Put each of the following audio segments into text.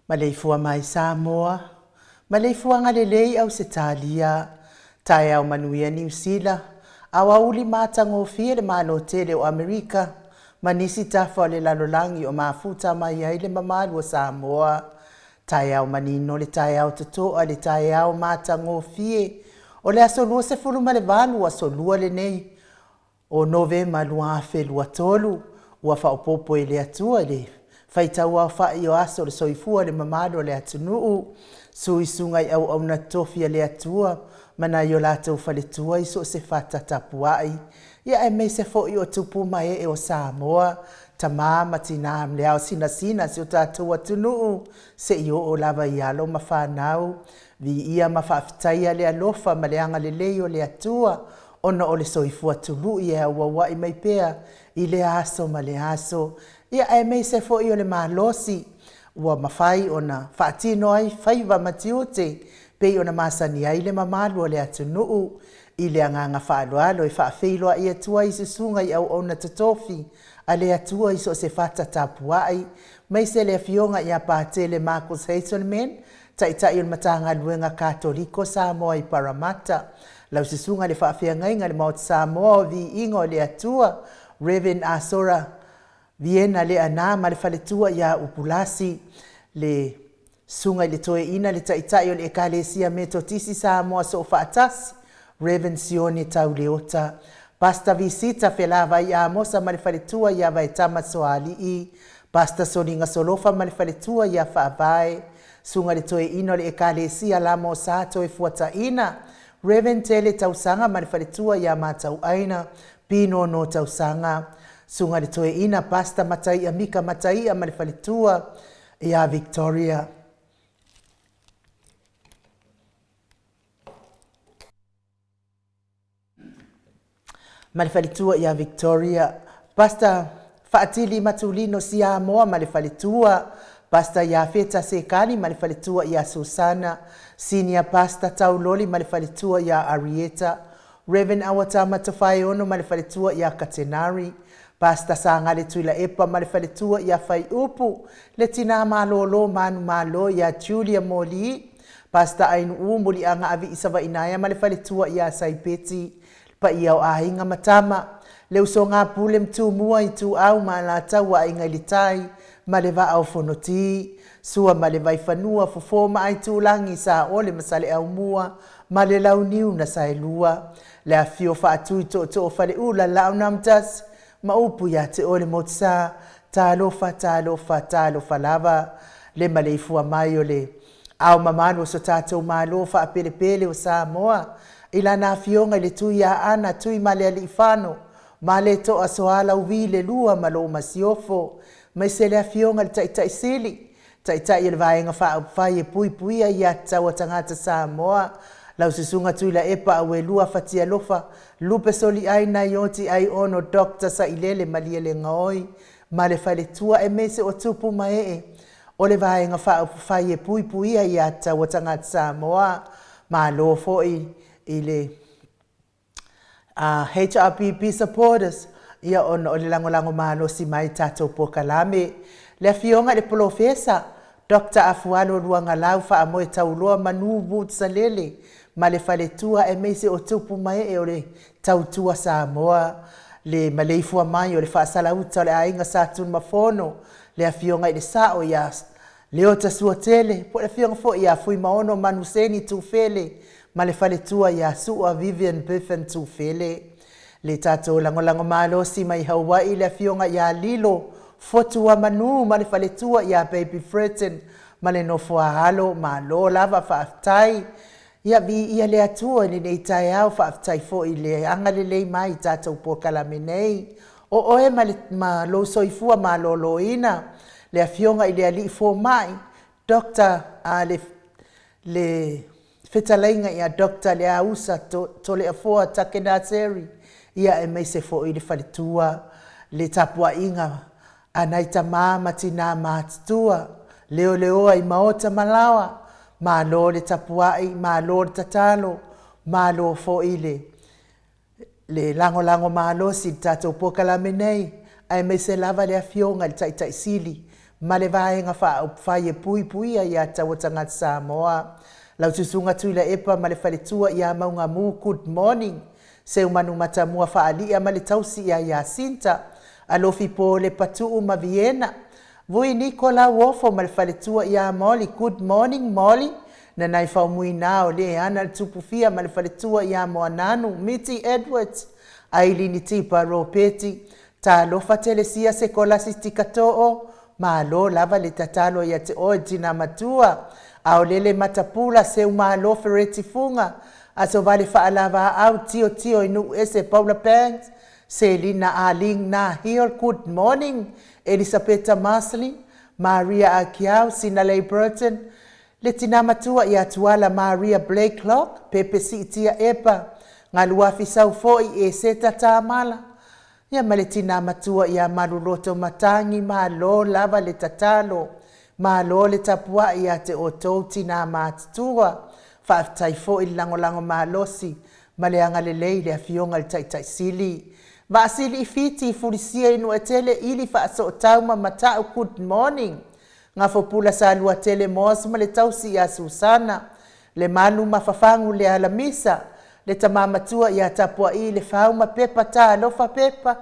Maleifua mai Samoa, maleifuaga lelei Ausetalia, taeao manuia Niu Sila, aoauli matagofie le Malo tele o Amerika, ma nisi tafa o le lalolagi o mafuta mai ai le mamalu o Samoa. Taeao manino le taeao totoa le taeao matagofie o le aso 28 aso Lua lenei o Novema 2023, ua faaopoopo e le Atua i le faitauaofai o aso o le soifua le mamalu o le atunuu, suisuga i auauna totofi a le Atua ma nai o latou faletua i so o se fata tapuai, ia aemaise foi o tupu ma ee o Samoa, tama ma tina ma le ao sinasina si o tatou atunuu se i oo lava i alo ma fanau. Viia ma faafetaia le alofa ma le agalelei o le Atua ona o le soifua tului e auauai mai pea i lea aso ma lea aso, ia aemaise foi o le malosi ua mafai ona faatino ai faiva ma tiute pei ona masani ai le mamalu o le atunuu. I le agaga faaaloalo e faafeiloai atu ai i susuga i auauna totofi a le Atua i so o se fata tapuai, maise le Afioga ia Patele Marcus Hazelman, Taitai o le Matagaluega Katoliko Samoa i Parramatta, lau Susuga i le Faafeagaiga i le Maota Samoa o Viiga o le Atua, Rev. Asora Viena Leaana ma le faletua ia Upulasi, le Susuga i le Toeaina le Taitai o le Ekalesia Metotisi Samoa Soofaatasi, Rev. Sione Tauleota, Pastor Visita Felavai Amosa ma le faletua ia Vaetama Soalii, Pastor Soliga Solofa ma le faletua ia Faavae, Susuga i le Toeaina o le Ekalesia Lamo Sa Toefuataina, Rev. Tele Tausaga ma le faletua ia Matauaina Pinono Tausaga, Susuga i le Toeaina Pastor Mataia Mika Mataia ma le faletua ia Victoria. Ma le faletua ia Victoria. Pastor Faatili Matulino Siamoa ma le faletua. Pastor Iafeta Sekani ma le faletua ia Susana. Senior Pastor Tauloli ma le faletua ia Arieta. Rev. Awatama Tofaeono ma le faletua ia Katenari. Pastor Sagale Tuilaepa ma le faletua ia Faiupu. Le tina malōlō manumalo ia Julia Moli. Pastor Ainuu Muliaga Aviisavainaea ma le faletua ia Saipeti. Le paia o aiga ma tama. Le usoga a Pule ma Tumua, Ituau ma Alataua, Aiga i le Tai ma le Vaa o Fonoti. Sua ma le Vaifanua, Fofo ma Aitulagi, Saole ma Saleaaumua ma le Launiu na Saelua. Le afifio faatui tootoo o Faleula, Laaunamtasi ma upu ia te oe le Motusa. Talofa, talofa, talofa lava. Le maleifua mai o le Ao mamalu o so tatou Malo faapelepele o Samoa i lana Afioga i le Tuiaana Tuimalealiifano Malietoa Soalauvi le Lua ma lou Masiofo, maise le Afioga i le Taitai Sili, Taitai o le Vaega Faaupufai e Puipuia Ia Tatau a Tagata Samoa, lau Susuga Tuilaepa Auelua Fatialofa Lupe Soliai Naioti Aiono Doctor Sailele Malielegaoi ma le Faletua aemaise o tupu ma ee o le Vaega Faaupufai e Puipuia Ia Tatau a Tagata Samoa. Malo foi i le HRPP supporters ia ona o le lagolago malosi mai i tatou polokalame. Le Afioga i le Polofesa Doctor Afualo Luagalau Faamoe Tauloa Manu Wood Salele ma le faletua aemaise o tupu ma ee o le Tautua Samoa. Le maleifua mai o le faasalauta o le aiga Sa Tunumafono, le Afioga i le Sao ia Leota Suatele, po o le Afioga foi ia Fuimaono Manuseni Tufele ma le faletua ia Sua Vivian Biffin Tufele. Le tatou lagolago malosi mai Hawaii le Afioga ia Lilo Fotuamanu ma le faletua ia Baby Fretton ma le nofo a alo. Malo lava faafetai. Ia viia le Atua i lenei taeao, faafetai foi i le agalelei mai i tatou polokalame nei. O oe ma, le, ma lou soifua maloloina, le Afioga i le Alii Fomai, Doctor, a le, le fetalaiga ia Doctor Leausa to, Toleafoa Takenaseri, ia aemaise foi le faletua, le tapuaiga a nai tamā ma tinā matutua, leoleoa i maota ma laoa, malo le tapuai, malo le tatalo, malo foi le le lagolago malosi i le tatou polokalame nei, aemaise lava le Afioga i le Taitai Sili ma le Vaega Faaupufai e Puipuia Ia Taua Tagata Samoa, lau Susuga Tuilaepa ma le Faletua ia Maugamu Good morning Seumanu Matamua Faalia ma le tausi ia Iasinta, Alofi Pole Patuu ma Viena, Vui Niko Lauofo ma le faletua ia Molly Good morning Molly Nanai Faumuina o le ana le Tupufia ma le faletua ia Moananu Miti Edwards Ailini Tipa Ropeti Talofa Telesia Sekolasi Tikatoo Malo lava le tatalo ia te oe tina matua Aolele Matapula Seumalo Fereti Fuga Asovale Faalavaau Tio Tio i Nuu Ese Paula Banks Selina Arlene Na Hill Good morning Elisapeta Marcelin Maria Akiau Sinalei Burton Le tina matua ia Tuala Maria Blakelock Pepe Siitia Epa Galuafi Sau foi Eseta Tamala Ia ma le tina matua ia Maluloto Matangi Malo lava le tatalo Malo le tapuai ia te outou tina matutua Faafetai foi le lagolago malosi. ma le agalelei i le Afioga i le Taitai Sili. Vaasili i Fiti, Fulisia i Nuuetele, Ili Faasootau ma Mata'u, good morning. Gafopula Saluatele Moss ma le tausi ia Susana, Lemalu ma Fafagu le Alamisa, le tama matua ia Tapua'i Lefau ma Pepa Talofa Pepa,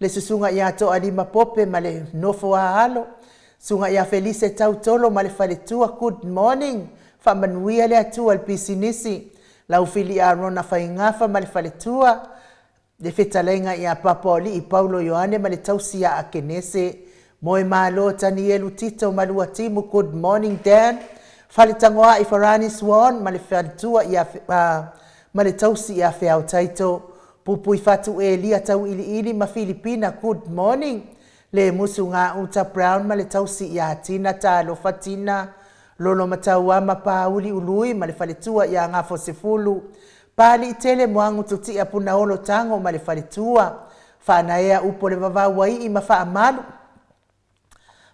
le susuga ia Toalima Pope ma le nofo a alo, susuga ia Felise Tautolo ma le faletua, good morning. Faamanuia le Atua i le pisinisi, Laufili Arona Faigafa ma le faletua, le fetalaiga ia Papaolii Paulo Ioane ma le tausi ia Akenese, Moemalo Tanielu Tito ma Luatimu, good morning Dan, Faletagoai Farani Swan ma le faletua ia ma le tausi ia Feao Taito, Pupuifatu Elia Tauiliili ma Filipina, good morning. Le Musu Gauta Brown ma le tausi ia Tina Talofa Tina, Lolomatauama Pauli Ului ma le faletua ia Gafosefulu, Paliitele Moagututia Punaolo Tago ma le faletua, Faanaea Upo le Vavauaii ma Faamalu,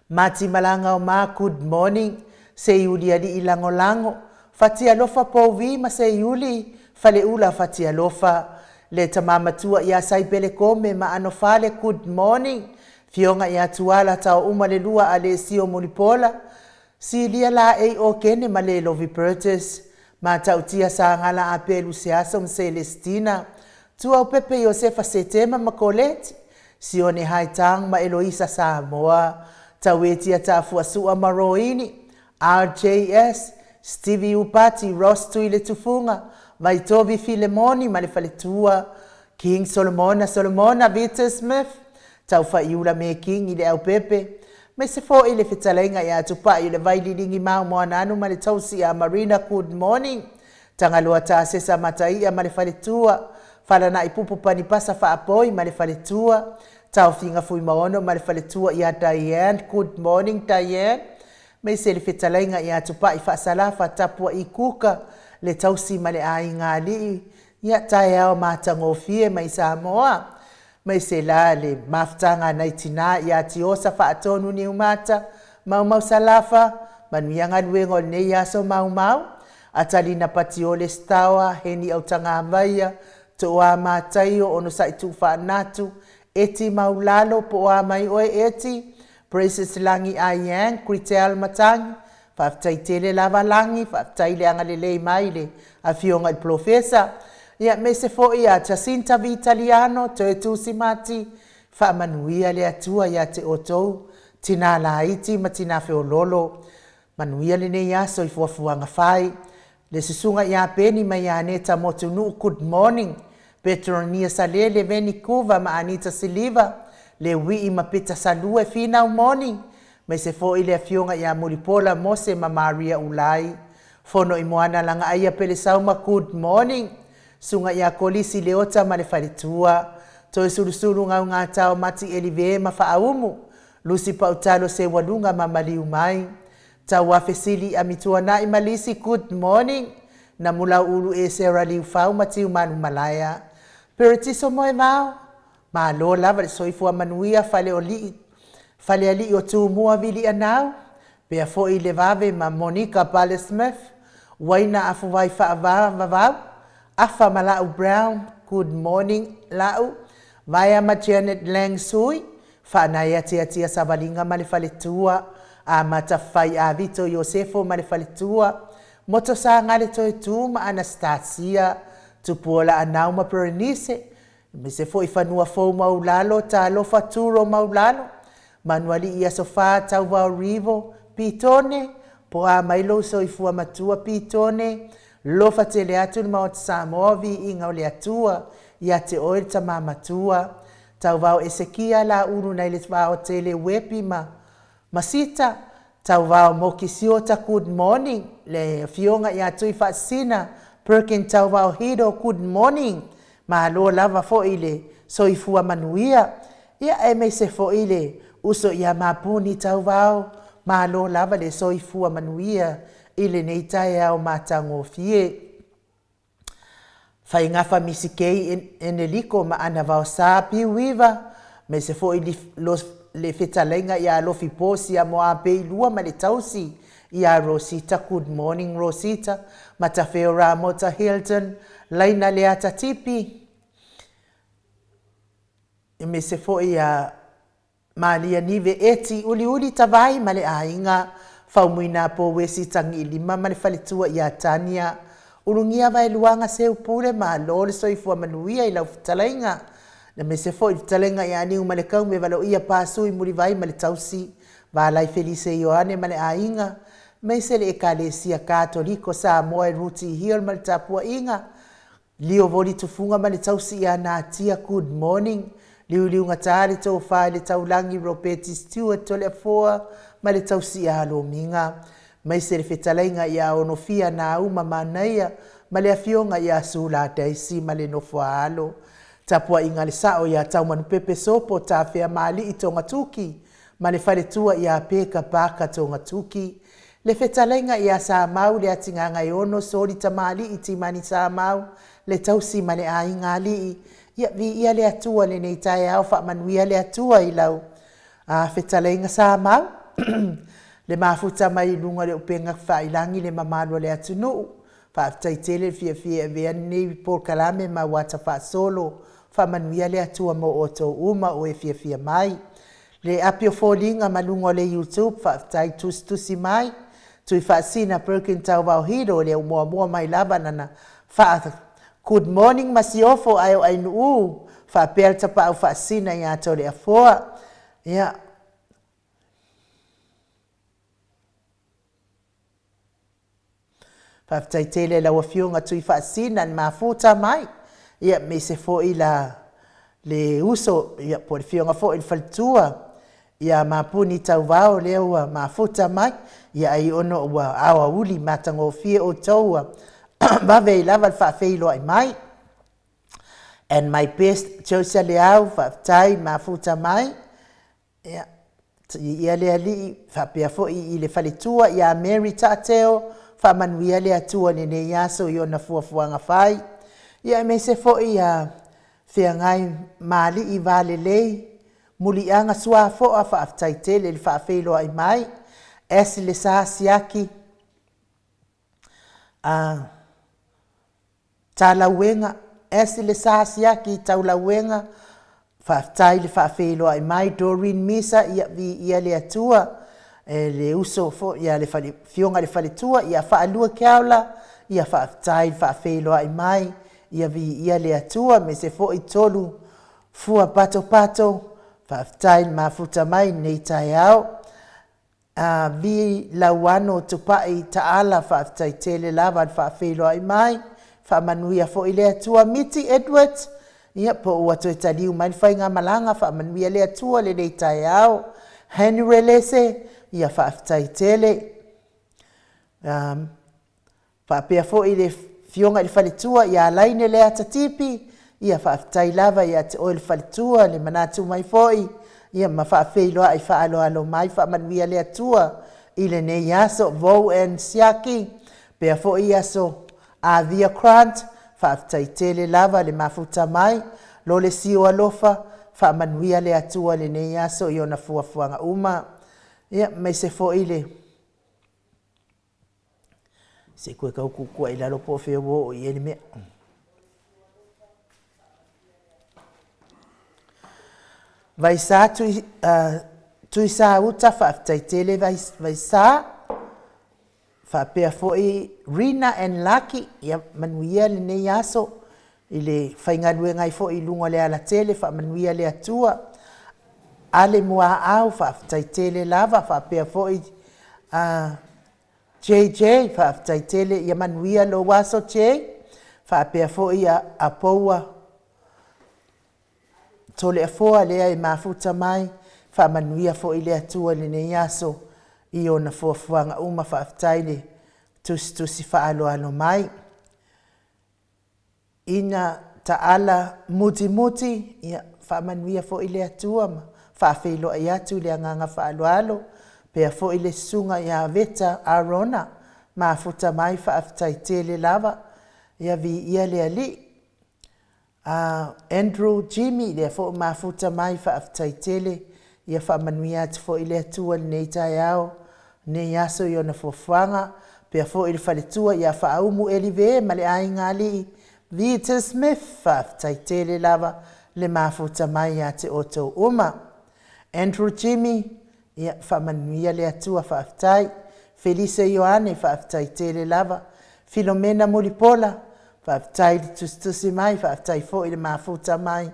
Mati Malaga o Ma, good morning. Seiulialii Lagolago, Fatialofa Pouvi ma Seiuli, Faleula Fatialofa, le tama matua ia Saipele Kome ma Anofale, good morning. Fioga ia Tuala Taouma le lua Alesio Mulipola, Silia Laei Okene ma le Lovi Burgess, Matautia Sagala Apelu Seaso ma Celestina, Tuaupepe Iosefa Setema ma Colette, Sione Haitang ma Eloisa Samoa, Tauetia Taafuasua ma Roini, RJS, Stevie Upati, Ross Tuiletufuga, Vaitovi Filemoni ma le faletua, King Solomona Solomona Vita Smith, Taufaiula Meking i le Aupepe, ma se fo'i le fetalaiga ia Tupai o le Vaililigi Maomoananu ma le tausi ia Marina, good morning. Tagaloa Tasesa Mataia ma le faletua, Falana'i Pupu Panipasa Faapoi ma le faletua, Taofiga Fuimaono ma le faletua ia Diane, good morning Diane. Ma se le fetalaiga ia Tupai Faasalafa Tapua'i Kuka, le tausi ma le aiga alii, ia taeao matagofie mai Samoa. Mai se la le mafutaga nai tinā ia Tiosa Faatonu Niumata, Maumau Salafa, manuia galuega o lenei aso Maumau, Atalina Patiole Staoa, Heni Autagavaia, Toa Mataio, Onosa'i Tuufaanatu, Eti Maulalo, po o a mai oe Eti, Precious Lagi Aiang, Kritel Matangi, faafetai tele lava Lagi, faafetai le agalelei mai le Afioga i le Polofesa. Ia, me se fo'i ia Jacinta Vitaliano, Toe Tusimati, faamanuia le Atua ia te outou, tinā laiti ma tinā feololo. Manuia lenei aso i fuafuaga fai. Le susuga ia Peni ma ia Aneta Motunuu, good morning. Petronia Salele, Venikuva ma Anita Siliva, le Uii ma Pita Salue, finau moni. Mai se fo'i le Afioga ia Mulipola Mose ma Maria Ulai. Fono i Moana Lagaaia Pelesauma, good morning. Susuga ia Kolisi Leota ma le faletua. Toe Sulusulu Gaugatao Mati Elive ma Faaumu. Lusi Pautalo Seualuga ma Maliu mai. Tauafesili Amituana'i ma Lisi, good morning. Namulauulu e Sarah Liufau ma Tiumanu Malaea. Peretiso Moevao, malo lava le soifua manuia Faleolii, Falealii o Tumua Vilianau, pea fo'i le vave ma Monica Bale Smith, Uaina Afuvai Faavavau, Afa ma La'u Brown, good morning La'u, Vaea ma Janet Lang Sui, Faanaea Tiatia Savaliga ma le faletua, Amata Fai Avito Iosefo ma le faletua, Moto Sagale Toetu ma Anastasia, Tupuola Anau ma Berenice, me se fo'i fanua fou Maulalo, Talofa Turo Maulalo, Manualii Aso Fā Tauvao Rivo, Pitone, po a mai lou soifua matua Pitone, lofa tele atu le Maota Samoa viiga o le Atua ia te oe le tama matua, Tauvao Esekia Laulu nai le Vaotele Uepi ma Masita, Tauvao Moki Siota, good morning. Le Afioga ia Tuifaasisina Perkin Tauvao Hido, good morning. Malo lava fo'i le soifua manuia. Ia aemaise fo'i le uso ia Mapuni Tauvao, malo lava le soifua manuia i lenei taeao matagofie. Faigafa Misikei Eneliko ma Ana Vaosa Piuiva, ma se fo'i le fetalaiga ia Alofi Posia Moapeilua ma le tausi ia Rosita, good morning Rosita, Matafeo Ramota Hilton, Laina Leata Tipi, aemaise foi ia Malia Nive Eti Uliuli Tavai ma le aiga, Faumuina Pouesi Tagiilima ma le faletua ia Tania, Ulugia Vaeluaga Seu Pule Malo le soifua manuia i lau fetalaiga, aemaise foi le fetalaiga ia Niumalekaume Valoia Pasui Mulivai ma le tausi, Valai Felise Ioane ma le aiga, aemaise le Ekalesia Katoliko Samoa i Rooty Hill ma le tapuaiga, Lio voli tufuga ma le tausi ia Natia Good morning Liuliugata le tofa i le taulagi Ropeti Stewart Toleafoa ma le tausi ia Lomiga maise le fetalaiga ia Onofia Nauma Manaia ma le afioga ia Sula Daisy ma le nofo a alo Tapuaiga a le sao ia Taumanupepe Sopo Tafeamaalii Togatuki ma le faletua ia Peka Parker Togatuki, le fetalaiga ia Samau Leatigagaeono Soli Tamalii Timani Samau, le tausi ma le aiga alii, ia viia le Atua lenei taeao faamanuia le Atua i lau a fetalaiga Samau le mafuta mai i luga o le upega failagi le mamalu o le atunuu. Faafetai tele le fiafia e avea lenei polokalame ma ua ata faasolo. Faamanuia le Atua mo outou uma o e fiafia mai. Le api o foliga ma luga o le YouTube faafetai tusitusi mai. Tuifaasina Perkin Tauvao Hilo le muamua mai lava nana faa Good morning Masiofo ae o Ainuu faapea le tapaau faasina ia Toleafoa. Ia. Faafetai tele lau Afioga Tuifaasina le mafuta mai, ia aemaise foi la le uso ia po o le Afioga foi i le faletua ia Mapuni Tauvao lea ua mafuta mai, ia ai ona ua aoauli matagofie outou ua vave ai lava le faafeiloai mai. And my best Josa Leau, faafetai mafuta mai. Ia, ia le Alii, faapea foi i le faletua ia Mary Taateo, faamanuia le Atua i lenei aso i ona fuafuaga fai. Ia aemaise foi ia Feagai ma Alii Va Lelei, Muliaga Suafoa, faafetai tele i le faafeiloai mai, Ashley Sa Siaki, a Talauega, As le sa siaki Taulauega, Faafetai le faafeiloai mai Doreen Misa, ia viia le Atua, e le uso foi ia le fale, afioga i le faletua ia Faalua Keaola, ia faafetai le faafeiloai mai, ia viia le Atua, aemaise foi Tolu Fua Patopato, faafetai le mafuta mai i lenei taeao. A vi Lauano Tupai Taala faafetai tele lava le faafeiloai mai, faamanuia foi le Atua Miti Edward, ia po ua toe taliu mai le faigamalaga faamanuia le Atua lenei taeao. Henry Relese, ia faafetai tele. Faapea foi le Afioga i le Faletua ia Laine Leata Tipi, ia faafetai lava ia te oe le Faletua le manatu mai foi, ia ma faafeiloai faaaloalo mai, faamanuia le Atua i lenei aso. Vo and Siaki, pea foi aso Avia Grant, faafetai tele lava le mafuta mai, lo le sio alofa, faamanuia le Atua i lenei aso i ona fuafuaga uma, ia aemaise foi le. Se i koe tau kukua i lalo po o fea ua oo i ai le mea. Vaisā tui, Tuisā uta, faafetai tele Vaisā. Faapea foi Rina and Laki, ia manuia lenei aso i le faigaluega ai foi i luga o le alatele, faamanuia le Atua. Ale Muaau, faafetai tele lava, faapea foi JJ, faafetai tele, ia manuia lou aso Jay, faapea foi Apoua Toleafoa lea e mafuta mai, faamanuia foi le Atua i lenei aso i ona fuafuaga uma, faafetai le tusitusi faaaloalo mai. Ina taala mutimuti, ia faamanuia foi le Atua ma faafeiloai atu i le agaga faaaloalo, pea foi le susuga ia Veta Arona, mafuta mai faafetai tele lava, ia viia le Alii. A Andrew Jimmy, lea foi ua mafuta mai, faafetai tele, ia faamanuia atu foi le Atua i lenei taeao, lenei aso i ona fuafuaga, pea foi le faletua ia Faaumu Elive ma le aiga alii, Vita Smith, faafetai tele lava le mafuta mai ia te outou uma. Andrew Jimmy, ia, faamanuia le Atua, faafetai. Felise Ioane, faafetai tele lava. Filomena Mulipola, faafetai le tusitusi mai, faafetai foi le mafuta mai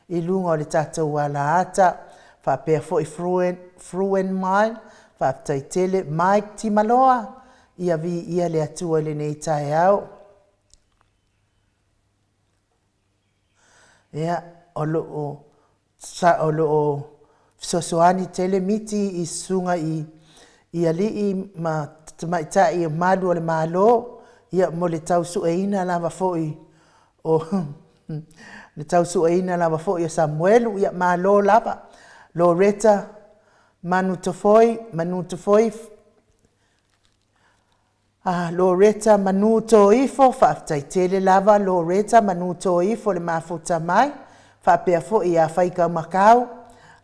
i luga o le tatou alaata. Faapea foi Fruen, Fruen Mile, faafetai tele. Mike Timaloa, ia viia le Atua i lenei taeao. Ia, o lo o, sa, o lo o fesoasoani tele miti i susuga i, i alii ma tamaitai o malu o le Malo, ia mo le tausueina lava foi o le tausueina lava foi o Samuelu, ia malo lava. Loretta Manutofoi, Manutofoi, ah, Loretta Manutoifo, faafetai tele lava Loretta Manutoifo le mafuta mai, faapea foi ia Faikaumakau,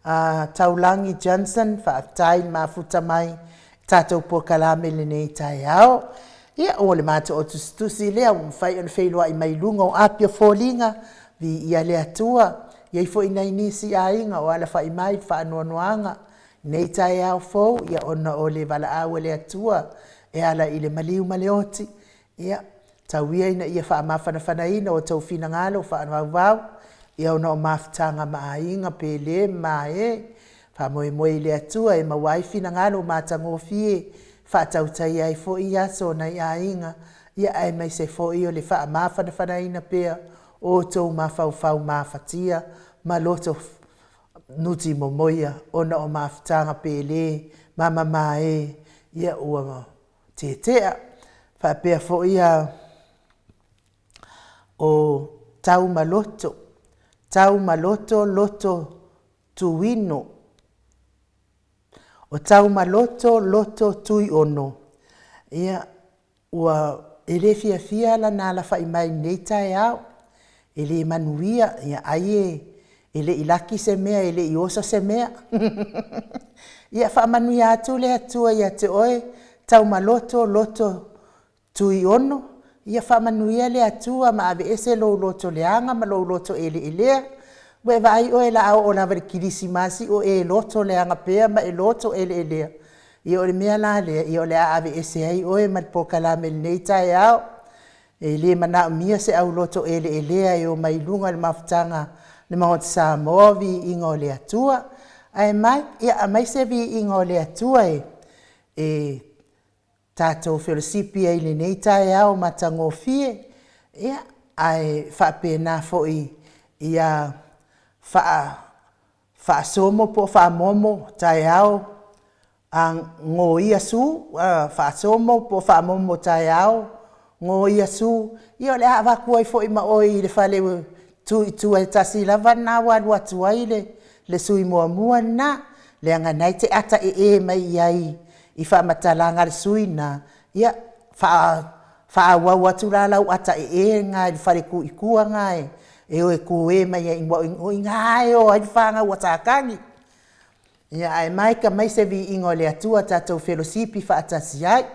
ah, Taulangi Johnson, faafetai le mafuta mai tatou polokalame i lenei taeao. Ia, o le matou tusitusi lea ua mafai ona feiloai mai luga o api o foliga, viia le Atua. E i ai foi nai nisi aiga o alafai mai i faanoanoaga nei taeao fou, ia ona o le valaau a le Atua e ala i le maliu ma le oti. Ia, tau ia ina ia faamafanafanaina o outou finagalo faavauvau, ia ona o mafutaga ma aiga pe le ma e. Faamoemoe i le Atua e maua ai finagalo matagofie, faatautaia ai foi aso o nai aiga, ia aemaise foi o le faamafanafanaina pea o outou mafaufau mafatia ma loto nuti momoia ona o mafutaga pele ma mamae, ia ua tetea. Faapea foi a o taumaloto, taumaloto loto tuino, o taumaloto loto tuiono, ia ua e le fiafia lana alafai mai i lenei taeao, e le manuia, ia ai e, e le i laki se mea, e le i oso se mea. Ia faamanuia atu le Atua ia te oe, taumaloto loto Tuiono, Ia faamanuia le Atua ma aveese lou loto leaga ma lou loto eleelea. Ua e vaai oe o le a oo lava i le Kerisimasi o e loto leaga pea ma e loto eleelea. Ia o le mea la lea, ia o le a aveese ai oe ma le polokalame i lenei taeao. E le manaomia se auloto eleelea e omai i luga o le mafutaga a le Maota Samoa, viiga o le Atua. Ae mai, ia aumai se viiga o le Atua e, e tatou felosipi ai i lenei taeao matagofie, ia, ae faapena foi ia faa, faasomo po o faamomo taeao a goia su, faasomo po o faamomo taeao goia su, ia o le a avatu ai foi ma oe i le fale tu i tua e tasi lava lena ua alu atu ai le, le sui muamua lena, leaga na e te ata ee mai i ai i faamatalaga a le sui lena, ia faaauau atu la lau ata ee lena i le fale tu i tua lena e o e tu mai ai, o i ina e o ai le fanau a Satani. Ia ae maika mai se viiga o le Atua tatou felosipi faatasi ai.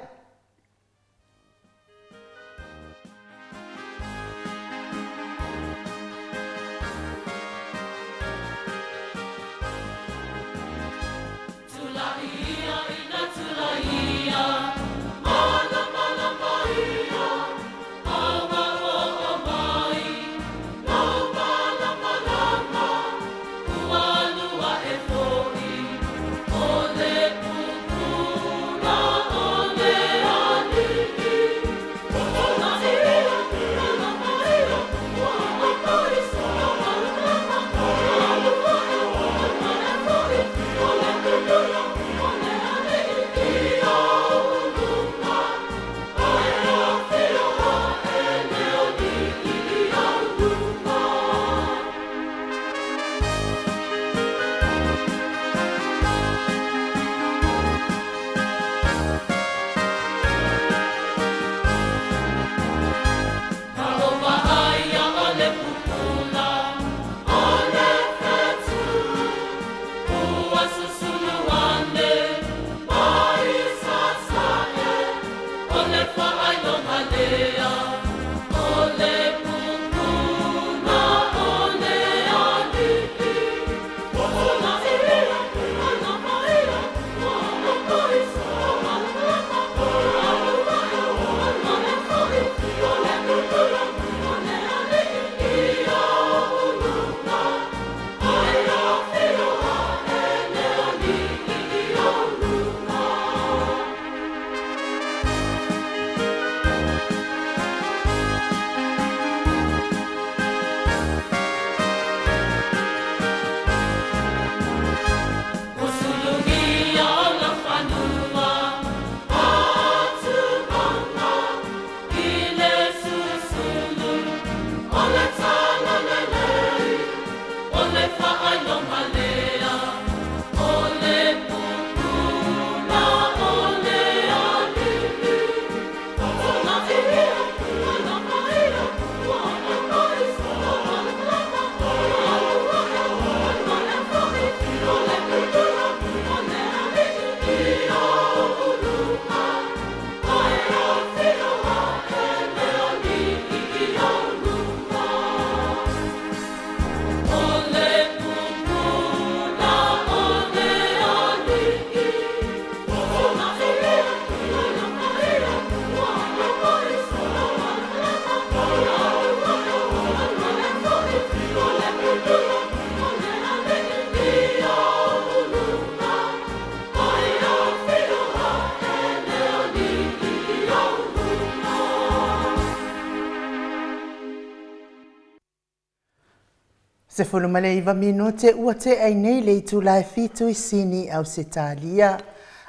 19 minute ua tea ai nei le itula e 7 i Sini, Ausetalia.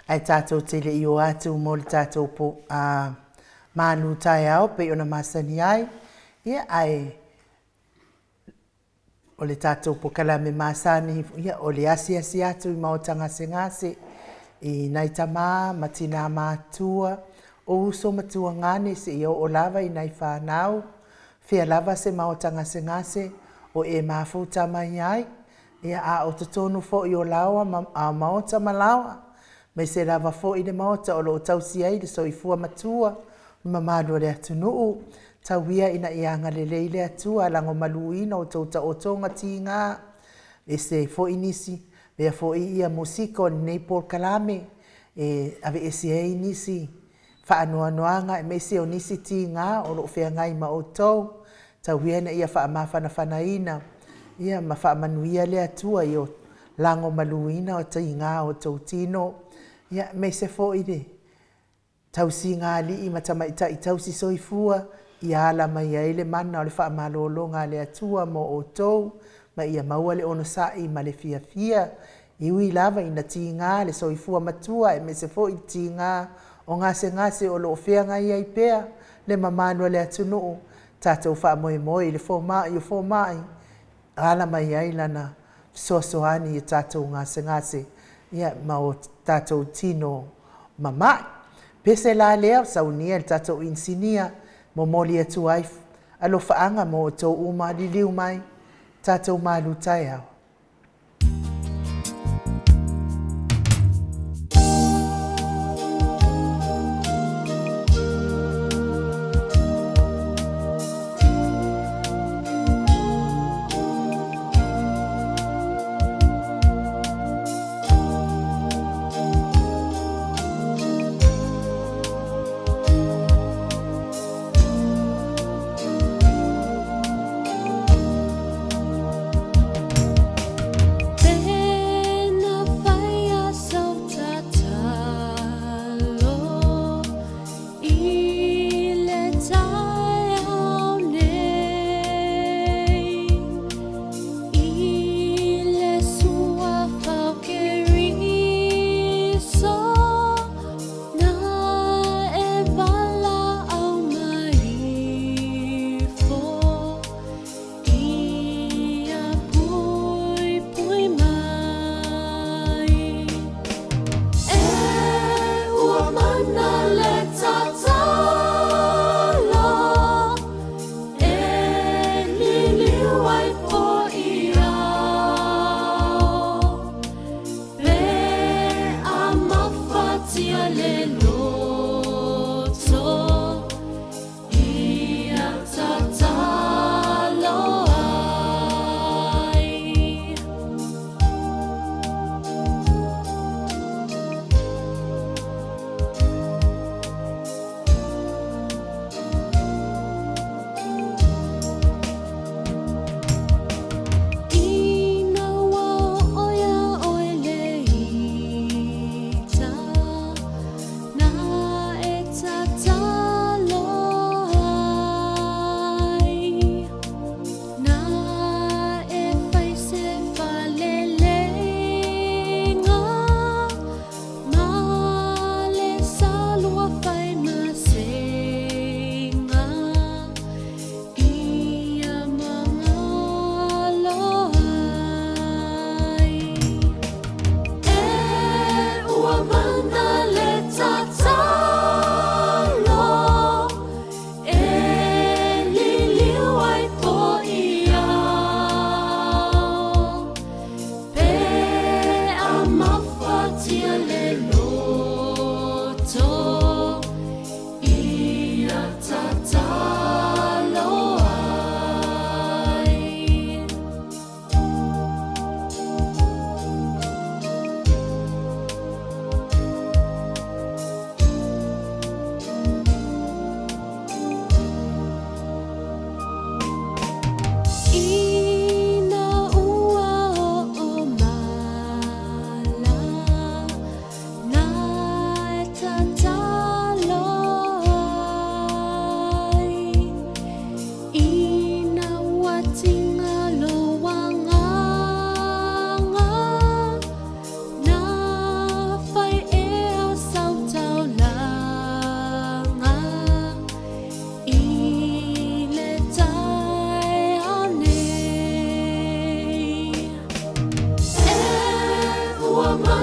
Ae tatou te le i o atu mo le tatou po, a, malu taeao pei ona masani ai, ia ae o le tatou pokalame masani, ia, o le asiasi atu i maota gasegase i nai tamā ma tinā matutua, o uso ma tuagane seia oo lava i nai fanau, fea lava se maota gasegase o e mafuta mai ai, ia a o totonu foi o laoa ma maota ma laoa, aemaise lava foi le maota o lo o tausi ai le soifua matua o le mamalu o le atunuu. Tau ia ina ia agalelei le Atua, lagomaluina outou taotoga tiga, ese ai foi nisi, avea foi ia musika o lenei polokalame e aveese ai nisi faanoanoaga aemaise o nisi tiga o lo o feagai ma outou. Tau ia ina ia faamafanafanaina ia ma faamanuia le Atua i lagomaluina o tiga o outou tino, ia aemaise foi le tausiga a alii ma tamaitai tausi soifua, ia ala mai ai le mana o le faamalologa a le Atua mo outou, ma ia maua le onosai ma le fiafia. E ui lava ina tiga le soifua matua aemaise foi le tiga o gasegase o lo o feagai ai pea le mamalu o le atunuu, tatou faamoemoe i le fomai, o fomai ala mai ai lana fesoasoani i tatou gasegase ia ma o tatou tino mama'i. Pese la lea saunia e le tatou inisinia, momoli atu ai alofaaga mo outou uma, liliu mai tatou malu taeao.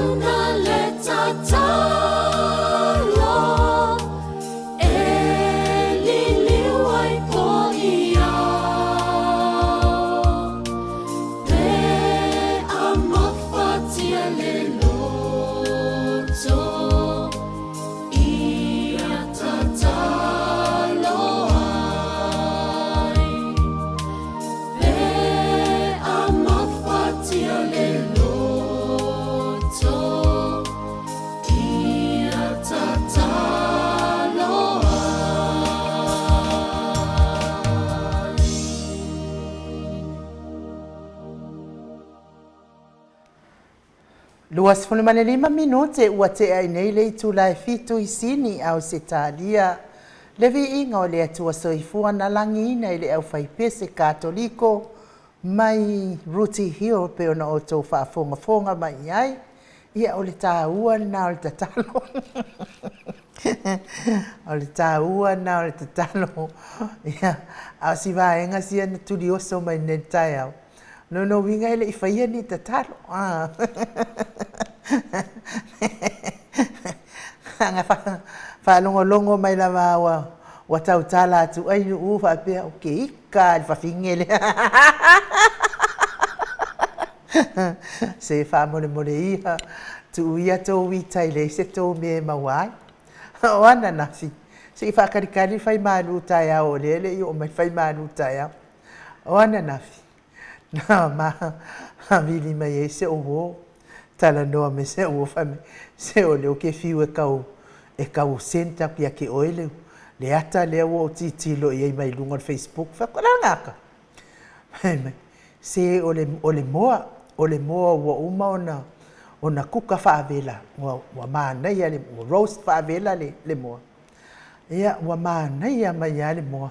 Ana le tatalo e liliu ai po i ao Pe a mafatia le loto Ia tatalo ai Pe a mafatia le loto Ia tatalo ai. 25 minute ua tea ai nei le itula e fitu i Sini, Ausetalia. Le viiga o le Atua Soifua na lagiina i le aufaipese Katoliko mai Rooty Hill pei ona outou faafogafoga mai i ai. Ia, o le taua lena o le tatalo. O le taua lena o le tatalo. Ia, a o si vaega sia na tulioso mai nei i le taeao, Lona uiga e le i faia ni tatalo. Ana faalogologo mai lava ua, ua tautala atu ai Nuuu faapea, o ke ika a le fafine lea. Se faamolemole ia, tuu ia tou ita e leai se tou mea e maua ai. O ananafi, se i faatalitali le faimalu taeao o lea e le i oo mai le faimalu taeao. O ananafi, na ma vili mai ai si ou uo, talanoa mai si ou uo fai mai, se o lea ou te fiu e tau, e tau send atu ia te oe le, le ata lea ua ou tilotilo i ai mai luga o le facebook. Fai atu, o le a lena ata? Fai mai, se o le, o le moa, o le moa ua uma ona, ona kuka faavela, ua, ua manaia le, ua roast faavela le, le moa. Ia, ua manaia mai lava le moa.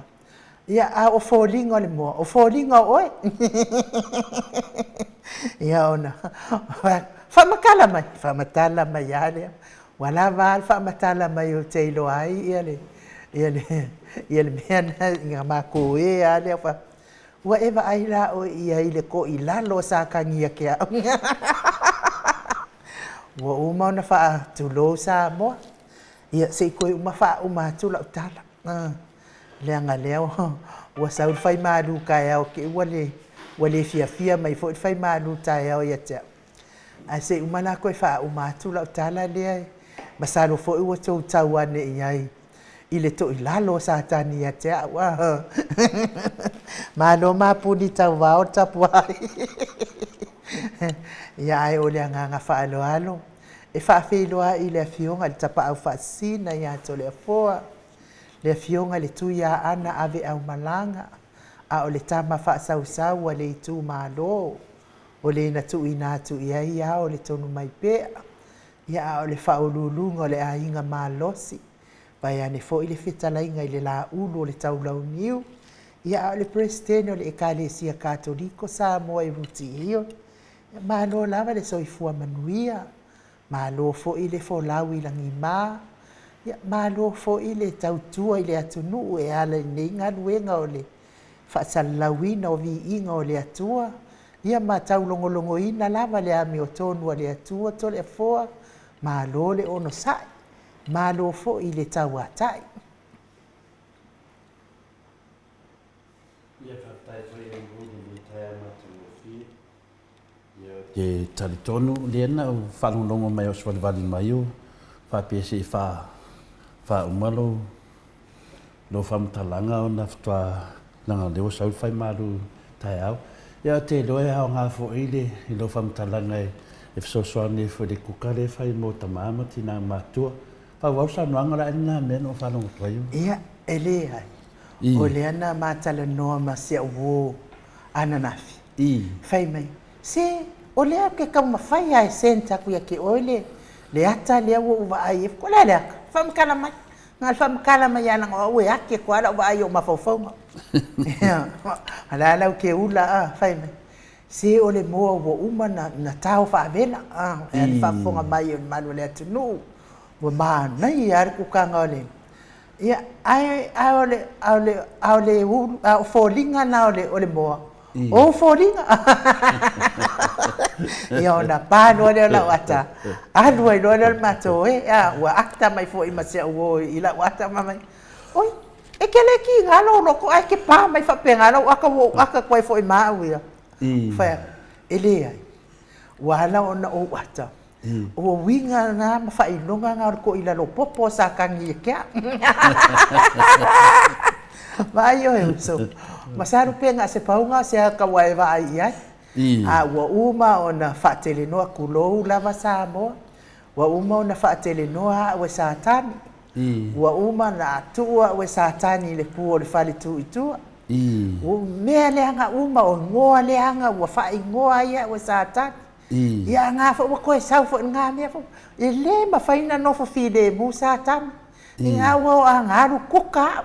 Ia, a o foliga o le moa, o foliga o oe. Ia, ona faamatala mai, faamatala mai lava lea. Ua lava a le faamatala mai ou te iloa ai ia le, ia le, ia le mea lena ina matou e lava lea. Ua e vaai la oe i ai i le toilalo o Satani ia te au. Ua uma ona faatulou Samoa. Ia, se i toe uma faauma atu lau tala. Leaga lea ua sau le faimalu taeao te i ua le, ua le fiafia mai foi le faimalu taeao ia te au. Ae se i uma la toe faauma atu lau tala lea, masalo foi ua tou tau ane i ai i le toilalo o Satani ia te au. Malo mapuni tauvao le tapuai. Ia ae o le agaga faaaloalo e faafeiloai i le Afioga i le Tapaau Faasisina ia Toleafoa, le Afioga i le Tuiaana Aveaumalaga, a o le tama faasausau a le itumalo, o le na tuuina atu i ai ao le tonu mai pea, ia a o le faauluuluga o le aiga malosi, vaeane foi le fetalaiga i le Laulu o le Taulauniu, ia a o le Peresetene o le Ekalesia Katoliko Samoa i Rutihio. Ia malo lava le soifua manuia. Malo foi le folau i lagima, ia malo foi le tautua i le atunuu e ala i lenei galuega o le faasalalauina o viiga o le Atua, ia ma taulogologoina lava le amiotonu a le Atua Toleafoa, malo le onosai, malo foi le tauatai. Ia faafetai foi e Nu'u i lenei taeao matagofie. Ou te talitonu lea na ou faalogologo mai au savalivali mai o faapea se i faauma lou lou faamatalaga ona faatoa leaga o lea ua sau le faimalu taeao. Ia ou te iloa e aoga foi le i lou faamatalaga e fesoasoani ai foi i le kuka lea e fai mo tama ma tina matutua. Faaauau le saunoaga la lena mea na ou faalogo atu ai. Ia, e leai. O lea na ma talanoa ma si au uo ananafi. Fai mai, Se, o lea ou te taumafai lava e send atu ia te oe le, le ata lea ua ou vaai ai. O le a le ata? Faamatala mai. Na o le faamatala mai lava leaga o au e ati atu lava lau vaai i ou mafaufauga. Ia, o le a la ou te ula a? Fai mai, Se o le moa ua uma ona, ona tao faavela. A, e a le faafofoga mai o le malu o le atunuu, ua manaia lava le kukaga o le Ia, ae, ae o le, a o le, a o le ulu, a o foliga na o le, o le moa, o ou foliga. Ia ona pa loa lea o lau ata, alu ai loa lea o le matou e, a, ua ata mai foi ma si au uo i lau ata ma mai, Oi, e te le kiga lou loto ae te pa mai faapena lau ata ua ou ata atu ai foi ma au ia. Fai atu, E leai, ua ala ona ou ata, o uiga na ma faailoga na o le toilalo popo o Satani ia te au. Vaai oe uso, masalo pe na o se pauga o se ata ua e vaai i ai. A ua uma ona faatelenoa, tulou lava Samoa, ua uma ona faatelenoa au e Satani, ua uma ona tuu au e Satani i le pu o le fale tu i tua. Ua mea leaga uma, o igoa leaga ua faaigoa ai au e Satani. Ia a na foi ua toe sau foi i lena mea foi, e le mafai ona nofo filemu Satani. Ina ua oo a na alu kuka au.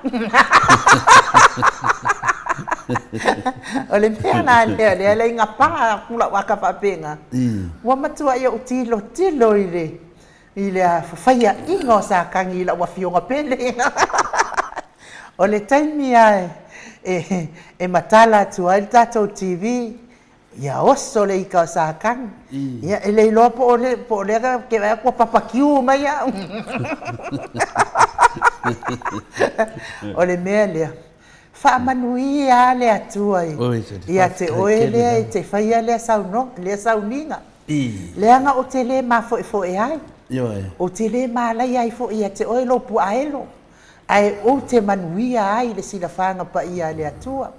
O le mea la lea, lea la ina pa atu lau ata faapena, ua matuai ou tilotilo i le i le faiaina o Satani i lau afioga pele. O le taimi lava e matala atu ai le tatou TV, ia oso le ika o Satani. Ia e le iloa po o le, po o lea ke vaai atu ua papakiu mai au. O le mea lea, faamanuia lava le Atua ia te oe lea e te faia lea saunoaga, lea sauniga. Leaga ou te le mafoefoe ai, ou te le malaia ai foi ia te oe lou puaaelo, ae ou te manuia ai i le silafaga paia a le Atua.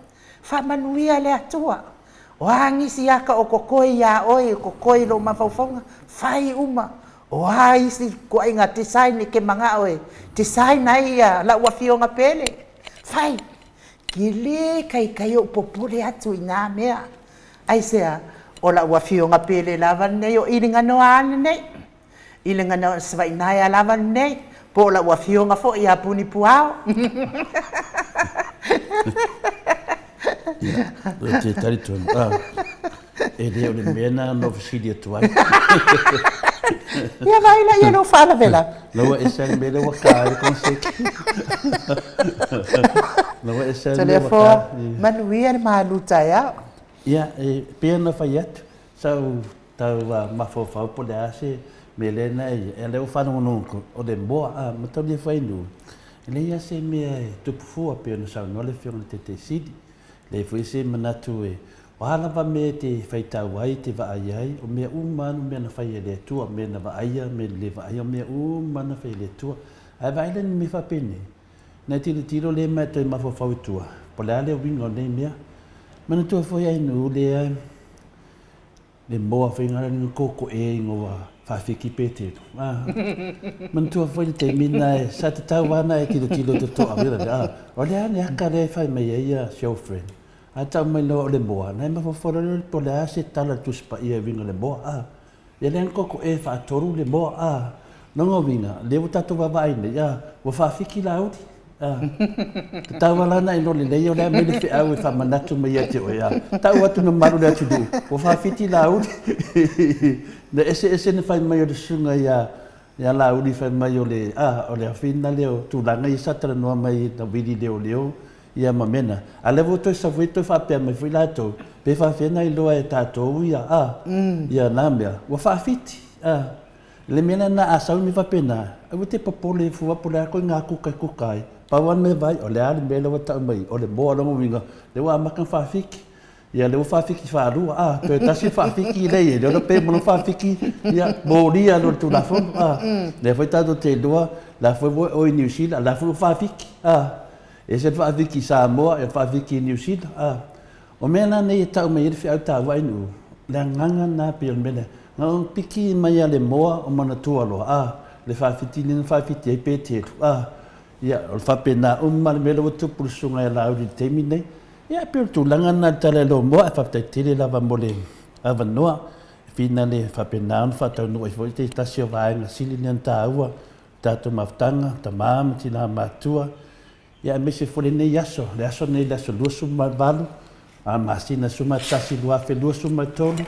Faamanuia le Atua. O a nisi aka o totoe iā oe, o totoe i lou mafaufauga, fai uma. O a isi ituaiga design e te manao e design ai ia lau afioga pele, fai. Ke le taitai ou popole atu i nā mea. Aisea? O lau afioga pele lava lenei o Iliganoa lenei. I le Savainaea lava lenei, po o lau afioga foi ia Punipuao. Ia, ou te talitonu, ah, e le o le mea lena na ou fesili atu ai. Ia vaai la ia lou faalavelave. La ua ese lava le mea lea ua ta ai le koneseti. La ua ese lava le mea ua ta ai. Manuia le malu taeao. Ia, e pei ona fai atu, sa ou tau mafaufau po o le a se mea lea na e ia lea ua faalogologo atu o le moa a mataulia fuainuu e leai lava se mea e tupu fua pei ona saunoa le afioga i le Taitaifono Sili. E leai foi se manatu e o a lava mea e te faitau ai e te vaai ai o mea uma lava o mea na fai e le Atua, o mea na vaaia mea na le vaaia o mea uma lava na fai e le Atua. Ae vaai la i ni mea faapenei, na e tilotilo lea ma e toe mafaufau i tua po o le a le uiga o nei mea. Manatua foi Ainuu lea Le moa foi ngala ni koko e inga ua faafiki Petelu. Ah. Manatua foi le taimi na e sa te tau ana e tilo tilo te toa vela le. Ah. O le a le aka le fai mai ai ia show friend. A tau mai loa o le moa, na e mafaufau loa le po le a se tala le Tusi Paia e uiga le moa. Ah. Ia lea na koko e faatolu le moa. Ah. Lona uiga, lea ua tatou vaavaai nei, ah, ua faafiki Laauli. Ah, tatau lava la ona e iloa lelei o le a mea le feau e faamanatu mai ia te oe. Ah, tau atu na malu le atunuu, ua faafiti Laauli. Na eseese na fai mai o le susuga ia ia Laauli fai mai o le, ah, o le afina lea o tulaga ia sa talanoa mai na wili leoleo ia ma mea na. A lea ua toe sau foi toe faapea mai foi latou, pe faafefea ona iloa e tatou ia, ah, ia na mea, ua faafiti. Ah. Le mea lena a sau ni faapena, aua te popole fua po o le a koe ngā kuka e kuka ai. Pau lava le mea vai, o le a le mea lea ua tau mai, o le moa lona uiga, lea ua amata ona faafiki. Ia lea ua faafiki faalua, a, toe tasi le faafiki lea i ai, lea ua pei ma faafiki, ia, molia loa le Tulafono, a. Lea foi tatou te iloa, la foi ua o i Niu Sila, la foi ua faafiki, a. E ese le faafiki i Samoa, e faafiki i Niu Sila, a. O mea la nei e tau mai ai le feau taua i nuu, le agaga lena pei o le mea lea, na ona piki mai lava le moa o manatua loa, a, le faafiti lea na faafiti ai Petelu, a, ia, o le faapena uma le mea lea ua tupu i le susuga ia Laauli i le taimi lenei. Ia, e pei o le tulaga lena i le tala i lou moa, ae faafetai tele lava mo le avanoa, e fina le faapena ona faataunuu ai foi se tasi o vaega sili lea ona taua, tatou mafutaga, tama ma tina matutua, Ia aemaise foi lenei aso, le aso lenei le aso 28 a masina 11 2023,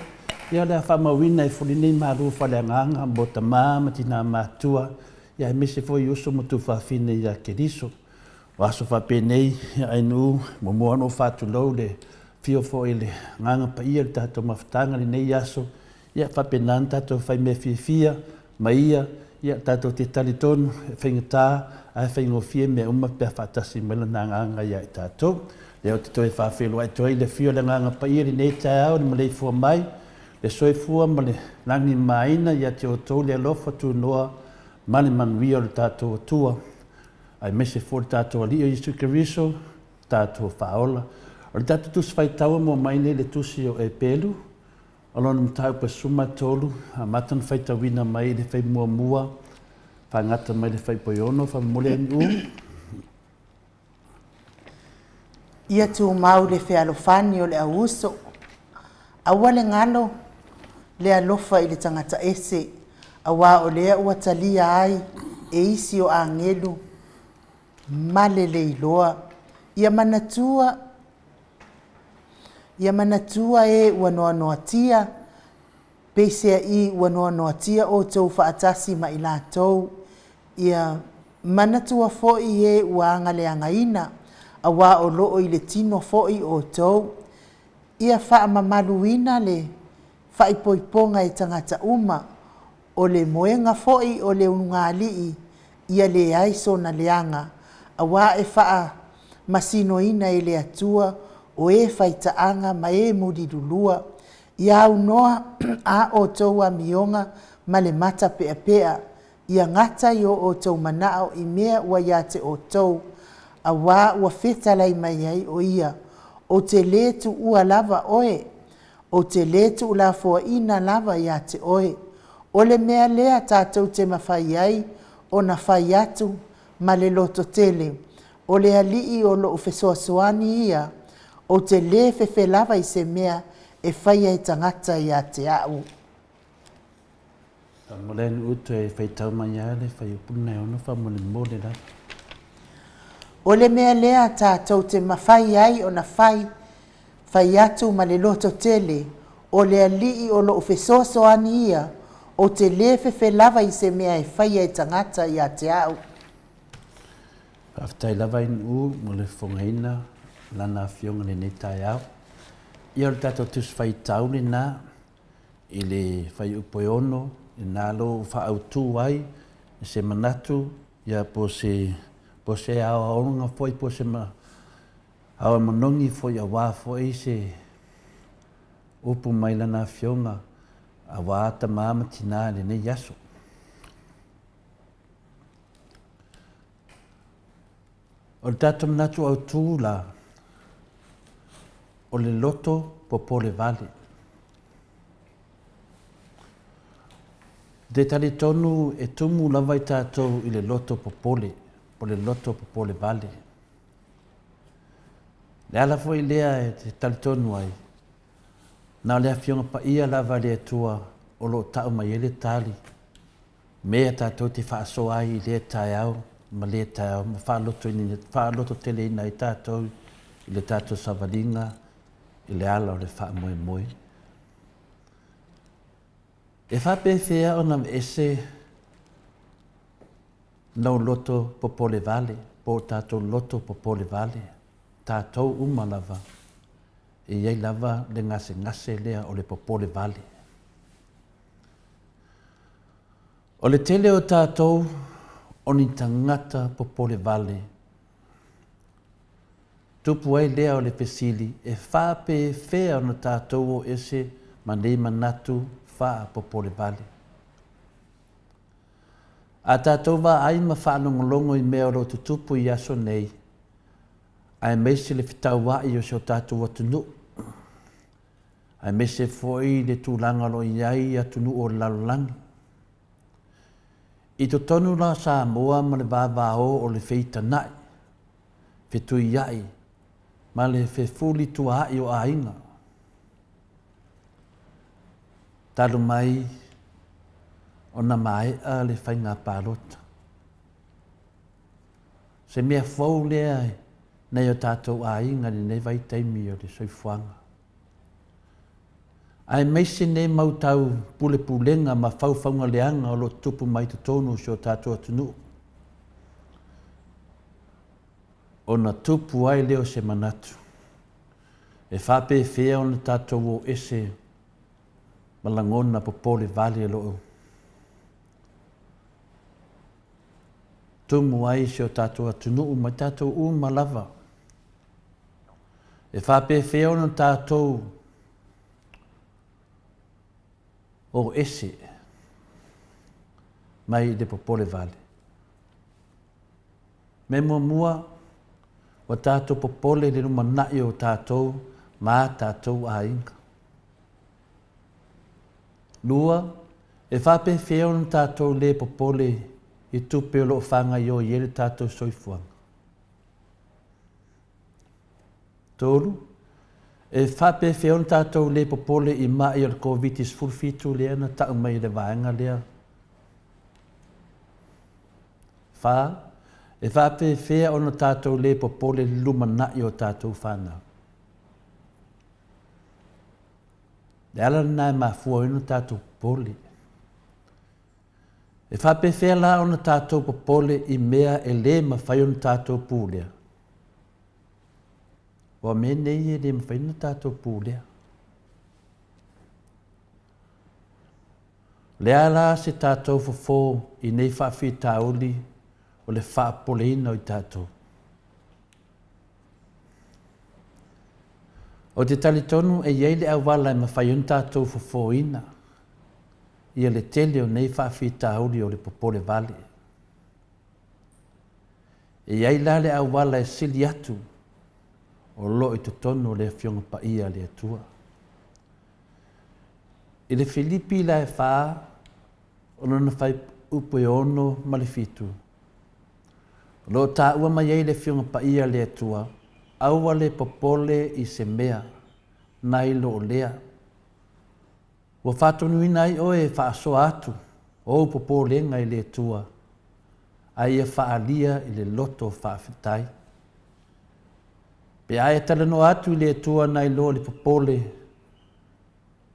ia o le a faamauina ai foi lenei malu faaleagaga mo tama ma tina matutua, ia aemaise foi uso ma tuafafine ia Keriso. O aso faapenei, ia Ainuu, muamua ona ou faatulou le afio foi i le Agaga Paia i le tatou mafutaga i lenei aso, Ia, faapena ona tatou fai mea fiafia ma ia, ia, tatou te talitonu e faigata ae faigofie mea uma pe a faatasi mai Lona Agaga ia i tatou. Lea ou te toe faafeiloai atu ai i le afio o le Agaga Paia i lenei taeao i le maleifua mai, le soifua ma le lagimaina ia te outou le alofa tunoa ma le manuia o le tatou Atua, aemaise foi le tatou Alii o Iesu Keriso, tatou Faaola. O le tatou Tusi Faitau e mua mai nei le Tusi o Epelu, o lona mataupu e 13, amata ona faitauina mai i le fai muamua, faagata mai le faipoiono, faamolemole NU. Ia tumau le fealofani o le auuso. Aua le galo le alofa i le tagata ese, auā o lea ua talia ai e isi o agelu ma le leiloa. Ia manatua, ia manatua e ua noanoatia, peiseaʻi ua noanoatia outou faatasi ma i latou. Ia manatua foi e ua agaleagaina, auā o loo i le tino foi outou. Ia faamamaluina le faaipoipoga e tagata uma, o le moega foi o le ulugalii ia leai sona leaga, auā e faamasinoina e le Atua o e faitaaga ma e mulilulua. Ia aunoa a outou amioga ma le mata peapea, ia gata i o outou manao i mea ua ia te outou, auā ua fetalai mai ai o ia, Ou te lē tuua lava oe, ou te lē tuulafoaina lava ia te oe. O le mea lea tatou te mafai ai ona fai atu ma le lototele, O le Alii o lou fesoasoani ia, ou te lē fefe lava i se mea e faia e tagata ia te au. Faamolemole Nu'u toe faitau mai lava le fuaiupu lena e ono faamolemole lava. O le mea lea tatou te mafai ai ona fai, fai atu ma le lototele, O le Alii o lou fesoasoani ia, ou te lē fefe lava i se mea e faia e tagata ia te au. Faafetai lava i Nu'u mo le fofogaina o Lana Afioga i lenei taeao. Ia o le tatou Tusi Faitau lena i le fuaiupu e ono, lena lo ua faaautu ai se manatu ia po se po se aoaoga foi po se ao manogi foi aua foi se upu mai Lana Afioga aua tama ma tina i lenei aso. O le tatou manatu autū la, o le loto popole vale. Ou te talitonu e tumu lava i tatou i le loto popole, po le loto popole vale. Le ala foi lea e te talitonu ai, na o le Afioga Paia lava a le Atua o lo o tau mai ai le tali mea tatou te faasoa ai i lea taeao ma lea taeao ma faalototeleina ai tatou i le tatou savaliga i le ala o le faamoemoe. E faapefea ona aveese lou loto popole vale po o tatou loto popole vale, tatou uma lava e i ai lava le gasegase lea o le popole vale. O le tele o tatou o ni tagata popole vale. Tupu ai lea o le fesili, e faapefea ona tatou o ese ma nei manatu faapopole vale? A tatou vaai ma faalogologo i mea o lo o tutupu i aso nei, aemaise le fetauai o si o tatou atunuu, aemaise foi le tulaga o lo o i ai atunuu o le lalolagi. I totonu la o Samoa ma le vavao o le feitanai, fetuiai ma le fefulituaai o aiga. Talu mai ona maea le faiga palota. Se mea fou lea nai o tatou aiga i lenei vaitaimi o le soifuaga. Aemaise nei mau tau pulepulega ma faufauga leaga o lo o tutupu mai totonu o si o tatou atunuu. Ona tupu ai lea o se manatu, e faapefea ona tatou o ese. ma lagona popole vale o lo o tumu ai si o tatou atunuu ma i tatou uma lava. E faapefea ona tatou o ese mai le popole vale. Mea muamua, ua tatou popole i le lumanai o tatou ma a tatou aiga. 2, e faapefea ona tatou le popole i tupe o lo o faagaioi ai le tatou soifuaga. 3, e faapefea ona tatou le popole i ma'i o le Koviti-17 lea na ta'u mai e le vaega lea. 4, e faapefea ona tatou le popole i le lumanai o tatou fanau. Le ala lena e mafua ai ona tatou popole. E faapefea la ona tatou popole i mea e le mafai ona tatou pulea? Aua o mea nei e le mafai ona tatou pulea. O le a la se tatou fofo i nei faafitauli o le faapopoleina o i tatou? Ou te talitonu e i ai le auala e mafai ai ona tatou fofoina ia le tele o nei faafitauli o le popole vale. E i ai la le auala e sili atu o lo o i totonu o le Afioga Paia a le Atua. I le Filipi la e 4, o lona fuaiupu e 6 ma le 7, O lo o taua mai ai le Afioga Paia a le Atua, Aua le popole i se mea, nai lo lea. Ua faatonuina ai oe e faasoa atu ou popolega i le Atua, a ia faaalia i le loto faafetai. Pe a e talanoa atu i le Atua nai lo le popole,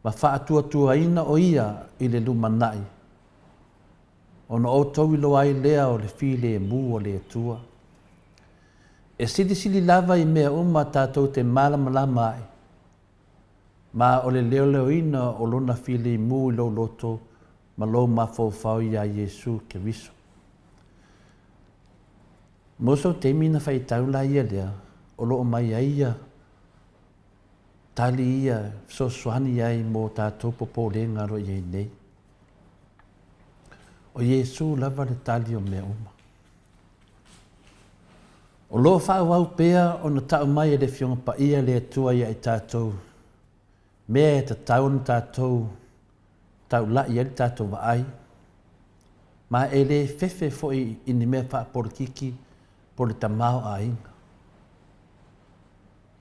ma faatuatuaina o Ia i le lumanai, ona outou iloa ai lea o le filemu o le Atua. E silisili lava i mea uma tatou te malamalama ai, ma o le leoleoina o Lona filemu i lou loto ma lou mafaufau iā Iesu Keriso. Mo sou taimi na faitau la ia lea, o lo o mai ai ia tali ia e fesoasoani ai mo tatou popolega o lo o i ai nei. O Iesu lava le tali o mea uma. O lo o faaauau pea ona tau mai e le Afioga Paia le Atua ia i tatou mea e tatau ona tatou taula'i ai le tatou vaai, ma e le fefe foi i ni mea faapolokiki po o le tamaoaiga.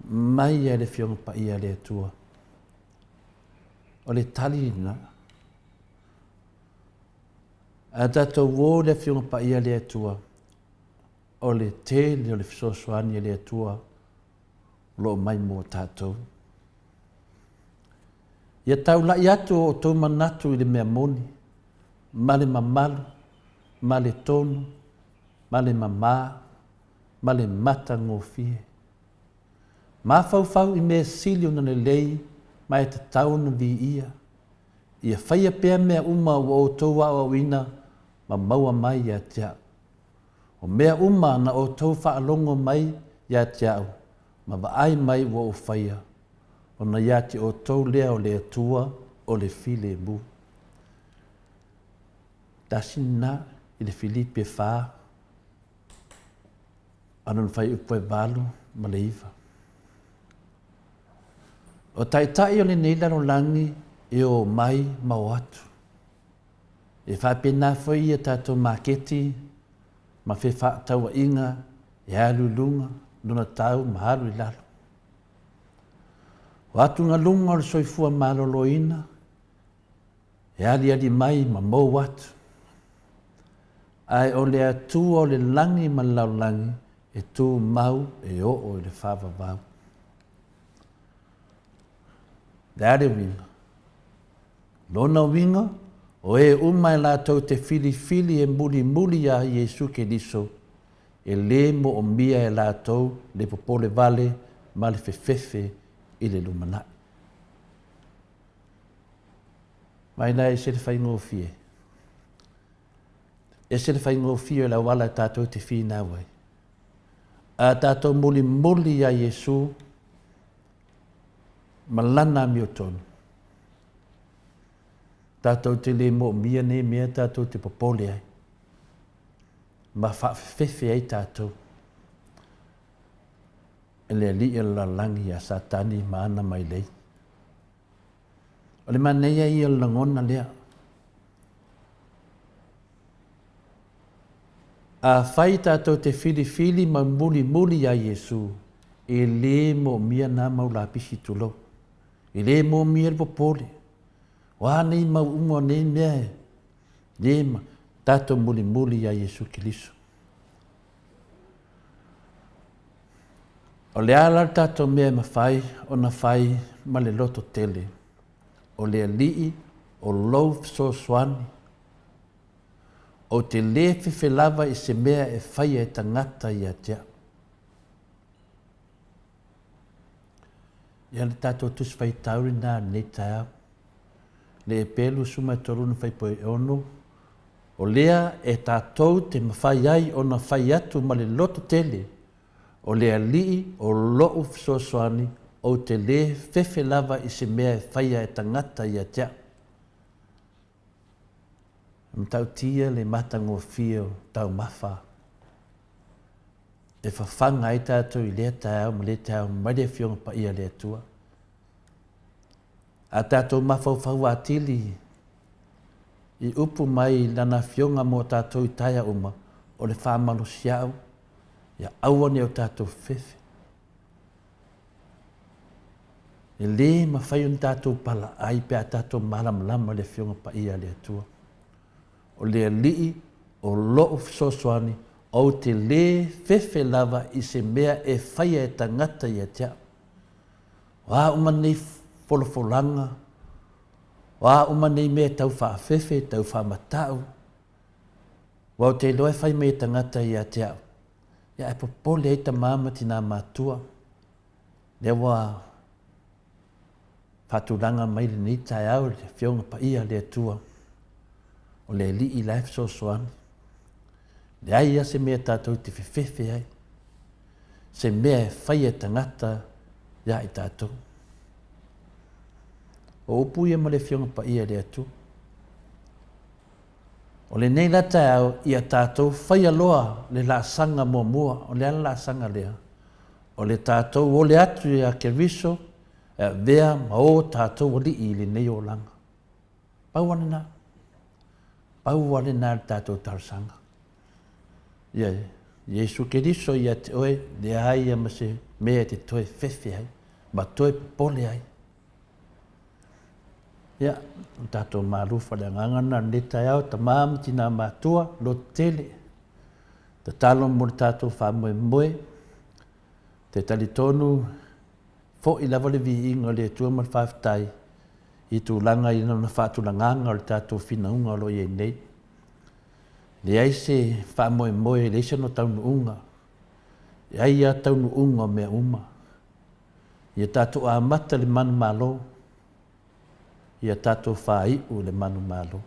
Mai ia le Afioga Paia a le Atua. O le tali lena. A tatou o i le Afioga Paia a le Atua, o le tele o le fesoasoani a le Atua o lo o mai mo tatou. Ia taula'i atu o outou manatu i le mea moni, ma le mamalu, ma le tonu, ma le mamā, ma le matagofie. Mafaufau i mea sili ona lelei ma e tatau ona viia. Ia faia pea mea uma ua outou aoaoina ma maua mai ia te au. O mea uma na outou faalogo mai ia te au ma vaai mai ua ou faia, ona ia te outou lea o le Atua o le filemu. Tasi lena i le Filipi e fa. A lona fuaiupu e 8 ma le 9. O taitai o lenei lalolagi e o mai ma o atu. E faapena foi ia tatou maketi ma fefaatauaiga e alu i luga lona tau ma alu i lalo. O atugaluga o le soifua maloloina e aliali mai ma mou atu. Ae o le Atua o le lagi ma le lalolagi e tumau e oo i le faavavau. Le a le uiga? Lona uiga, o e uma e latou te filifili e mulimuli iā Iesu Keriso, e lē moomia e latou le popole vale ma le fefefe i le lumanai. Mai la ese le faigofie. Ese le faigofie o le auala e tatou te finau ai. A tatou mulimuli iā Iesu ma Lana amiotonu, tatou te le moomia nei mea tatou te popole ai ma faafefefe ai tatou e le alii o le lalolagi ia Satani ma ana mailei. O le manaia ia o le lagona lea. Afai tatou te filifili ma mulimuli iā Iesu, e lē moomia na mau lapisi tulou. E lē moomia le popole. O a nei mau uma o nei mea e lē ma tatou mulimuli iā Iesu Keriso. O le a la le tatou mea e mafai ona fai ma le loto tele? O le Alii o lou fesoasoani. Ou te lē fefe lava i se mea e faia e tagata ia te au. Ia le tatou Tusi Faitau lenā i lenei taeao. Le Epelu 13 na faipoi 6, O lea e tatou te mafai ai ona fai atu ma le loto tele, O le Alii o loʻu fesoasoani, ou te lē fefe lava i se mea e faia e tagata ia te au. E matautia le matagofie o taumafa e fafaga ai tatou i lea taeao ma lea taeao mai le Afioga Paia a le Atua. A tatou mafaufau atili i upu mai Lana Afioga mo tatou i taea uma, o le faamalosiau, ia aua ne i o tatou fefe. E lē mafai ona tatou palaai pe a tatou malamalama i le Afioga Paia a le Atua. O le Alii o loʻu fesoasoani, ou te lē fefe lava i se mea e faia e tagata ia te au. O a uma nei folafolaga, o a uma nei mea e tau faafefe, e tau faamatau, aua ou te iloa e fai mai e tagata ia te au, ia ae popole ai tama ma tinā matua, lea ua faatulaga mai lenei taeao i le Afioga Paia a le Atua, o le Alii la e fesoasoani. Leai lava se mea tatou te fefefe ai, se mea e faia e tagata iā i tatou. O upu ia ma le Afioga Paia a le Atua. O lenei la taeao, ia tatou faia loa le laasaga muamua. O le a le laasaga lea? O le tatou ole atu iā Keriso e avea ma o tatou alii i lenei olaga. Pau lava lena. Pau lava lena le tatou talosaga. Ia, Iesu Keriso ia te oe, leai ia ma se mea e te toe fefe ai, ma toe popole ai. Ia, o tatou malu faleagaga na lenei taeao, tama ma tina matua, loto tele, tatalo mo le tatou faamoemoe, te talitonu foʻi lava le viiga o le Atua ma le faafetai i tulaga i lona faatulagaga o le tatou finauga o lo o i ai nei. Leai se faamoemoe, leai sona taunuuga, e ai lava taunuuga o mea uma. Ia tatou amata le manumalo, ia tatou faaiu le manumalo.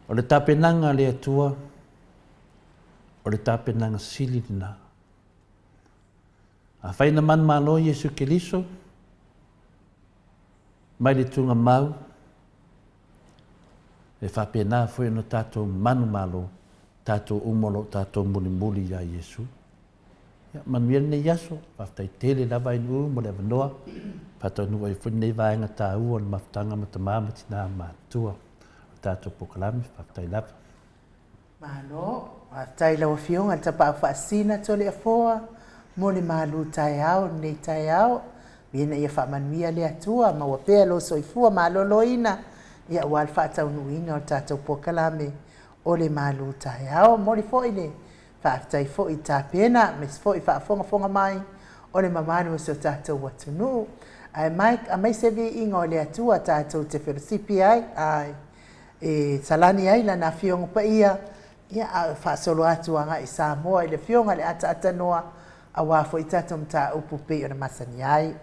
O le tapenaga a le Atua, o le tapenaga sili lena. Afai na manumalo Iesu Keriso mai le tugamau, e faapena foi ona tatou manumalo, tatou uma o lo o tatou mulimuli iā Iesu. Ia, manuia lenei aso. Faafetai tele lava Ainuu mo le avanoa. Faataunuu ai foi lenei vaega taua o le mafutaga ma tama ma tina matutua o le tatou polokalame. Faafetai lava. Malo, faafetai i lau Afioga i le Tapaau Faasisina Toleafoa mo le malu taeao i lenei taeao. Ina ia faamanuia le Atua, maua pea lou soifua maloloina, ia aua le faataunuuina o le tatou polokalame o le malu taeao. Momoli foi le Faafetai foi tapena aemaise foi faafogafoga mai o le mamalu o si o tatou atunuu. Ae Mike aemaise viiga o le Atua tatou te felosipi ai ae e salani ai lana Afioga Paia ia a o faasolo atu agai i Samoa i le Afioga i le Ataatanua aua foi tatou mataupu pei ona masani ai.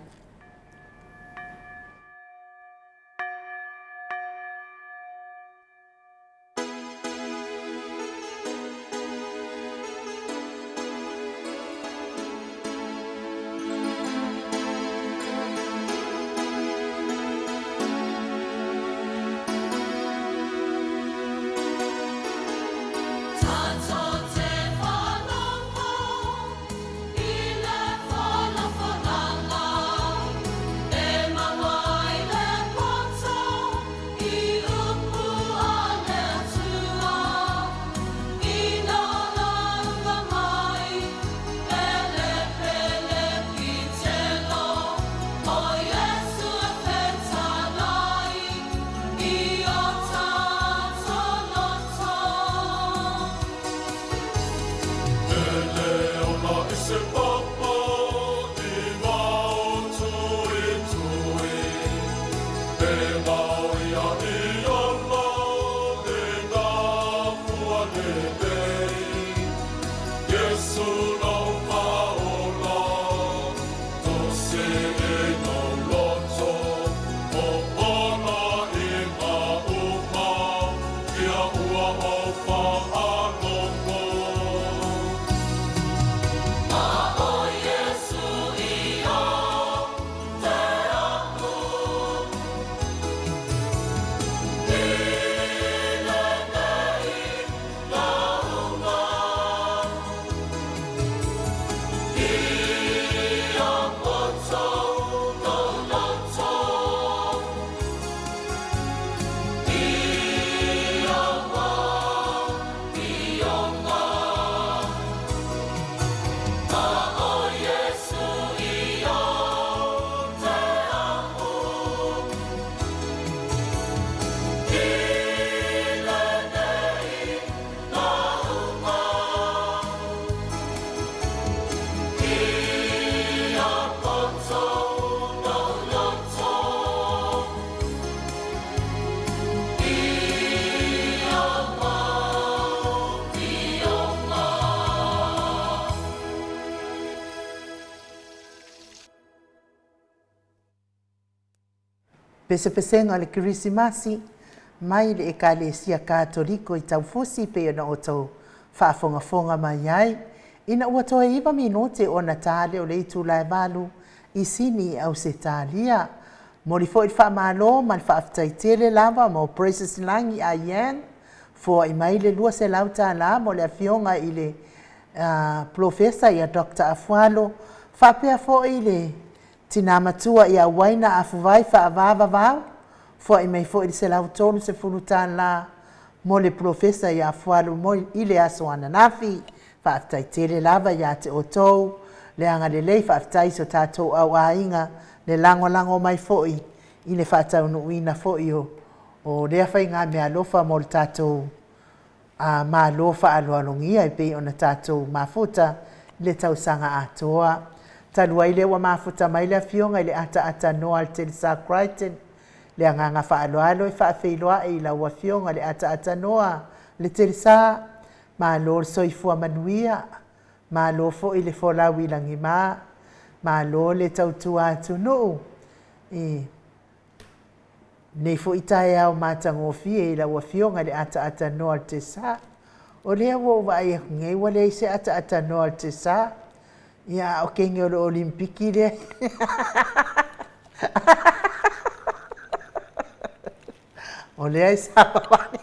Pesepesega o le Kerisimasi mai le Ekalesia Katoliko i Taufusi pei ona outou faafogafoga mai ai, ina ua toe iva minute ona ta lea o le itula e valu i Sini i Ausetalia. Momoli foi le faamalo ma le faafetai tele lava mo Precious Lagi Ayan, foai mai le $200 mo le afioga i le Polofesa ia Doctor Afualo, faapea foi le Tina matua ia Uaina Afuvai Faavavavau, foai mai foi le $130 mo le Polofesa ia Afualo mo i le aso ananafi. Faafetai tele lava ia te outou le agalelei, faafetai i so tatou au aiga le lagolago mai foi i le faataunuuina foi o lea faiga meaalofa mo le tatou a Malo faaaloalogia e pei ona tatou mafuta i le tausaga atoa. Talu ai lea ua mafuta mai le Afioga i le Ataata Noa Altelsa Crichton, le agaga faaaloalo e faafeiloai i lau Afioga i le Ataata Noa Letelsa, malo le soifua manuia, malo foi le folau i lagima, malo le tautua atunuu i Nei foi taeao matagofie i lau Afioga i le ataatanoa o le Tesa. O lea ua ou vaai atu nei ua leai se ataatanoa o le Tesa. Ia, a o kene o le Olimpiki lea. O lea e savavali.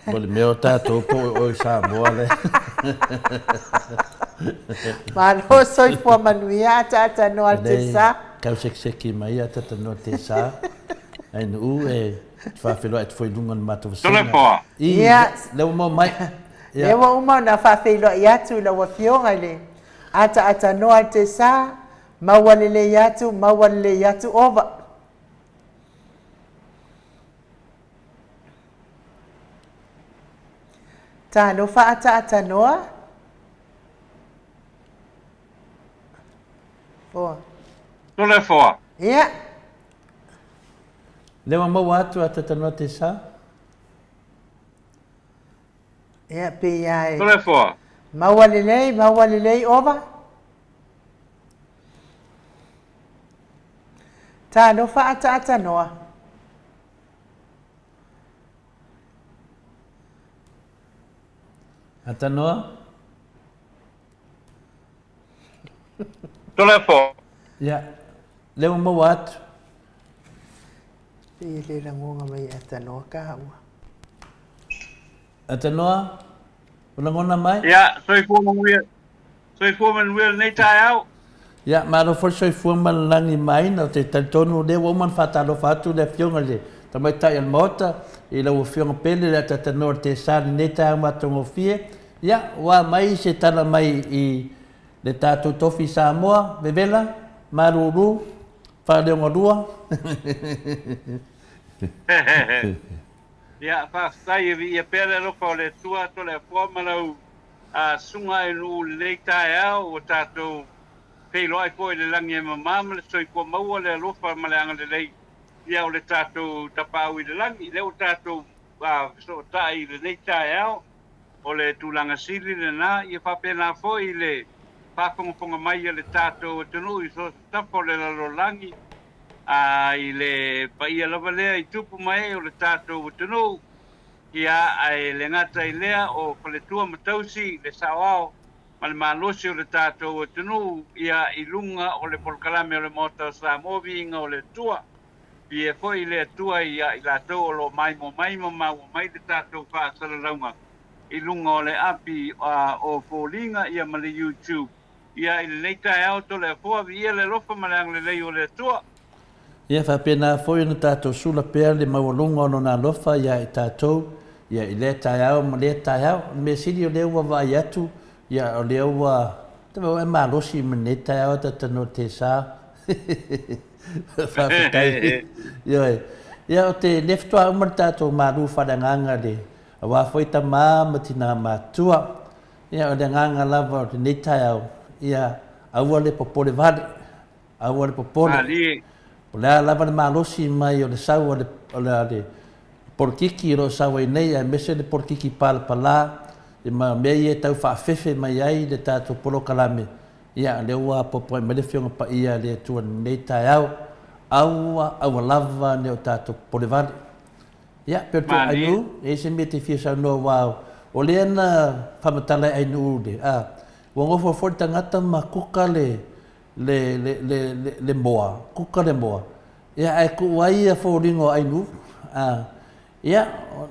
Mo le mea o tatou po o oe Samoa le. Malo soifua manuia ataatanoa le Tesa. Tau sekiseki mai ataatanoa le Tesa. Ai nuu e faafeiloai atu foi i luga o le matou vasega. I, lea ua maua mai. Lea ua uma ona faafeiloai atu i lau Afioga i le ataatanoa le Tesa. Maua lelei atu, maua lelei atu, ova. Talofa ataatanoa. Foa. Tole foa. Ia. Lea ua maua atu ataatanoa te sa. Ia, pei lava e... Tole foa. Maua lelei, maua lelei, ova. Talofa ataatanoa. Atanoa. Tolefo. Ia, lea ua maua atu. Pei e le lagona mai e Atanoa ka ua. Atanoa, ua lagona mai? Ia, soifua manuia. Soifua manuia lenei taeao. Ia, malo foi le soifua ma le lagi maina. Ou te talitonu o lea ua uma ona faatalofa atu le Afioga i le Tamaitai o le Maota i lau Afioga Pele le ataatanoa o le Tesa i lenei taeao matagofie. Ia, ua aumai se tala mai i le tatou tofi Samoa, vevela, malulu, faaleogalua. Ia, faafetai e viia pea le alofa o le Atua, Toleafoa ma lau susuga i nuu i lenei taeao, ua tatou feiloai foi i le lagi e mama ma le soifua maua le alofa ma le agalelei ia o le tatou Tapaau i le lagi. Lea ua tatou fesootai i lenei taeao, o le tulaga sili lena, ia faapena foi le faafogafoga mai a le tatou atunuu i so o se tafa o le lalolagi, A i le paia lava lea i tupu ma ee o le tatou atunuu, ia, ae le gata i lea, o faletua ma tausi, le saoao ma le malosi o le tatou atunuu, ia, i luga o le polokalame o le Maota o Samoa, viiga o le Atua. Viia foi le Atua ia i latou o lo o maimoa mai ma maua mai le tatou faasalalauga i luga o le api o Foliga, ia, ma le YouTube. Ia, i lenei taeao, Toleafoa, viia le alofa ma le agalelei o le Atua. Ia faapena foi ona tatou sula pea le maualuga o Lona alofa ia i tatou, ia i lea taeao ma lea taeao. O le mea sili o lea ua vaai atu, ia o lea ua, tau e malosi ma lenei taeao ta te sa. Faafetai. Ioe. Ia o te le faatoa uma le tatou malu faaleagaga le aua foi tama ma tina matua. Ia, o le agaga lava o lenei taeao, ia aua le popole vale, aua le popole. Malie. O le a lava le malosi mai o le sau a le, o le, a le polokiki o lo o sau ai nei, aemaise le polokiki palapala, Ma mea ia e tau faafefe mai ai le tatou polokalame, ia, lea ua apoapoai mai le Afioga Paia a le Atua i lenei taeao, aua, aua lava ne o tatou popole vale. Ia, pe o le tou Malie. Ainuu, e i ai se mea e te fia saunoa aua o lea na faamatala e Ainuu le, a, ua nofo foi le tagata ma kuka le, le, le, le, le, le moa, kuka le moa, ia, ae tuu ai ia foliga o Ainuu, a, Ia,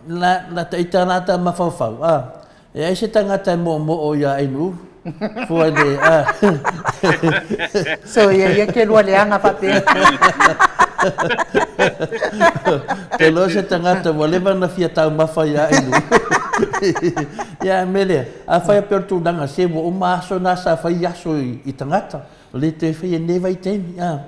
la, la ta ita la ta mafaufau, a, e ai se tagata e moomoo iā Ainuu, fua i le, a. So ia ia ke lua leaga faapea. Te loa se tagata ua leva ona fia taumafa iā Ainuu. Ia, a mea lea, afai a pea o le tulaga, se ua uma aso na sa fai aso i tagata, le toe faia i lenei vaitaimi, a.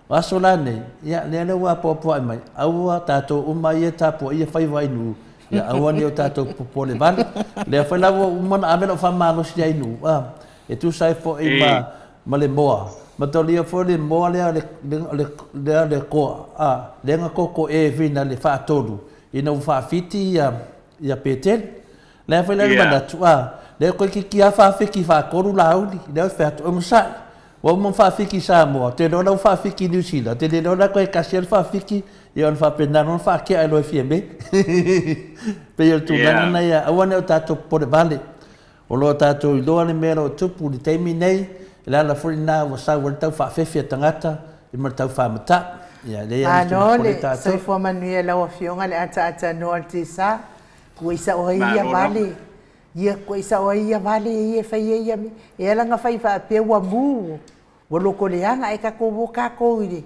O aso la nei, ia, lea lea ua apoapoai mai, aua tatou uma ia e tapuaia faiva i nuu, ia aua ne i o tatou popole vale. Lea foi la ua uma ona ave lau faamalosi i nuu, a, e tusa ai foi ma, ma le moa, ma talia foi le moa lea le, le, lea le koa, a, lea na kokoe fina le faatolu, ina ua faafiti ia, ia Petele. Lea foi la le manatu, a, lea toeitiiti lava faafiti faatolu lauli, lea ou te fai atu, onosai, Ua uma ona faafiki i Samoa, ou te iloa la ua faafiki i Niu Sila, ou te le iloa la toe tasi lava le faafiki, ia ona faapena loa ona faatea loa e Fiame. Pei o le tulaga lena ia aua ne i o tatou popole vale. O lo o tatou iloa le mea o lo o tupu i le taimi nei, o le ala foi lena ua sau ai le tau faafefe a tagata ma le tau faamatau. Ia, e leai lava nisi e Malo popole le tatou. soifua manuia i lau Afioga le ataata noa o le tisa, ua isa oe ia Malo lava. vale. Ia koe sao ai ia vale ia e fai ai ia mea. E ala ona fai faapea ua mu, ua loko leaga ae tatou o tatou i le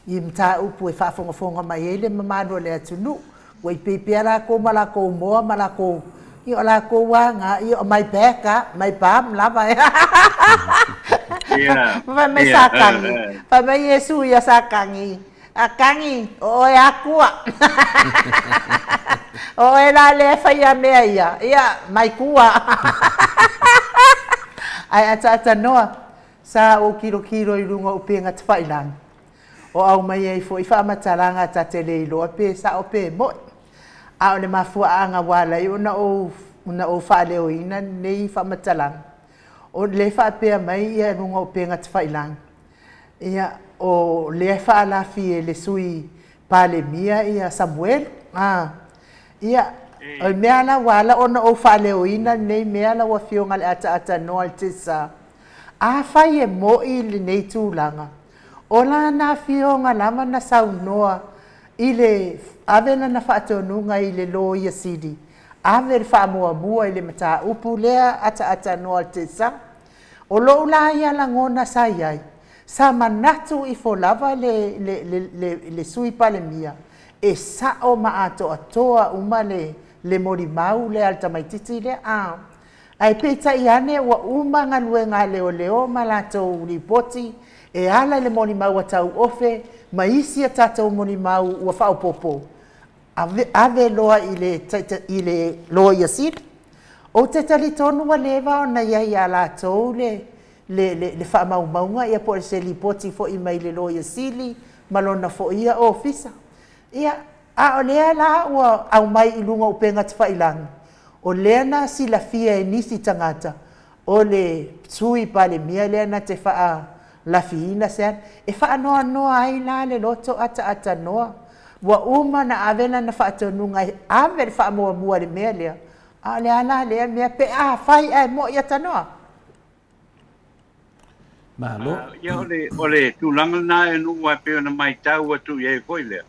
i mataupu e faafogafoga mai ai le mamalu o le atunuu. Ua ipei pea latou ma latou moa ma latou, ia o latou lava na, ia o my back a, my bum lava e. Fai mai Satani, fai mai Iesu ia Satani, A Kagi, o oe Akua. O oe la lea e faia mea ia, ia, mai tua. Ae ataatanoa, sa ou kilokilo i luga o upega tafailagi, o aumai ai foi faamatalaga ta te le iloa pe sao pe mo'i. A o le mafuaaga ua ala ai ona ou ona ou faaleoina lenei faamatalaga, o lea e faapea mai ia luga o upega tafailagi, Ia, o lea e faalafi e le Sui Palemia ia Samuelu. A. Ia, o le mea la ua ala ona ou faaleoina lenei mea lau Afioga i le ataatanoa i le Tesa, afai e mo'i lenei tulaga, o lana afioga lava na saunoa i le ave lana faatonuga i le Loia Sili, ave le faamuamua i le mataupu lea ataatanoa i le Tesa. O lou la ia lagona sa i ai, sa manatu ifo lava le, le, le, le, le Sui Palemia e sao ma atoatoa uma le, le molimau lea a le tamaitiiti lea. A. Ae peitai ane ua uma galuega a leoleo ma latou lipoti e ala i le molimau a Tauofe ma isi a tatou molimau ua faaopoopo, Ave, ave loa i le, i le Loia Sili. Ou te talitonu ua leva ona i ai ia latou le, le, le, le faamaumauga ia po o se lipoti foi mai le Loia Sili ma lona foi ia ofisa. Ia, a o lea la ua aumai i luga o upega tafailagi, o lea na silafia e nisi tagata O le Sui Palemia lea na te faalafiina se ana, e faanoanoa ai la le loto ataatanoa. Ua uma ona ave lana faatonuga e ave le faamuamua i le mea lea, a o le a la lea mea pe afai ae mo'i atanoa? Malo. Ia o le, o le tulaga lena e nuu ae pei ona maitau atu i ai foi lea,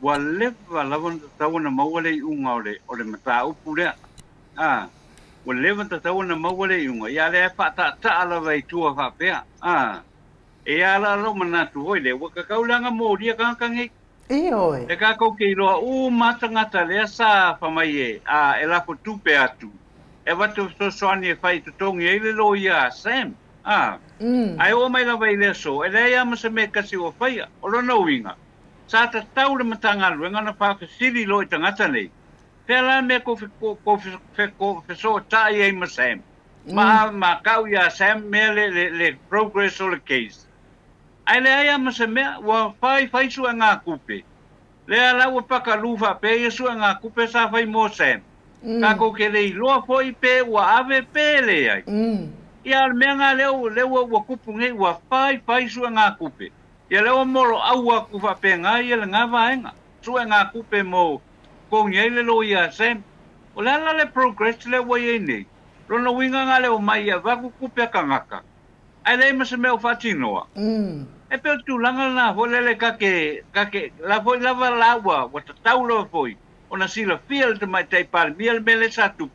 ua leva lava ona tatau ona maua le iuga o le, o le mataupu lea. A, ua leva ona tatau ona maua le iuga, ia a lea e faataataa lava i tua faapea. A, e a la lou manatu foi lea, ua tatau la ona molia tagata nei. Ioe. E tatou te iloa uma tagata lea sa fai mai e, a, e lafo tupe atu, e avatu fesoasoani e fai i totogi ai le loia a Sam. A, ae oo mai lava i le aso, e leai lava ma se mea e tasi ua faia. O lona uiga, sa tatau le Matagaluega ona faafesili loa i tagata nei, Fea la le mea kou fesootai ai ma Sam? Ma, ma kau iā Sam mea le, le, le progress o le case. Ae leai a ma se mea, ua fai fai suegakupe. Lea la ua pakalū faapea ia suegakupe sa fai mo Sam. Tatou te le iloa foi pe ua ave pe leai. Ia, o le mea lena lea lea ua ua tupu nei, ua fai fai suegatupe. Ia lea ua moloau atu faapena ia lena vaega, suegatupe mo totogi ai le loia a Sam. O le a la le progress lea ua i ai nei? Lona uiga na o le omai e avatu tupe a tagata, ae leai ma se mea o faatinoa. E pei o le tulaga lena foi lele ta te, ta te, la foi lava la ua, ua tatau lava foi ona silafia e le Tamaitai Palemia le mea lea sa tupu.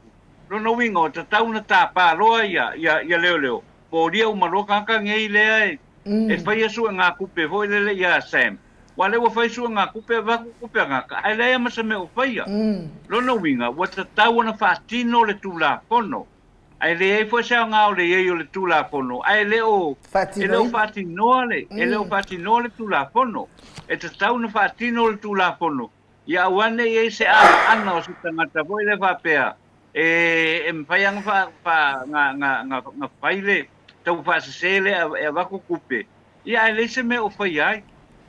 Lona uiga ua tatau ona tapa loa ia, ia, ia leoleo, molia uma loa tagata nei lea e, e faia suegatupe foi lele ia Sam. Aua lea ua fai suegatupe, avatu tupe a tagata, ae leai lava ma se mea o faia. Lona uiga ua tatau ona faatino le Tulafono. Ae leai foi se aoga o le i ai o le Tulafono, ae le o, e le o faatinoa le, e le o faatinoa le Tulafono. E tatau ona faatino le Tulafono, ia aua ne i i ai se anaana o se tagata foi lea faapea, e, e mafai lava ona fa, fa, na, na, na, na fai le taufaasese lea e avatu tupe, ia ae leai se mea o faia ai.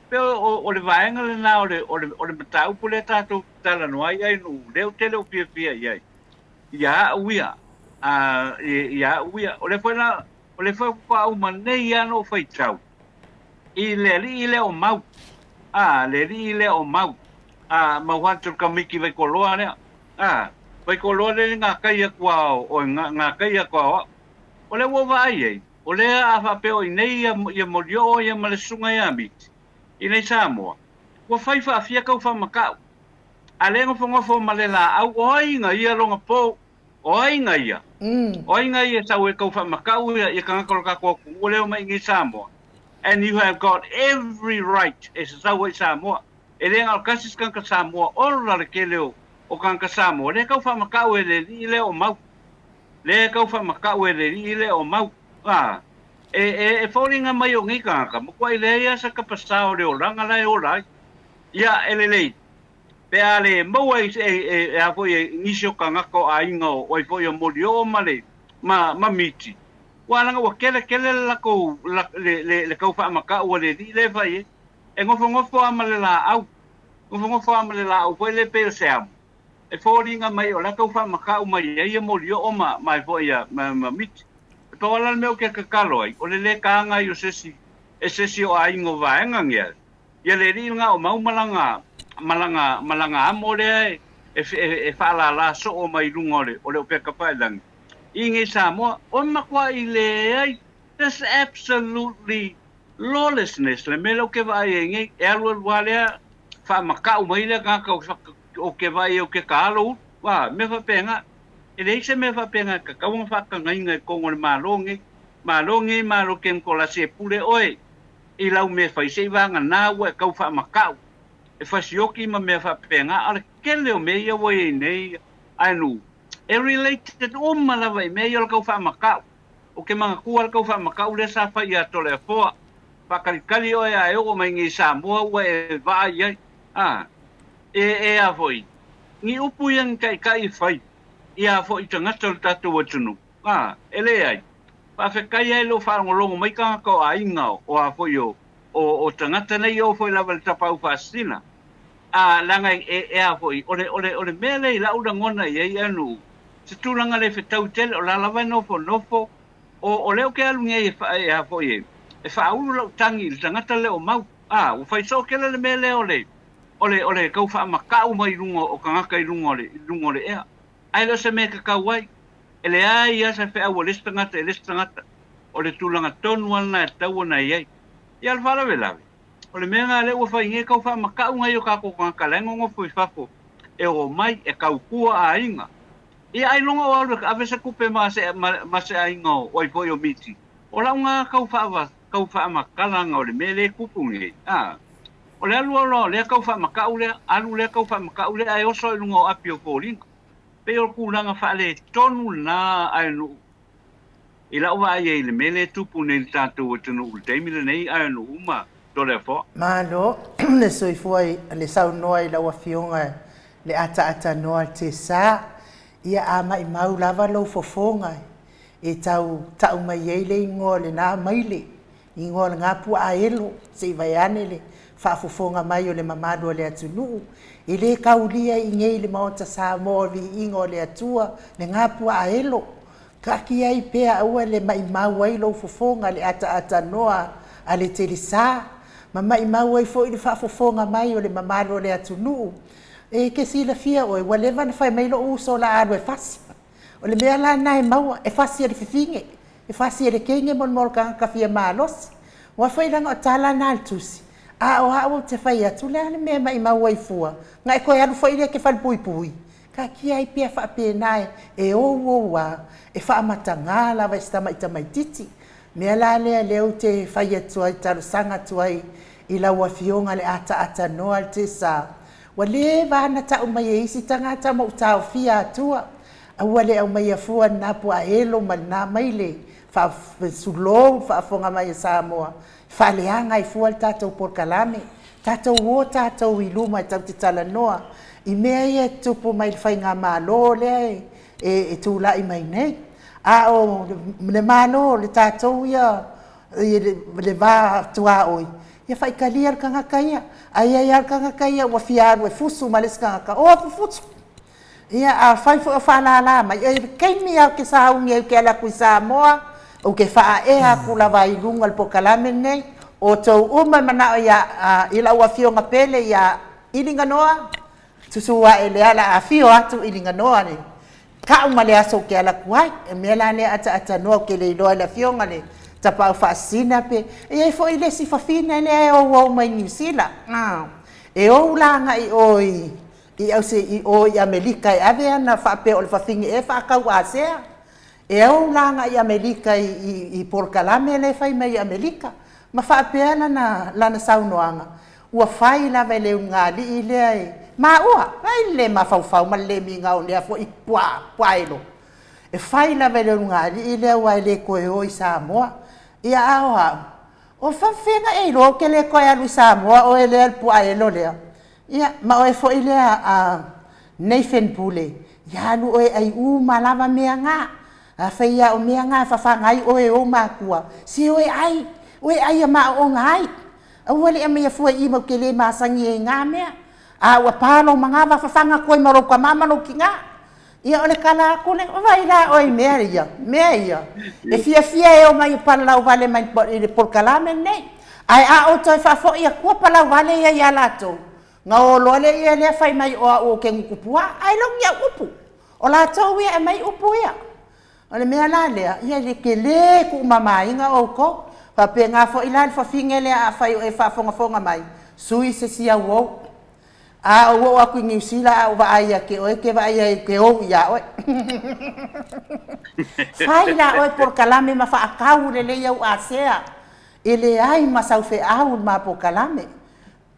Pei o, o, o le vaega lena o le, o le, o le mataupu lea tatou te talanoa ai, ai nuu, lea ou te le o fiafia i ai. Ia au ia, a, ia au ia. O lea foi la, o lea foi faatoa uma nei lava ona ou faitau i le alii lea o Mau, a, le alii lea o Mau, a, Mau Hunter Kamiki Waikoloa lea, a, Waikoloa lea i ngā kai atu a o, ngā, ngā kai atu a o au. O lea ua ou vaai ai, o lea a faapea o i nei ia, ia Molioo ia ma le susuga ia Miti, i nei Samoa, ua fai faafia kau whamakau. A le nofonofo ma le laau, o ai nga ia lona po? O ai nga ia? O ai nga ia sau e kau whamakau ia, ia tagata o le tatou atunuu ua leo mai i nei Samoa? And you have got every right e sasau ai Samoa. E le na o le tasi se tagata Samoa, ola le tele o, o tagata Samoa, lea kau whamakau e le alii lea o Mau. Lea kau whamakau e le alii lea o Mau. A, e, e, e foliga mai o nei tagata, matuai leai lava se kapasā o le olaga la e ola ai. Ia, e lelei, pe a le maua e, e, e, e a foi e nisi o tagata o aiga o, o ai foi o Molioo ma le, ma, ma Miti, ua leaga ua kelekele le lakou, la, le, le, le kau faamakau a le alii lea e fai ai. E nofonofo lava ma le laau, nofonofo lava ma le laau foi lea pei o se amo, e foliga mai o la e tau faamakau mai ai ia Molioo ma, ma ai foi ia, ma, ma Miti. E pau lava la le mea ou te tatalo ai, o le le taga ai o se isi, e se isi o aiga o vaega nei, Ia le alii lena o Mau ma lana, ma lana, ma lana amo lea e, e, e faalālā soo mai i luga o le, o le opeka paelagi i nei Samoa, o matuai leai, there's absolutely lawlessness le mea lea ou te vaai ai nei, e alualu lava lea, faamatau mai lea tagata o ke vaai ai o ke kaalo ulu, a, mea faapena. E leai se mea faapena e tatau ona faatagaina i totonu o le Malo nei. Malo nei, Malo Kemukolasi e pule oe i lau mea fai se i vagana ua e tau faamatau e fasioki ma mea faapena a o le tele o mea ia ua i ai nei ae nuu e related uma lava i mea ia o le tau faamatau. Ou te manatua le tau faamatau lea sa fai ia Toleafoa, faatalitali oe a e oo mai nei i Samoa ua e vaai ai. A, e, e a foi, ni upu ia ni taitai e fai ia foi tagata o le tatou atunuu. A, e leai. Faafetai ai lou faalogologo mai tagata o aiga o a foi o, o, o tagata nei e oo foi lava i le tapaau faasisina. A, leaga e, e a foi, o le, o le, o le mea lea i la'u lagona i ai anu, se tulaga le fetau tele, o la lava e nofonofo, o, o lea ou te alu nei e, e a foi e, e faaulu la'u tagi i le tagata lea o Mau. A, ua fai soo tele le mea lea o le, o le, o le tau faamata'u mai i luga o tagata i luga o le, i luga o le ea. Ae le o se mea e tatau ai. E leai lava se feau a le isi tagata i le isi tagata. O le tulaga tonu lava lena e tatau ona i ai. Ia, o le faalavelave, o le mea lena lea ua fai nei, tau faamatau nai o tatou tagata la e nonofo i fafo e omai, e tautua aiga. Ia, ailoga o alu e ave se tupe ma se, ma, ma se aiga o ai foi o Miti. O lau lena tau faava, tau faamatalaga o le mea lea e tupu nei. A, o le alu loa o lea tau faamatau lea, alu lea tau faamatau lea ae oso i luga o api o foliga. Pei o le tulaga faaletonu lena ae nuu i lau vaai ai i le mea lea e tupu nei i le tatou atunuu i le taimi lenei ae nuu uma Toleafoa. Malo le soifua i le saunoa i lau Afioga le ataatanoa Tesa. Ia a maimau lava lou fofoga e tau tau mai ai le igoa o lena maile, igoa o lena puaa elo, se i vaeane le faafofoga mai o le mamalu o le atunuu, e le kaulia i inei i le Maota Samoa o le Viiga o le Atua le gapuaaelo. Taatia ai pea aua le maimau ai lou fofoga le ataatanoa a le telesa, ma maimau ai foi le faafofoga mai o le mamalu o le atunuu. E te silafia oe, ua leva ona fai mai lou uso o le a alu e fasi. O le mea la lena e maua, e fasi e le fifine, e fasi e le teine mo le mea o le tagata fia malosi. Aua foi leaga o tala na a le tusi, a o au ou te fai atu, o le a le mea e maimau ai fua, na e toe alu foi lea e te falepuipui. Taatia ai pea faapena e ou ou a, e faamataga lava i si tamai tamaititi. Mea la lea lea ou te fai atu ai, talosaga atu ai i lau Afioga le ataatanoa le tesa, ua leva lava na tau mai e isi tagata ma ou taofia atua, aua le aumaia fua lena puaaelo ma lena maile, sulou le faafofoga mai a Samoa, faaleaga ai fua le tatou polokalame. Tatou o tatou i luma e tatou te talanoa i mea ia e tutupu mai i le faigamalo lea e tulai mai nei. A o le Malo o le tatou ia i le va tuaoi, ia faitalia le tagata ia. A i ai lava le tagata ia ua fia alu e fusu ma le isi tagata, o atu fusu. Ia, afai foi o faalala mai, i le taimi lava ou te sauni ai ou te alu atu i Samoa, ou te faaea atu lava i luga o le polokalame lenei, o outou uma e manao ia, i lau afioga pele ia Iliganoa, susu ae lea o le a afio atu Iliganoa i le tau ma le aso ou te alu atu ai. O le mea la lea ataatanoa ou te le iloa i le afioga i le Tapaau Faasisina pe e i ai foi le isi fafine lea e ouou mai Niu Sila, e ou la agai i o i I ause i o i Amelika e ave ana faapea o le fafine ea e faatau asea. E ou la agai i Amelika i, i, i polokalame lea e fai mai i Amelika. Ma faapea lana, lana saunoaga, ua fai lava e le ulugalii lea e maua, vaai le le mafaufau ma le le migao i lea foi puaa, puaaelo. E fai lava e le ulugalii lea aua e le toe o i Samoa. Ia a o au, o faafefea na e iloa ou te le toe alu i Samoa oe lea le puaaelo lea? Ia, ma oe foi lea a Nathan Pule, ia alu oe ai uma lava mea na. Afai ia o mea na e fafaga ai oe e ou matua, se oe ai, oe ai ia maooga ai. Aua le aumaia fua i i matou te le masani ai i na mea. A ua pa lou manava, fafaga atu ai ma lou tama ma lou tina. Ia o le tala atu lea, vaai la oe i mea ia, mea ia, e fiafia e omai e palalau vale mai i le polokalame lenei. Ae a ou toe faafoi atua palau vale ia ia latou, na o loa lea lea fai mai o au ou te gutu puaa, ae le o ni au upu. O latou ia e aumai upu ia. O le mea la lea, ia e tele tuumamaina outou. Faapena foi la le fafine lea afai o e faafogafoga mai, sui se isi au ou. A ou oo atu i Niu Sila a ou vaai ia te oe, e te vaai ai ou te ou ia oe. Fai la oe polokalame ma faatau lelei au asea, e leai ma sau feau i le ma polokalame.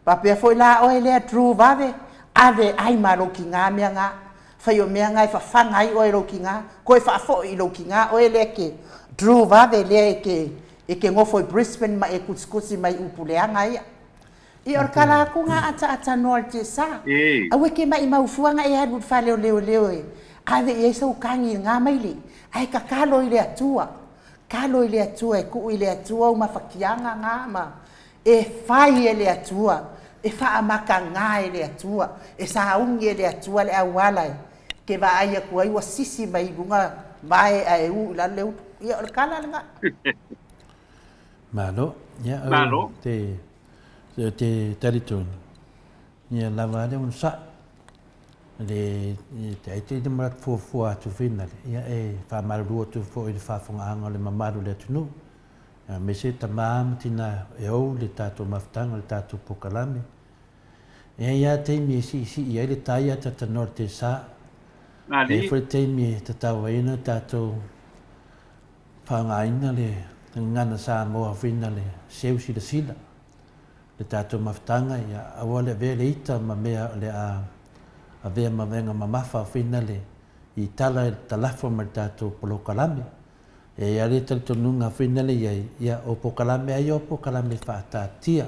Faapea foi la oe lea Drew Vave, ave ai ma lou tiga mea na. Fai o mea na e fafaga ai oe e lou tiga, toe faafoi i lou tiga oe lea e te Drew Vave lea e te e te nofo i Brisbane ma e tusitusi mai upu leaga ia. Ia o le tala atu na ataatanoa i le tiasa. Aua e te maimau fua na e alu i le fale o leoleo e ave i ai sou tagi i lena maile, ae tatalo i le Atua. Talo i le Atua e tuu i le Atua ou mafatiaga na ma e fai e le Atua, e faamataga e le Atua, e sauni e le Atua le auala e te vaai atu ai ua sisi mai i luga vae ae u i lalo le ulu. Ia o le tala lena. Malo. Ia, Malo. Te, te, te talitonu, ia lava le onosai. Le, te ai te ina mara fuafua atu finale, ia e whaamaruru atu fo i le whaafongaaga o le mamalu le atunuu. Ia, me se tamā ma tina e ou le tātou mafutanga, le tātou pokalame. Ia ia taimi e siisii ai le tai a tatanoa le te sa. E foi taimi e tatau ai na tātou Faaaogaina le gagana Samoa fina le seu silasila le tatou mafutaga ia aua le avea le ita ma mea o le a avea ma vaega mamafa fina le i tala i le talafo ma le tatou polokalame. E i ai le talitonuga fina le i ai ia o polokalame a ia o polokalame faataatia.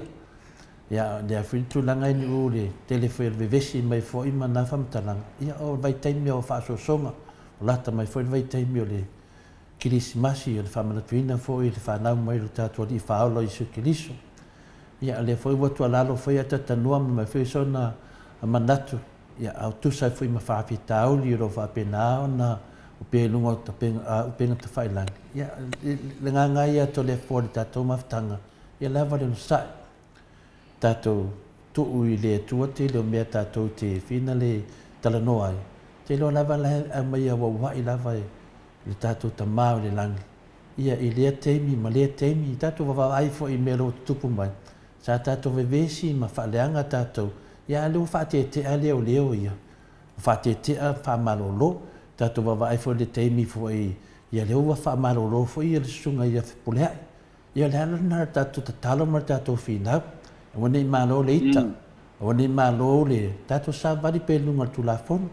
Ia lea foi le tulaga i Nu'u le tele foi o le vevesi mai foi ma na faamatalaga ia o le vaitaimi o faasoasoga o lata mai foi le vaitaimi o le Kerisimasi, o le faamanatuina foi le fanau mai o lo tatou Alii Faaola o Iesu Keriso. Ia, o lea foi ua tuualalo foi a Tatanua ma mai foi sona manatu, ia, a tusa ai foi ma faafitauli o lo o faapena ona opea i luga o upega tafailagi. Ia, le agaga lava ia Toleafoa i le tatou mafutaga, ia lava le onosai, tatou tuu i le Atua tele o mea tatou te finale talanoa ai, te iloa lava la e aumai auauai lava e le tatou Tama o i le Lagi, ia i lea taimi ma lea taimi, tatou vaavaai foi i mea o lo o tutupu mai, sa tatou vevesi ma faaleaga tatou, ia a o lea ua faatetea leoleo ia, ua faatetea faamalolo, tatou vaavaai foi i le taimi foi, ia lea ua faamalolo foi ia le susuga ia Fepuleai. Ia o le ala lena o le tatou tatalo ma le tatou finau, aua ne i malo le ita, aua ne i malo le tatou savali pea i luga o le Tulafono.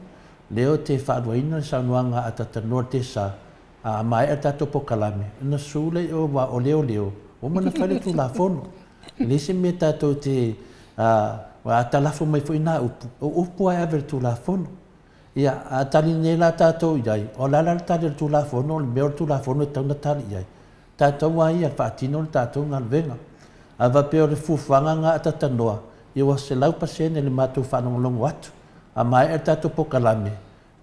Lea ou te faaluaina le saunoaga a Tatanoa Tesa, a maea le tatou polokalame, ona sue lea i o aua o leoleo, ua uma ona fai le Tulafono. E leai se mea tatou te, a talafo mai foi na upu, o upu lava e ave i le Tulafono. Ia, a tali nei la tatou i ai, o le a la le tali a le Tulafono, o le mea o le Tulafono e tatau ona tali i ai? Tatou a ia e faatino le tatou galuega. A faapea o le fuafuaga lena a Tatanoa, ia ua 100% le matou faalogologo atu. A maea le tatou polokalame,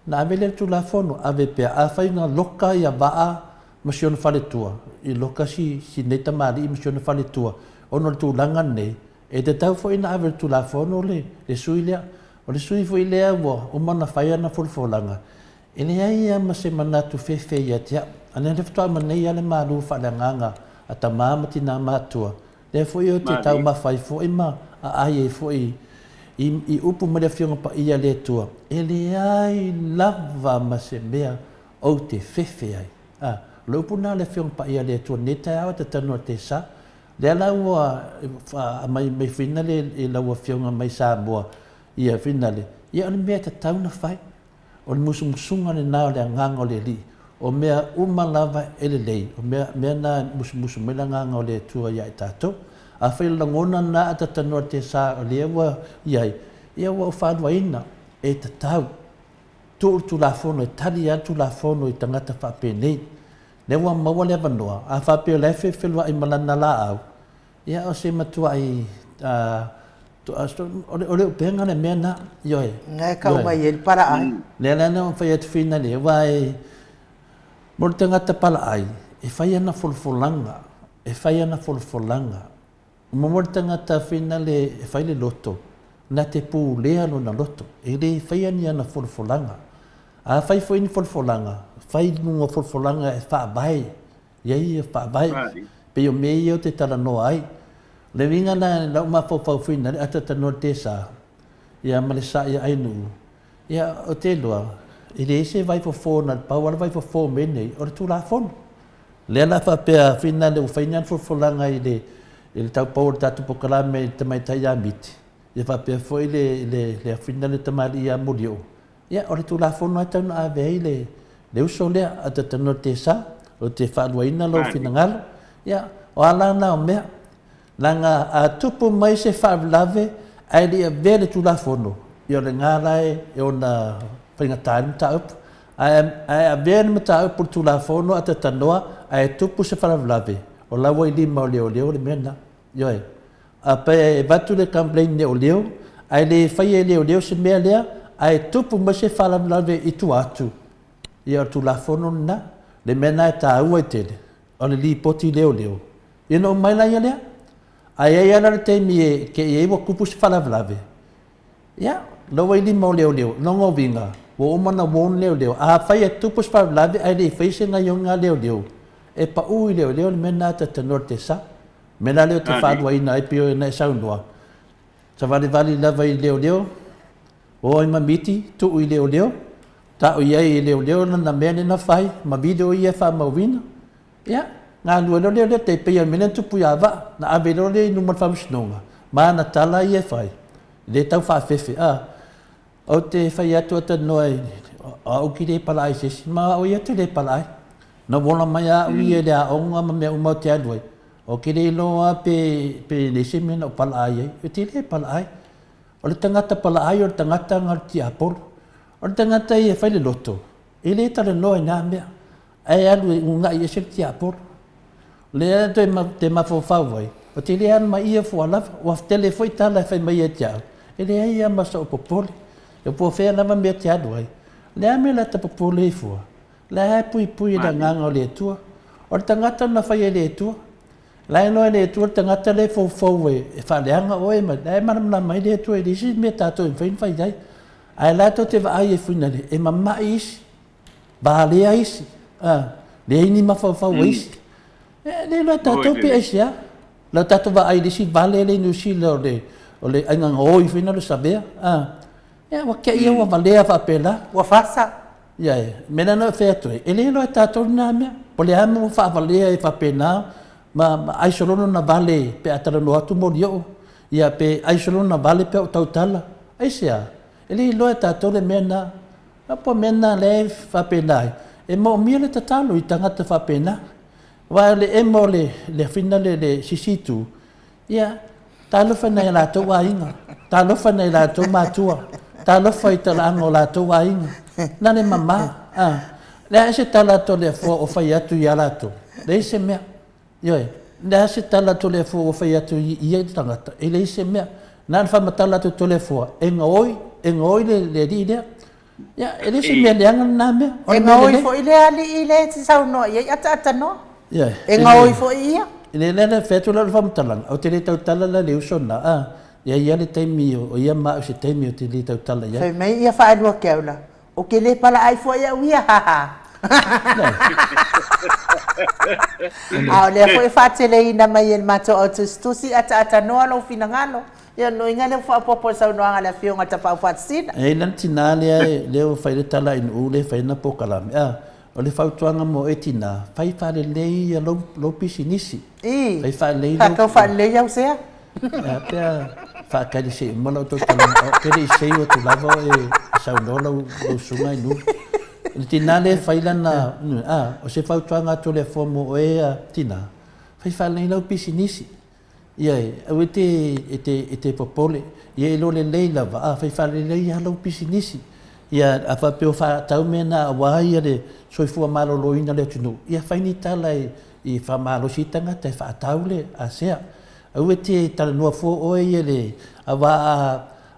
ona ave lea i le Tulafono, ave pea. Afai na loka ia Vaa ma si ona faletua, i loka si nei tamalii ma si ona faletua ona o le tulaga lenei, e tatau foi ona ave i le Tulafono le sui lea. O le sui foi lea ua uma ona fai ana folafolaga, E leai lava ma se manatu fefe ia te au. A lea faatoa uma nei lava le malu faaleagaga a tama ma tina matutua, lea foi ou te taumafa ai foi ma aai ai foi i upu mai le Afioga Paia a le Atua, e leai lava ma se mea ou te fefe ai. A, o le upu lena a le Afioga Paia a le Atua i lenei taeao e tatanu a Tesa. Lea la ua aumai mai finale i lau Afioga mai Samoa ia finale, ia o le mea e tatau ona fai. O le musumusuga lena o le Agaga o le Alii, o mea uma lava e lelei, o mea, mea na e musumusu mai le Agaga o le Atua ia i tatou. Afai o le lagona lena a tatanoa le tesa o lea ua i ai, ia ua ou faaluaina, e tatau. Tuu le Tulafono, e tali lava le Tulafono i tagata faapenei. Lea ua maua le avanoa, a faapea o la e fefeluai ma lana laau, Ia, o se matuai, o le upega le mea na, ioe. Na e kau mai ai le palaai. Lea la na fai atu finale, aua e, mo le tagata palaai, e fai ana folafolaga, e fai ana folafolaga. Mo le tagata finale e fai le loto, na te pulea lona loto, e le faia ni ana folafolaga. A fai foi ni folafolaga, fai i luga o folafolaga e faavae Ia ia faavae, pei o mea ia ou te talanoa ai. O le uiga la i lau mafaufau foi na le atatanoa le tesa, ia ma le sa ia Ainuu, ia ou te iloa, e leai se vaifofo na o le pau lava le vaifofo o mea nei, o le Tulafono. O lea la faapea finale ua fai ni ana folafolaga i le i le taupou o le tatou polokalame i le tamaitai ia Miti, ia faapea foi le le le finale tamalii ia Molioo, Ia, o le Tulafono lava e tatau ona ave ai le, le uso lea, a tatanoa Tesa, ou te faaluaina lou finagalo. Ia, o a la na o mea? Leaga a tupu mai se faalavelave ae le i avea le Tulafono, ia o lena la e ona faigata ai le mataupu. Ae, ae avea le mataupu i le Tulafono a tatanoa ae tupu se faalavelave, o la ua i lima o leoleo le mea lena. Ioe. A pe e avatu le complaint i leoleo, ae le faia e leoleo se mea lea, ae tupu mai se faalavelave i tua atu, ia o le tulafono lena. Le mea lena e taua ai tele, o le lipoti i leoleo, ia ona uma ai laia lea. Ae i ai lava la le taimi e te i ai ua tupu se faalavelave, ia, la ua i lima o leoleo, lona uiga, ua uma ona warn leoleo, afai e tupu se faalavelave ae le i faia se gaioiga a leoleo, e pau i leoleo le mea lena e talanoa i le tesa. Mea la lea ou te faaluaina ai pei ona e saunoa, savalivali lava i leoleo, o ai ma miti, tuu i leoleo, tau i ai e leoleo lana mea lea na fai, ma video ia e faamauina, ia, galue loa leoleo, tai pei o le mea lea na tupu ia Vaa, na ave loa lea i luma o le faamasinoga, ma ana tala ia e fai, e le tau faafefe, a. Ou te fai atu a talanoa i o au ki le palaai se isi, ma o au ia te le palaai. Na ou ola mai a au ia i le aoga ma mea uma ou te alu ai, ou te le iloa pe, pe leai se mea na ou palaai ai, ou te le palaai. O le tagata palaai o le tagata na o le tiapolo. O le tagata ia e fai le loto, e le talanoa i na mea, ae alu e uunai ese le tiapolo. O lea te mafaufau ai. Ou te le alamaia fua lava, ua tele foi tala e fai mai ia te au, e leai lava ma sou popole. E po o fea lava mea e te alu ai, o le a mea o le a ta popole ai fua? O la e puipui e le Agaga o le Atua. O le tagata na faia e le Atua. O la e iloa e le Atua le tagata lea e foufou e faaleaga oe ma, la e malamalama ai le Atua i le isi mea tatou e mafai ona fai ai. Ae o la tou te vaai e fuinale, e mama'i isi, valea isi, a, leai ni mafaufau o isi. E le iloa e tatou pe aisea. La tatou vaai i le isi vale lea i Niu Sila o le, o le aiga gaoi foi lena o le savea, a, ia ua te i ua valea faapena. Ua fasa. Ia e, mea lena na ou fai atu ai, e le iloa e tatou lena mea. Po o le a mea ua faavalea ai faapena ma, ma ai solo lona vale pe a talanoa atu molioo, ia pe ai solo lona vale pe a ou tautala. Aisea? E le iloa e tatou le mea lena. A po o mea lena lea e faapena ai, e moomia le tatalo i tagata faapena. Aua o le ema o le, le afina le, le sisi itu, ia, talofa i nai o latou aiga, talofa i nai latou matua, talofa i talaaga o latou aiga, na le mama, a. Le a se tala a Toleafoa o fai atu ia latou? Leai se mea. Ioe, le a se tala a Toleafoa ua fai atu i ia tagata? E leai se mea. Na ona faamatala atu e Toleafoa, e gaoi, e gaoi le, le alii lea. Ia, e le se mea leaga lena mea. O le mea lelei. E gaoi foi le alii lea e te saunoa i ai, ataatanòa. Ioe. E gaoi foi ia. E le lea fai atu lau faamatalaga, ou te le tautala la i le uso lena, a, e i ai le taimi o ia ma au i se taimi ou te le tautala i ai. Fai mai ia faalua keaula, Ou te le palaai foi au ia, haha. A o lea foi e faateleina mai e le matou au tusitusi ataatanoa lou finagalo. Ia o lona uiga lea ua faaopoopo i le saunoaga a le Afioga i le Tapaau Faatasina. E i ai la le tina lea lea ua fai le tala i Nu'u lea e fai ana polokalame, a, o le fautuaga mo oe tina, fai faalelei ia lou, lou pisinisi. I, Fai faalelei lou... Faatau faalelei au sea. Ae a pe a faatali se i uma lau tautalaga, ou te le i seu atu lava oe e saunoa lau, lau susuga i luga. O le tina lea e fai lana, a, o se fautuaga atu a le Atua mo oe a tina, fai faalelei lau pisinisi. Ioe, aua e te, e te, e te popole, ia iloa lelei lava, a, fai faalelei lava lau pisinisi. Ia, a faapea o faatau mea na aua ia le soifua maloloina o le atunuu, ia fai ni tala e, i faamalosi ai tagata e faatau le asea. Aua e te talanoa fua oe ia le, aua a,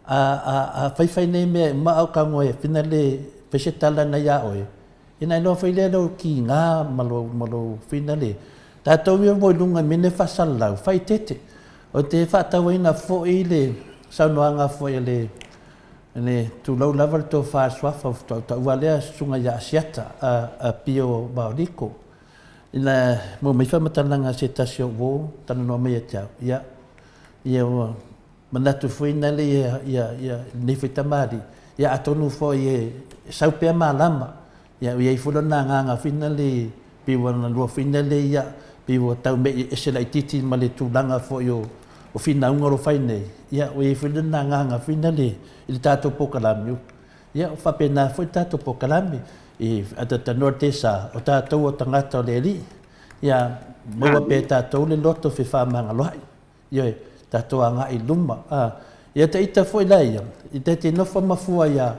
a, a, a faifai nei mea e uma a o tago e fina le, fai se tala na iā oe, ia na iloa foi lea lou kiga ma lou, ma lou fina le, tatou ia ua i luga i mea nei faasalalau, faaeteete. Ou te faatauaina foi le saunoaga foi a le, le tulou lava le tofa a le Suafa o Tautaua lea Susuga ia Asiata a, a Pio Vaoliko. Ina maua mai faamatalaga a se tasi o uo talanoa mai ia te au, ia, ia ua manatu foi nale ia, ia, ia lenei foi tamalii, ia atonu foi e sau pea malama, ia ua i ai foi lona agaga foi nale, pei ua na lua foi nale ia, pei ua tau me'i ese laitiiti ma le tulaga foi o, o finauga o lo o fai nei, ia ua i ai foi lona agaga foi nale i le tatou polokalame, Ia, ua faapena foi le tatou polokalame i Atatanoa le Tesa, o tatou o tagata o le Alii, ia maua pea e tatou le loto fefaamagaloa'i, ioe, tatou agai i luma. A, ia ta ita foi la ia, i ta te nofo mafua ia,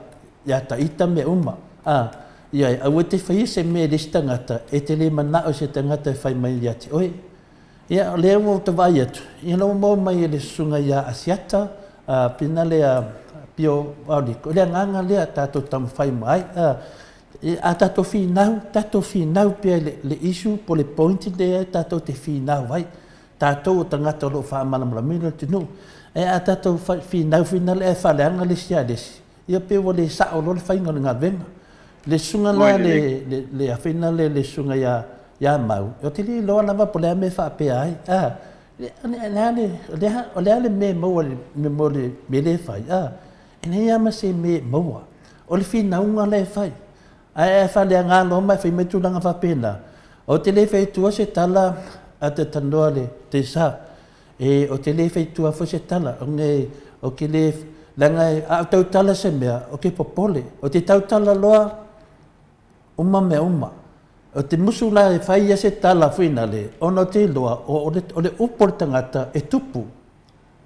ia ta ita mea uma, a, ioe, aua e te faia se mea i le isi tagata e te le mana'o i se tagata e fai mai ia te oe. Ia, o lea ua ou vaai atu, ia la ua maua mai e le susuga ia Asiata, a, pina lea Pio Aoliko, le agaga lea tatou taumafai uma ai. A, a tatou finau, tatou finau pea i le, le issue po o le point lea tatou te finau ai. Tatou o tagata o lo o faamalamalamaina le atunuu. Ae a tatou finau finau ae faaleaga le isi ia le isi, Ia pei ua le sao loa le faiga o le galuega. Le susuga la le, le, le afina le, le susuga ia, ia Mau, ou te le iloa lava po o le a mea e faapea ai. A, le, le a le, o le a, o le a le mea e maua i le, mo le mea lea e fai? A, e leai lava ma se mea e maua. O le finauga la e fai. Ae a faaleaga loa ma e fai mai tulaga faapena, ou te le fai atua se tala a te tanoa le Tesa. E, ou te le fai tua foi se tala, ona e, ou te le, leaga e, a ou tautala se mea, ou te popole. Ou te tautala loa, uma mea uma. Ou te musu la e fai ia se tala fuinale, ona ou te iloa, o, o le, o le upu a le tagata e tupu,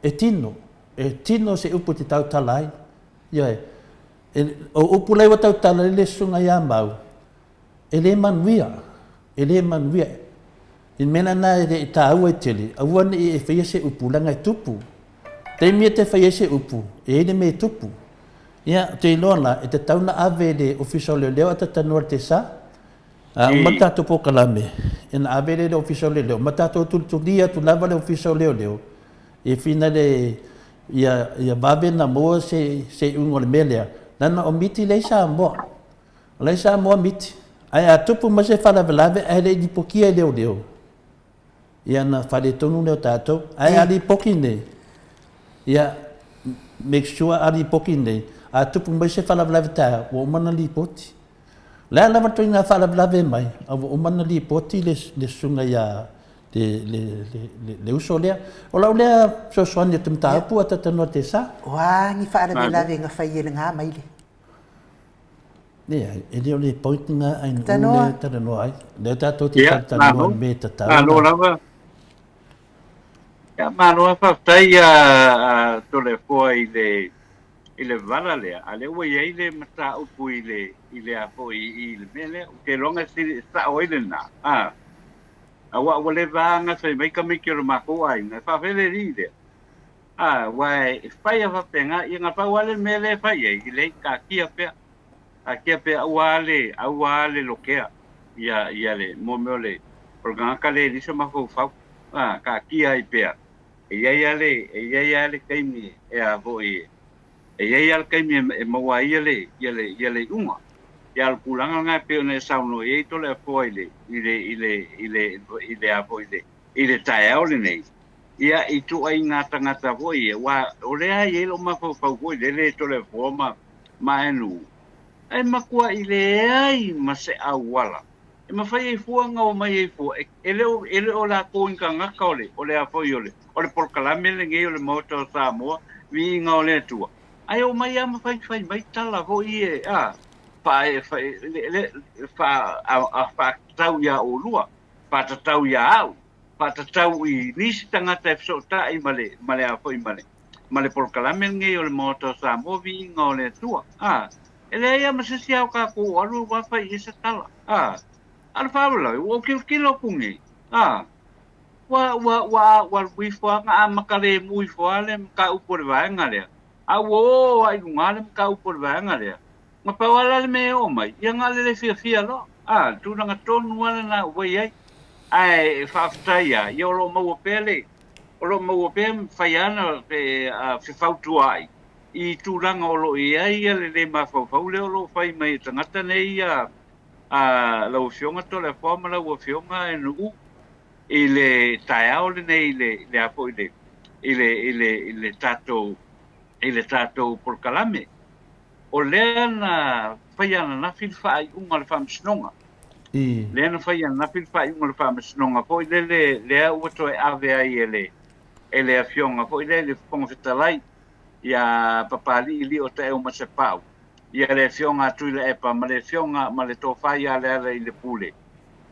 e tino, e tino se upu e te tautala ai. Ioe. E, o upu la ua tautala ai le susuga ia Mau, e le manuia, e le manuia. I le mea lena e le i taua ai tele, aua ne i e faia se upu leaga e tupu. Taimi e te fai ai se upu, e i ai le mea e tupu. Ia, ou te iloa la, e tatau ona ave i le Ofisa o Leoleo ae talatalanoa i le TSA. A uma le tatou polokalame, ia ona ave lea i le Ofisa o Leoleo, ma tatou tulitulia atu lava le Ofisa o Leoleo, e finale ia, ia vave ona maua se, se iuga o le mea lea, leaga o miti lea i Samoa. O la e i Samoa miti. Ae a tupu mai se faalavelave ae le i lipotia e leoleo, ia ona faaletonu lea o tatou. Ae a lipoti nei, ia make sure a lipoti nei, a tupu mai se faalavelave taeao, ua uma ona lipoti. O le a lava le ituaiga faalavelave e mai, a ua uma ona lipoti le susuga ia le uso lea. O lau lea fesoasoani atu i le mataupu a talatalanoa te sa. O a ni faalavelave na fai e lena maile? Leai, e le o le point lena a nuu lea e talanoa ai. Lea tatou te talatalanoa i le mea e tatau ona. Malo lava. Ia, malo lava faafetai a Toleafoa i le i le vala lea, a lea ua i ai le mataupu i le i le a foi i le mea lea. Ou te iloa e sao ai lena, a aua ua leva lava ona fai mai tamaiti o le matou aiga, e faafefea le alii lea? A, aua e fai lava faapena, ia na pau lava le mea lea e fai i ai, e leai, taatia pea, taatia pea, aua le, aua le lokea, ia, ia le, mo mea o le, o le tagata lea e leai se mafaufau, a, taatia ai pea, e i ai lava le, e i ai lava le taimi e a foi, e i ai lava le taimi e maua ai ia le, ia le, ia le iuga. Ia, a o le tulaga lena e pei ona e saunoa i ai Toleafoa i le, i le, i le, i le, i le a foi i le, i le taeao lenei, ia, i ituaiga tagata foi ia, aua o lea e i ai lou mafaufau foi lele e Toleafoa ma, ma Enu, e matuai leai ma se auala e mafai ai fua ona omai ai fua, e, e le o, e le o latou ni tagata o le, o le a foi o le, o le polokalame lenei o le Maota o Samoa, viiga o le Atua, ae omai lava ma faifai mai tala foi ia, a, faa, fa, le, le, faa, a, a, faatatau iā olua. Faatatau iā au, faatatau i nisi tagata e fesootai ma le, ma le a foi ma le, ma le polokalame lenei o le Maota o Samoa, Viiga o le Atua. A, e leai lava ma se isi a o tatou o alu aua fai i ai se tala. A, a o le faalavelave, ua ou tilotilo atu nei, a, ua, ua, ua, ua alu ifo lava na amata lemu ifo lava le mataupu o le vaega lea, a ua oo lava i luga le mataupu o le vaega lea. Na pau lava la le mea e oo mai, ia na o le le fiafia loa. A, le tulaga tonu lava lena ua i ai. Ae faafetai lava, ia o lo o maua pea le, o lo o maua pea ma fai lava ona fefautuaai i tulaga o lo o i ai le le mafaufau lea o lo o fai mai e tagata nei ia a lau Afioga Toleafoa ma lau Afioga Enu'u i le taeao lenei i le, i le a foi i le, i le, i le, i le tatou, i le tatou polokalame. O lea na faia ananafi le faaiuga o le Faamasinoga. Lea na faia ananafi le faaiuga o le Faamasinoga foi lele lea ua toe ave ai e le e le Afioga foi lea i le Fofoga Fetalai ia Papalii Lio Taeu Masepau, ia le Afioga a Tuilaepa ma le Afioga ma le Tofa ia Lealailepule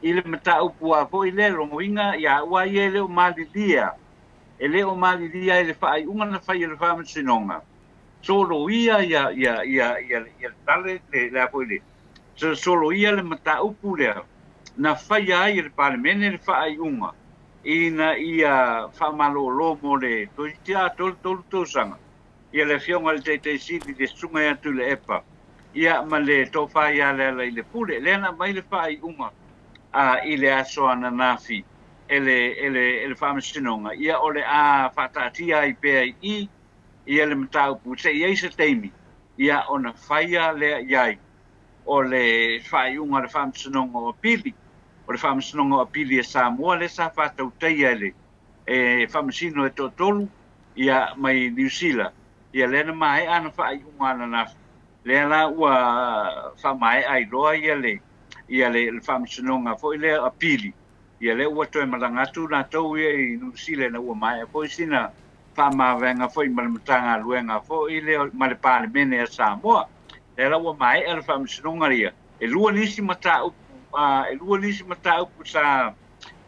i le mataupu lava foi lea logoina ia aua ia e le o malilia e le o malilia ai le faaiuga na fai e le Faamasinoga. Soloia ia ia ia ia ia le tale le le a foi le soloia le mataupu lea na faia ai e le Palemene le faaiuga ina ia faamalolo mo le toeitiiti atoa le 3 tausaga ia le Afioga i le Taitai Sili le Susuga ia Tuilaepa ia ma le Tofa ia Lealailepule. Lea na aumai le faaiuga a i le aso ananafi e le e le e le Faamasinoga ia o le a faataatia ai pea i i ia le mataupu se i ai se taimi ia ona faia lea i ai o le faaiuga a le Faamasinoga o Apili, o le Faamasinoga o Apili a Samoa lea sa faatautaia e le e Faamasino e toatolu ia mai Niu Sila, ia lea na maea ana faaiuga ananafi, lea la ua faamaea ai loa ia le ia le Faamasinoga foi lea o Apili. Ia lea ua toe malaga atu latou ia i Niu Sila ina ua maea foi sina faamavaega foi ma le Matagaluega foi lea ma le Palemene a Samoa. Lea la ua maea le faamasinoga ia. E lua nisi mataupu, e lua nisi mataupu sa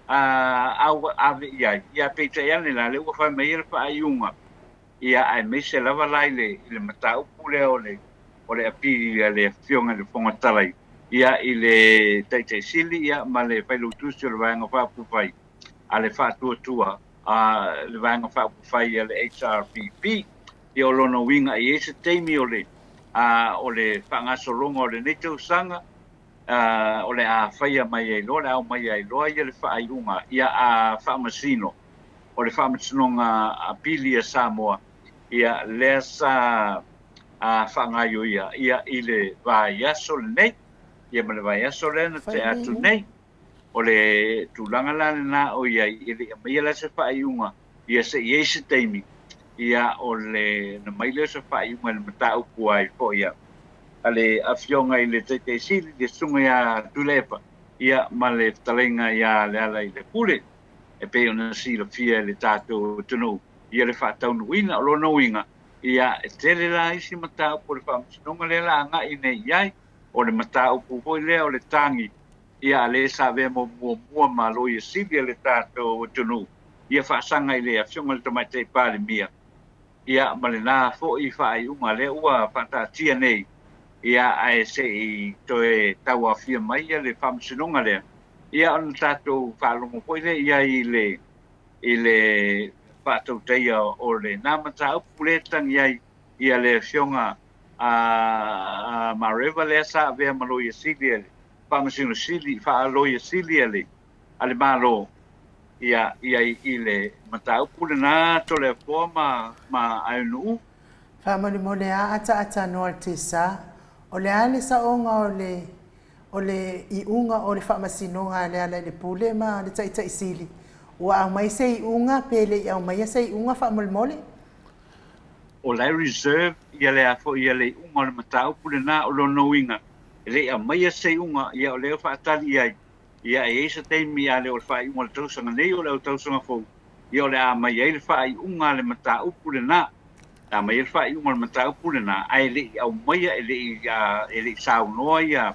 ave i ai, ia peitai ane la, lea ua fai mai ai le faaiuga, ia aemaise lava la i le, i le mataupu lea o le, o le apili a le Afioga i le Fofoga Fetalai, ia i le Taitaisili ia ma le Failautusi o le Vaega Faaupufai. a le Faatuatua a le Vaega Faaupufai a le HRPP. Ia o lona uiga e i ai se taimi o le o le faagasologa o lenei tausaga o le a faia mai ai loa, o le a aumaia ai loa ia le faaiuga ia a faamasino o le Faamasinoga Apili a Samoa, ia lea sa faagaioia ia i le vaiaso lenei, ia ma le vaiaso lea na tea atu nei. O le tulaga la lena o i ai, e le i aumaia la se faaiuga ia se i ai se taimi, ia o le na mai lea o se faaiuga i le mataupu ai foi a le Afioga i le Taitai Sili, le Susuga ia Tuilaepa, ia ma le fetalaiga ia Lealailepule, e pei ona silafia e le tatou atunuu ia le faataunuuina. O lona uiga, ia e tele la isi mataupu o le Faamasinoga lea la agai nei i ai, o le mataupu foi lea o le tagi, ia a lea sa avea mo muamua ma Loia Sili a le tatou atunuu, ia faasaga i le Afioga i le Tamaitai Palemia, ia ma lena foi faaiuga lea ua faataatia nei, ia ae se i toe tauaofia mai ia le Faamasinoga lea, ia ona tatou faalogo foi lea i ai i le i le faatautaia o lena mataupu lea e tagi ai ia le Afioga a Mareva lea sa avea ma Loia Sili a le Faamasino Sili, Faa-Loia Sili a le a le Malo, ia, ia i le mataupu lena Toleafoa ma, ma Aenu'u. Faamolemole a ataata noa le tesa, o le a le saoga o le o le iuga o le faamasinoga a Lealailepule ma le Taitai Sili, ua aumai se iuga pe le i aumaia se iuga faamolemole? O la e reserve ia le a foi ia le iuga o le mataupu lena, o lona uiga e le i aumaia se iuga, ia o lea e faatali i ai, ia e i ai se taimi a le o le faaiuga o le tausaga nei o le au tausaga fou, ia o le a aumai ai le faaiuga a le mataupu lena. E aumai ai le faaiuga o le mataupu lena, ae le i aumaia, e le i, e le i saunoa ia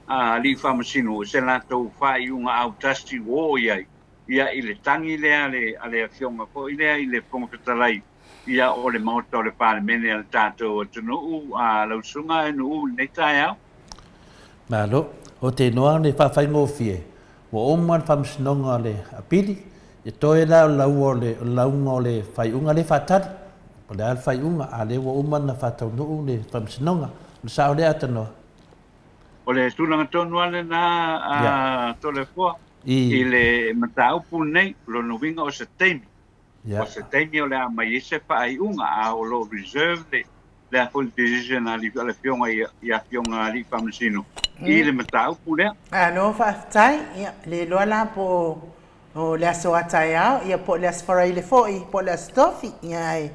alii faamasino i se latou faaiuga autasi ua oo i ai, ia i le tagi lea a le, a le Afioga foi lea i le Fofoga Fetalai, ia o le Maota o le Palemene a le tatou atunuu, a lau Susuga Nuu i lenei taeao. Malo. O te iloa le faafaigofie, ua uma le faamasinoga o le apili, e toe la o le laua o le lauga o le faaiuga lea e faatali, po o le a le faaiuga, a o lea ua uma ona faataunuu le faamasinoga. O le sao lea Atanoa? O le tulaga tonu lava lena a Toleafoa i le mataupu lenei, o lona uiga o se taimi O se taimi o le a aumai ai se faaiuga, a o lo o reserve le le a foi le decision a le afioga i afioga alii faamasino i le mataupu lea. Malo faafetai. Ia, le iloa la po o le aso a taeao, ia po o le aso Faraile foi, po o le aso Tofi, ia ae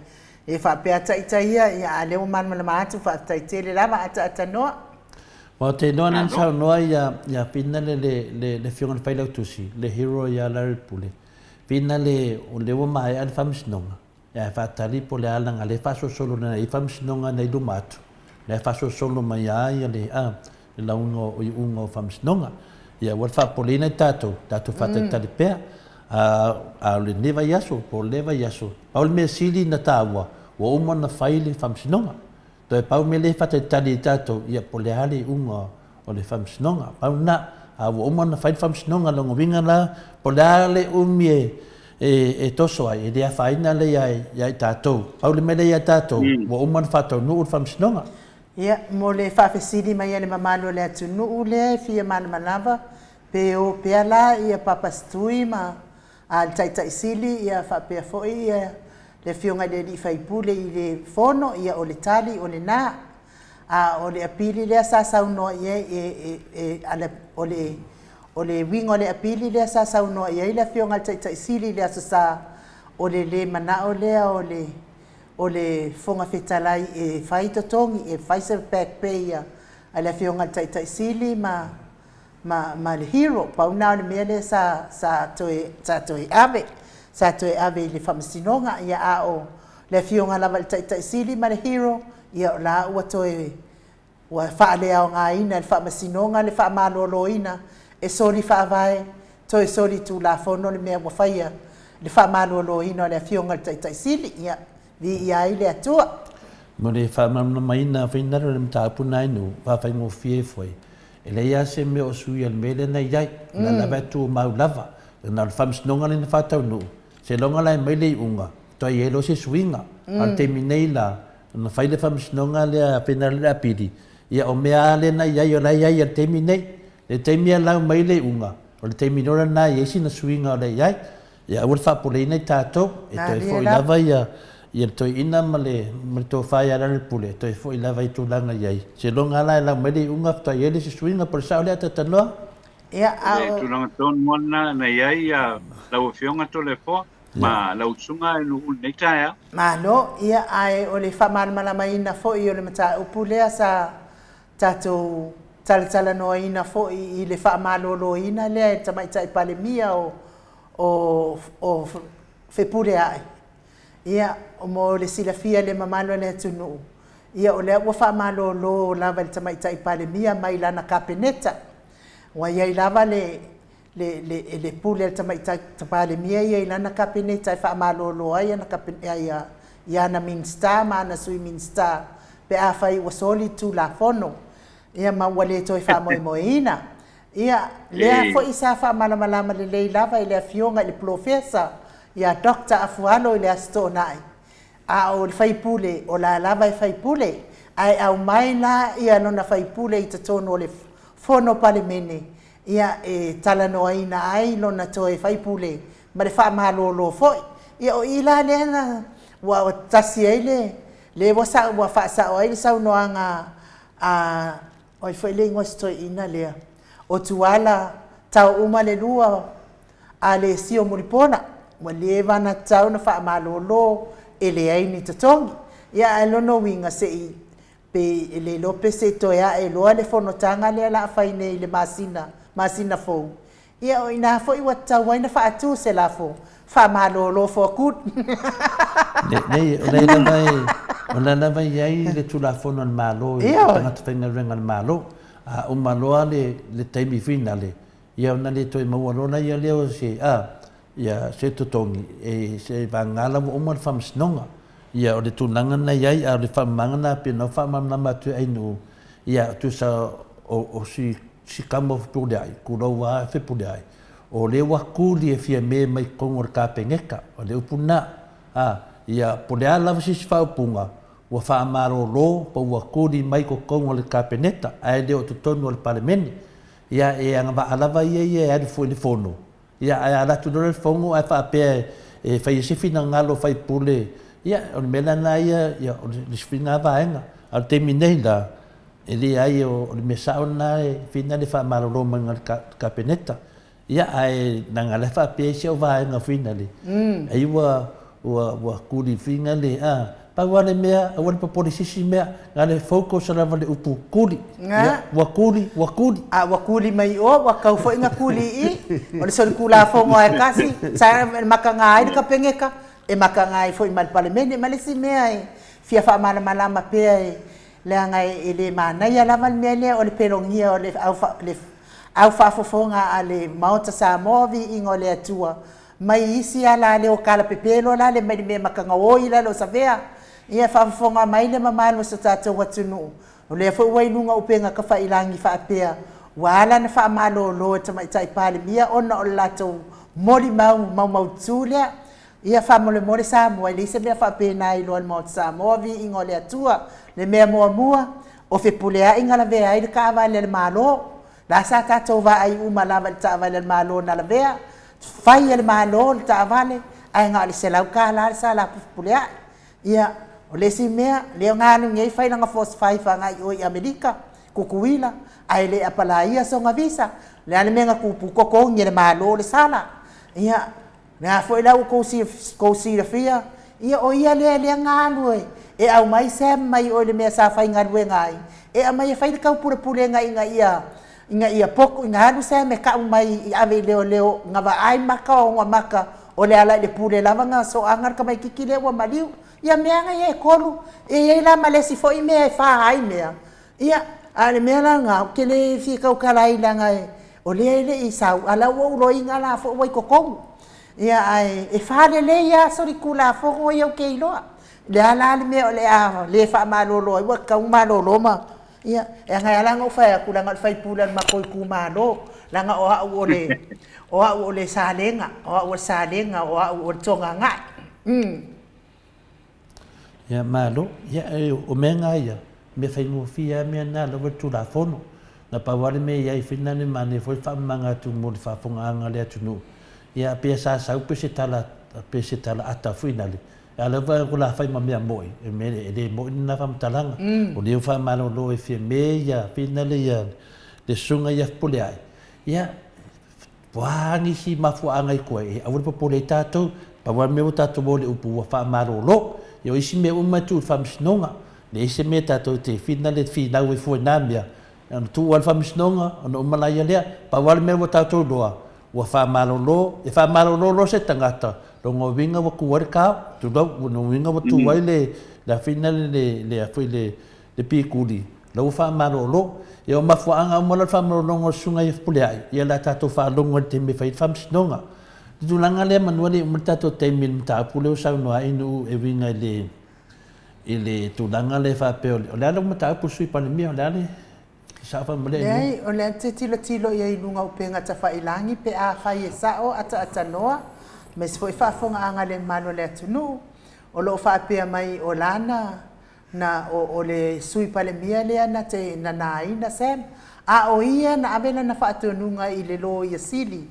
e faapea ata ita ia, ia a lea ua malamalama atu, faafetai tele lava ataatanoa. Ma ou te iloa na saunoa ia ia Fina le le le afioga i le Failautusi, le hero ia Larry Pule. Pina le o lea ua maea le faamasinoga, ae faatali po o le a leaga lea e faasolosolo nei i faamasinoga nei i luma atu, lea e faasolosolo mai lava ia le a le lauga o iuga o faamasinoga. Ia aua le faapopoleina i tatou, tatou faatalitali pea. A a o lenei vaiaso po o lea vaiaso, pau le mea sili ona taua, ua uma ona fai le faamasinoga. Toe pau mea lea e faatalitali ai tatou, ia po o le a le iuga o le faamasinoga. Pau lena, a ua uma ona fai le faamasinoga, lona uiga la, po o le a le umi e, e, e toso ai, e le afaina lea ia, ia i tatou. Pau le mea lea ia tatou, ua uma ona faataunuu le faamasinoga. Ia, mo le faafesili mai a le mamalu o le atunuu lea e fia malamalama, pe o pea la ia Papa Stui ma A le Taitai Sili, ia faapea foi ia le Afioga i le Alii Faipule i le Fono, ia o le tali o lena. A o le apili lea sa saunoa i ai, e, e, e, a le, o le, o le uiga o le apili lea sa saunoa i ai le Afioga i le Taitai Sili i le Aso Sa, o le lē manao lea o le, o le Fofoga Fetalai e fai totogi, e fai se back pay a, a le Afioga i le Taitai Sili ma, ma, ma le hero. Pau na o le mea lea sa, sa toe, sa toe ave, sa toe ave i le Faamasinoga. Ia, a o le afioga lava i le Taitai Sili ma le hero, ia o la ua toe, ua faaleaogaina e le Faamasinoga le faamaloloina e soli faavae, toe soli tulafono le mea ua faia, le faamaloloina o le afioga i le Taitai Sili. Ia, viia ai le Atua. Mo le faamalamalamaina finagalo o le mataupu na e nuu, faafaigofie foi, E leai lava se mea o suia i le mea lea na i ai, o la lava e tumau lava. Na o le faamasinoga lea na faataunuu, seiloga la e aumai le iuga, faatoa i ai loa se suiga. A o le taimi nei la, na fai le faamasinoga lea finale le apili, ia o mea lava lea na i ai o la e i ai i le taimi nei. I le taimi e lau mai le iuga, o le taimi loa lena e i ai sina suiga o le a i ai. Ia aua le faapopoleina i tatou, e toe foi lava ia le toeaina ma le tofa ia Lealailepule, e toe foi lava i tulaga e i ai. Seiloga lava la e lau mai le iuga faatoa i ai le isi suiga, po o le sao lea Talatalanoa? Ia, a O le o. tulaga tonu lava lena na i ai lau Afioga Toleafoa ma lau Susuga i lenei taeao. Malo, ia, ae o le faamalamalamaina foi o le mataupu lea sa tatou talatalanoaina foi i le faamaloloina lea e le Tamaitai Palemia o, o, o Fepuleai, ia, mo le silafia e le mamalu o le atunuu, ia o lea ua faamalolo lava e le Tamaitai Palemia mai lana Kapeneta. Ua i ai lava le, le, le, le pule a le Tamaitai Palemia ia i lana Kapeneta e faamalolo ai ana, ia, i ana Minisita ma ana Sui Minisita pe afai ua soli le Tulafono, ia ma ua le toe faamoemoeina. Ia, lea foi sa faamalamalama lelei lava e le Afioga i le Polofesa ia Doctor Afualo i le Aso Toonai, a o le faipule, o la lava e faipule, ae aumai la ia lona faipule i totonu o le Fono Palemene, ia, e talanoaina ai lona toe faipule ma le faamalolo foi. Ia, o i la lea na ua tasi ai le, lea ua sa, ua faasao ai le saunoaga a, o ai foi le igoa o si toeaina lea, o Tuala tau uma le lua a Lesio Mulipola, ua leva ona tatau ona faamalolo e leai ni totogi. Ia, ae lona uiga se i, pe e le iloa pe se i toe ae loa le fonotaga lea o le a fai nei i le masina, masina fou, ia o i ina foi ua tatau ai ona faatu se lafo faamalolo for good. Leai, o lea lava e, o lea lava e i ai le Tulafono a le Malo i tagata faigaluega a le Malo. A uma loa le, le taimi finale, ia ona le toe maua loa laia lea o se, a, ia se totogi, e, seivagana la ua uma le faamasinoga. Ia, o le tulaga lena e i ai, a o le faamamaga lena pei ona faamalamalama atu e Ainuu, ia, tusa o, o si, si kama o Fepuleai, tulou lava Fepuleai, o lea ua tuli e Fiame mai totonu o le Kapeneta, o le upu lena, a, ia, po o le a lava se isi faaupuga, ua faamalolo po ua tuli mai totonu o le Kapeneta, ae le o totonu o le Palemene. Ia, e agavaa lava ia ia e alu foi i le Fono, ia, ae alu atu loa le Fono ae faapea e fai ai se finagalo o faipule, ia, o le mea la lena ia, ia o le isi foi lena vaega. A o le taimi nei la, e leai, o le mea sao lena e fina le faamalolo mai le Kapeneta. Ia, ae leaga o la e faapea isi au vaega foi nale, ai ua, ua, ua kuli foi nale, a, pau lava le mea, aua le popole i se isi mea, na o le focus lava i le upu kuli. Ia, ua kuli, ua kuli. A ua kuli mai o, ua kau foi na kuli i i. O le solitulafono lava e tasi, sa makaga ai le Kapeneta, e makaga ai foi ma le Palemene. Ma le isi mea e fia faamalamalama pea e, leaga e le manaia lava le mea lea o le pelogia o le au faafofoga a le Maota Samoa viiga o le Atua mai isi alaleo kalapepelo la le mai le mea makagaoi i lalo o Savea. Ia faafofoga mai le mamalu o so tatou atunuu, o lea foi ua i luga o upega tafailagi faapea ua ala ona faamalolo e Tamaitai Palemia ona o le latou molimau maumaututu lea. Ia faamolemole Samoa, e leai se mea faapena e iloa e le Maota Samoa, viiga o le Atua. Le mea muamua, o Fepuleai na lavea ai le taavale a le Malo. La sa tatou vaai uma lava i le taavale a le Malo na lavea, fai e le Malo le taavale, ae na o le $100 le sala a Fepuleai. Ia, o le isi mea, lea na alu nei fai lana force five agai i o i Amerika, Tutuila, ae le apalaia sona visa. O le a le mea na tupu? Totogi e le Malo le sala. Ia, O le a foi la ua tou silafia, ia o ia lea lea na alu e aumai Sam mai o i le mea sa faigaluega ai, e aumai e fai le taupulepulega ina ia ina ia potu, ina alu Sam e tau mai i ave i leoleo, na vaai maka o ona maka o Lealailepule lava na soaga le tamaititi lea ua maliu. Ia mea na ia e tolu, e i ai la ma le isi foi mea e fa ai mea, Ia, a o le mea la lena, ou te le fia tautala ai leaga o lea e le i sau, a o la ua ou loina la foi ua i totonu. Ia, ae e fa lelei lava solitulafono ia ou te iloa. O le a la le mea o le a le faamalolo ai, ua tatau ona malolo ma… Ia, leaga e ala ona ou fai atu, leaga o le sui usufono o le matou itumalo. Leaga o au o le, o au o le Salega, o au o le Salega, o au o le Togagae. Umm. Ia, malo. Ia, o mea na ia, mea faigofie lava mea na lava le Tulafono. Na pau lava le mea i ai foi na le manaia foi le faamamaga atu mo le faafofogaaga a le atunuu. Ia, pei sa sau pe se tala, pe se tala ata foi nale, a lea ua la fai ma mea moi, e mea e le moi lena faamatalaga. O lea ua faamalolo e Fiame ia foi nale ia le susuga ia Fepuleai. Ia, O a nisi mafuaaga i tua, e aua le popole ai tatou, pau lava le mea ua tatou maua i le upu ua faamalolo. Ia o isi mea uma e tuu i le faamasinoga, leai se mea tatou te fina le finau ai fua i na mea, ona tuu lava i le faamasinoga ona uma laia lea. Pau lava le mea ua tatou iloa, ua faamalolo, e faamalolo loa se tagata, lona uiga ua tu ai le kao, tulou, lona uiga ua tu ai le, le a foi lea, le a foi le, le pikuli, la ua faamalolo. Ia o mafuaaga uma la o le faamalologa o le Susuga ia Fepuleai, ia o le a tatou faalogo i le taimi e fai ai le faamasinoga. O le tulaga lea manu e le i uma le tatou taimi i le mataupu lea ua saunoa ai Nu'u e uiga i le i le tulaga lea faapea o le a lau mataupu i le Sui Palemia, o le a le sao faamolemole Nu'u? Leai, o lea ou te tilotilo i ai i luga o upega tafailagi pe afai e sao ataatanoa, aemaise foi faafofogaaga a le mamalu o le atunuu, o lo o faapea mai o lana Na o, o le Sui Palemia lea na te nanaina Sam, a o ia na ave lana faatonuga i le Loia Sili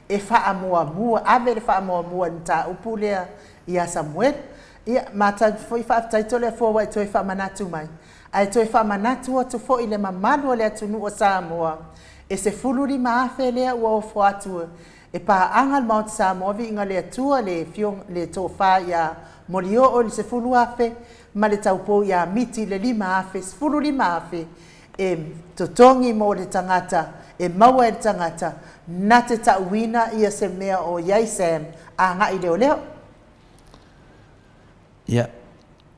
e faamuamua, ave le faamuamua i le mataupu lea ia Samuela. Ia, matau foi faafetai Toleafoa ua e toe faamanatu mai, ae toe faamanatu atu foi i le mamalu o le atunuu o Samoa, e 15 afe lea ua ofo atu e paaga le Maota Samoa Viiga le Atua le le tofa ia Molioo i le 10,000 ma le taupou ia Miti i le 5,000, 15,000 e totogi mo le tagata e maua e le tagata na te tauina ia se mea o i ai Sam agai leoleo. Ia,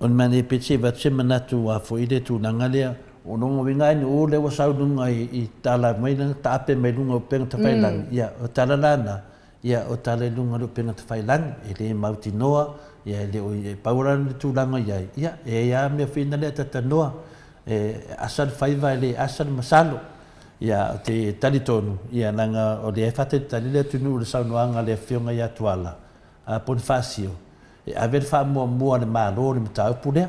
o le manaia pei se avatu se manatu aua foi le tulaga lea, o lona uiga ai nuu lea ua sau i luga i tala mai lana taape mai luga o upega tafailagi, ia o tala la na, ia o tala i luga o le upega tafailagi, e le mautinoa, ia e le o e pau la le tulaga i ai, ia e i ai lava mea foi na lea tatanoa, e asa le faiva e le asa le masalo. Ia ou te talitonu, ia leaga o lea e faatalitali le atunuu i le saunoaga a le Afioga ia Tuala, a Ponifasio, e ave le faamuamua a le Malo i le mataupu lea.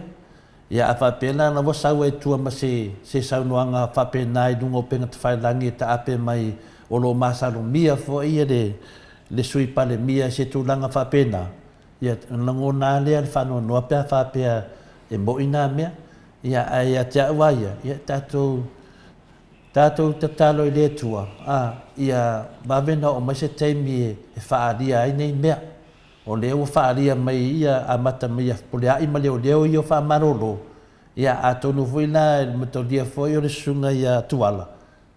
Ia a faapea la la ua sau ai tua ma se se saunoaga faapena i luga o upega tafailagi e taape mai o lo o masalomia foi ia le le Sui Palemia i se tulaga faapena, ia ona lagona lava lea le faanoanoa pe a faapea e mo'i na mea. Ia ae ia te au lava ia, ia tatou tatou tatalo i le Atua, a, ia vave ona oo mai se taimi e faaalia ai nei mea. O lea ua faaalia mai ia amata mai ia Fepuleai ma leoleo ia o faamalolo, ia atonu foi la e mataulia foi o le susuga ia Tuala,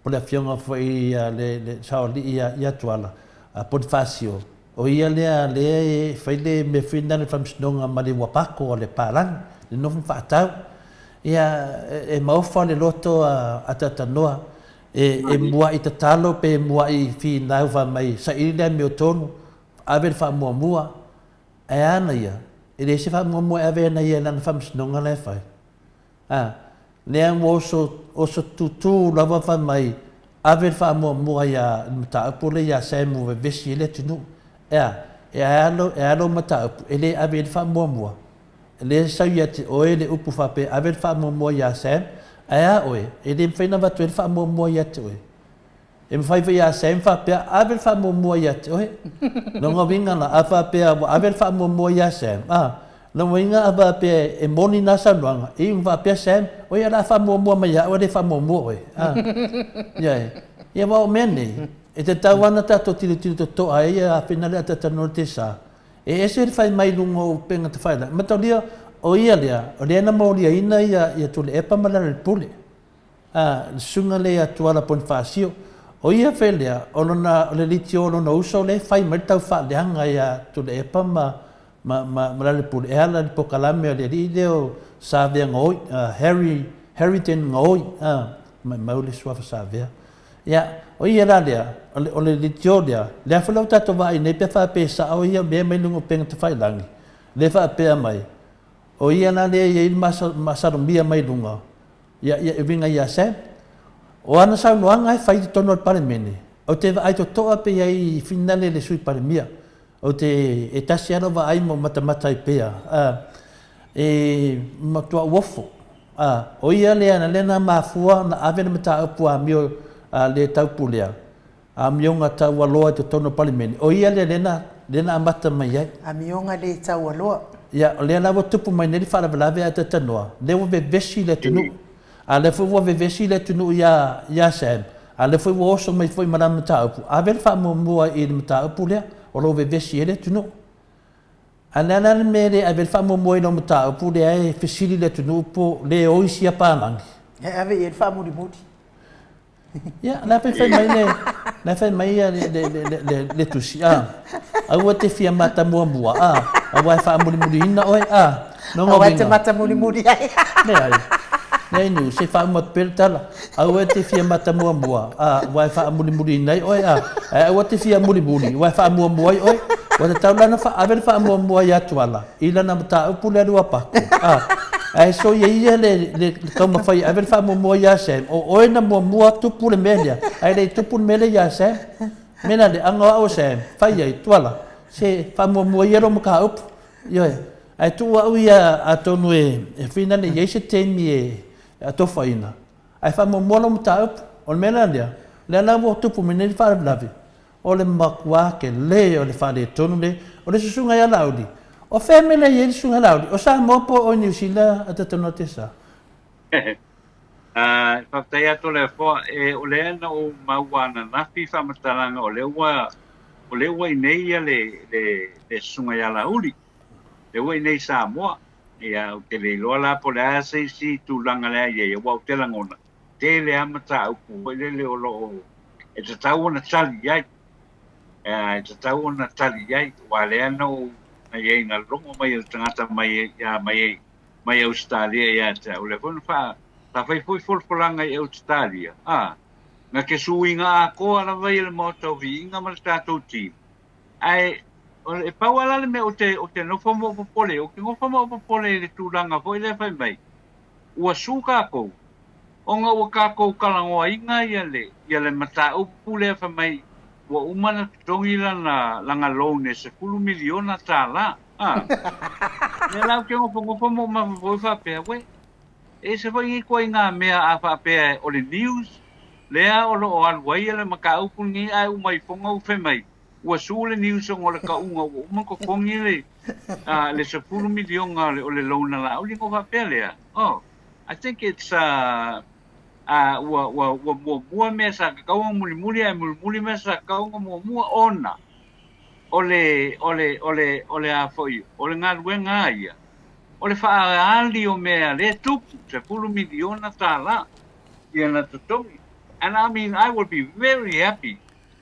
po o le afioga foi ia le le saoalii ia ia Tuala, a Ponifasio, o ia lea lea e fai le mea foi lena le faamasinoga ma le uapako a le palagi, le nofo ma faatau. Ia e maofa le loto a Atatanoa, e e mua'i tatalo pe mua'i finau fai mai saili le amiotonu, Ave le faamuamua, ae a ana ia? E leai se faamuamua e ave ana ia i lana faamasinoga la e fai. A, lea ua oso, oso tutū lava fai mai, ave le faamuamua iā, i le mataupu lea iā Sam ua vevesi ai le atunuu. E a? E a lou, e a lou mataupu e le ave i ai le faamuamua? Lea e sau ia te oe le upu faapea ave le faamuamua iā Sam, ae a oe? E le mafai ona avatu ai le faamuamua ia te oe. E mafai foi ia Sam faapea, ave le faamuamua ia te oe. Lona uiga la, a faapea ua ave le faamuamua ia Sam, a, lona uiga a faapea e moni na saunoaga, e iu faapea Sam, oi o le a faamuamua mai ia au ae le faamuamua oe. A, ia e. Ia aua o mea nei, e tatau lava ona tatou tilotilo totoa ai ia afena lea talatalanoa i le tesa. E ese le fai mai i luga o upega tafailagi. Mataulia, o ia lea, o lea na moliaina ia, ia Tuilaepa ma Lealailepule. A, le susuga lea ia Tuala Ponifasio, o ia fea lea, o lona, o le litio o lona uso lea e fai mai le taufaaleaga ia Tuilaepa ma, ma, ma, ma Lalelepule e ala i le pokalame a le alii lea o Savea Gaoi, Harry, Harriton Gaoi, a, maimau le suafa Savea. Ia, o ia la lea, o le, o le litio lea, lea foi la ua tatou vaai nei pe a faapea e sao ia mea mai luga o upega tafailagi, lea e faapea mai, o ia la lea e i ai le masalomia mai luga, Ia, ia, e uiga ia Sam. O ana saunoaga e fai i totonu o le Palemene, Ou te vaai totoa pe i ai i finale le Sui Palemia. Ou te, e tasi lava lau vaai ma ou matamata ai pea, a, e matua uofo. A, o ia lea na lea na mafua ona ave le mataupu amio a le taupulea, amioga taualoa i totonu o Palemene, o ia lea lea na, lea na amata mai ai. Amioga le taualoa. Ia, o lea la ua tupu mai nei le faalavelave ae talanoa, lea ua vevesi le atunuu. A lea foi ua vevesi le atunuu ia, ia Sam, a lea foi ua oso mai foi ma lana mataupu, ave le faamuamua i le mataupu lea o lo o vevesi ai le atunuu. A o le a la le mea e le ave ai le faamuamua i lau mataupu lea e fesili le atunuu po o le oi sia palagi? E ave i ai le faamulimuli. Ia, la e fai mai le, la e fai mai le, le, le, le, le tusi, a, aua te fia mata muamua, a, aua e faamulimuliina oe, a, lona uiga. Aua e te mata mulimuli ai. Leai, leai nu, se faauma atu pea le tala. Aua e te fia mata muamua, a, aua e faamulimuliina ai oe, a, ae aua te fia mulimuli, aua e faamuamua ai oe. Ua tatau la ona ave le faamuamua ia Tuala i lana mataupu lea Luapako, a, ae soia ia le, le taumafai e ave le faamuamua ia Sam, o oe na muamua tupu le mea lea, ae le i tupu le mea lea ia Sam. Mea la le aga o au o Sam, fai ai, Tuala, se faamuamua ia lou mataupu. Ioe, ae tuu au ia atonu e, e finale i ai se taimi e atofaina, ae faamuamua lau mataupu. O le mea la lea, lea la ua tupu mai nei le faalavelave, o le matua tele o le faaletonu le, o le susuga ia Laauli. O fea mea lea e i ai le susuga ia Laauli? O Samoa po o Niu Sila a Tatanoa Tesa? Faafetai atu le Afoa. E, o lea na ou maua ananafi faamatalaga o lea ua, o lea ua i nei ia le, le, le susuga ia Laauli. Lea ua i nei i Samoa. Ia, ou te le iloa la po o le a se isi tulaga lea i ai, aua ou te lagona, tele lava mataupu foi lele o lo o e tatau ona tali i ai. E tatau ona tali i ai, aua lea na ou na i ai na logo mai e le tagata mai mai mai Ausetalia ia te au, lea foi na faa sa fai foi folafolaga i Ausetalia, a na ke suiga atoa lava ia le Maota o Viiga ma le tatou team. Ae e pau lava la le mea ou te ou te nofo ma ou popole, ou te nofo ma ou popole i le tulaga foi lea fai mai ua su tatou ona ua tatou talanoaina ia le ia le mataupu lea fai mai ua uma ona totogi lana lana loan e $10 miliona. A. Lea la ou te nofonofo ma ou mafaufau faapea, uē, e ese foi nei ituaiga mea a faapea o le news lea o lo o alu ai le mataupu lenei ae uma ifoga ua fai mai ua su le news ona o le tauga ua uma ona totogi le le $10 miliona o le loan a Laauli. Ona ou faapea lea, oh, I think it's uh, uh, ua, ua, ua muamua mea sa tatau ona mulimuli ae mulimuli mea sa tatau ona muamua ona o le, o le, o le, o le a foi, o le galuega a ia, o le faaali o mea lea e tupu, $10 miliona ia na totogi. And I mean, I would be very happy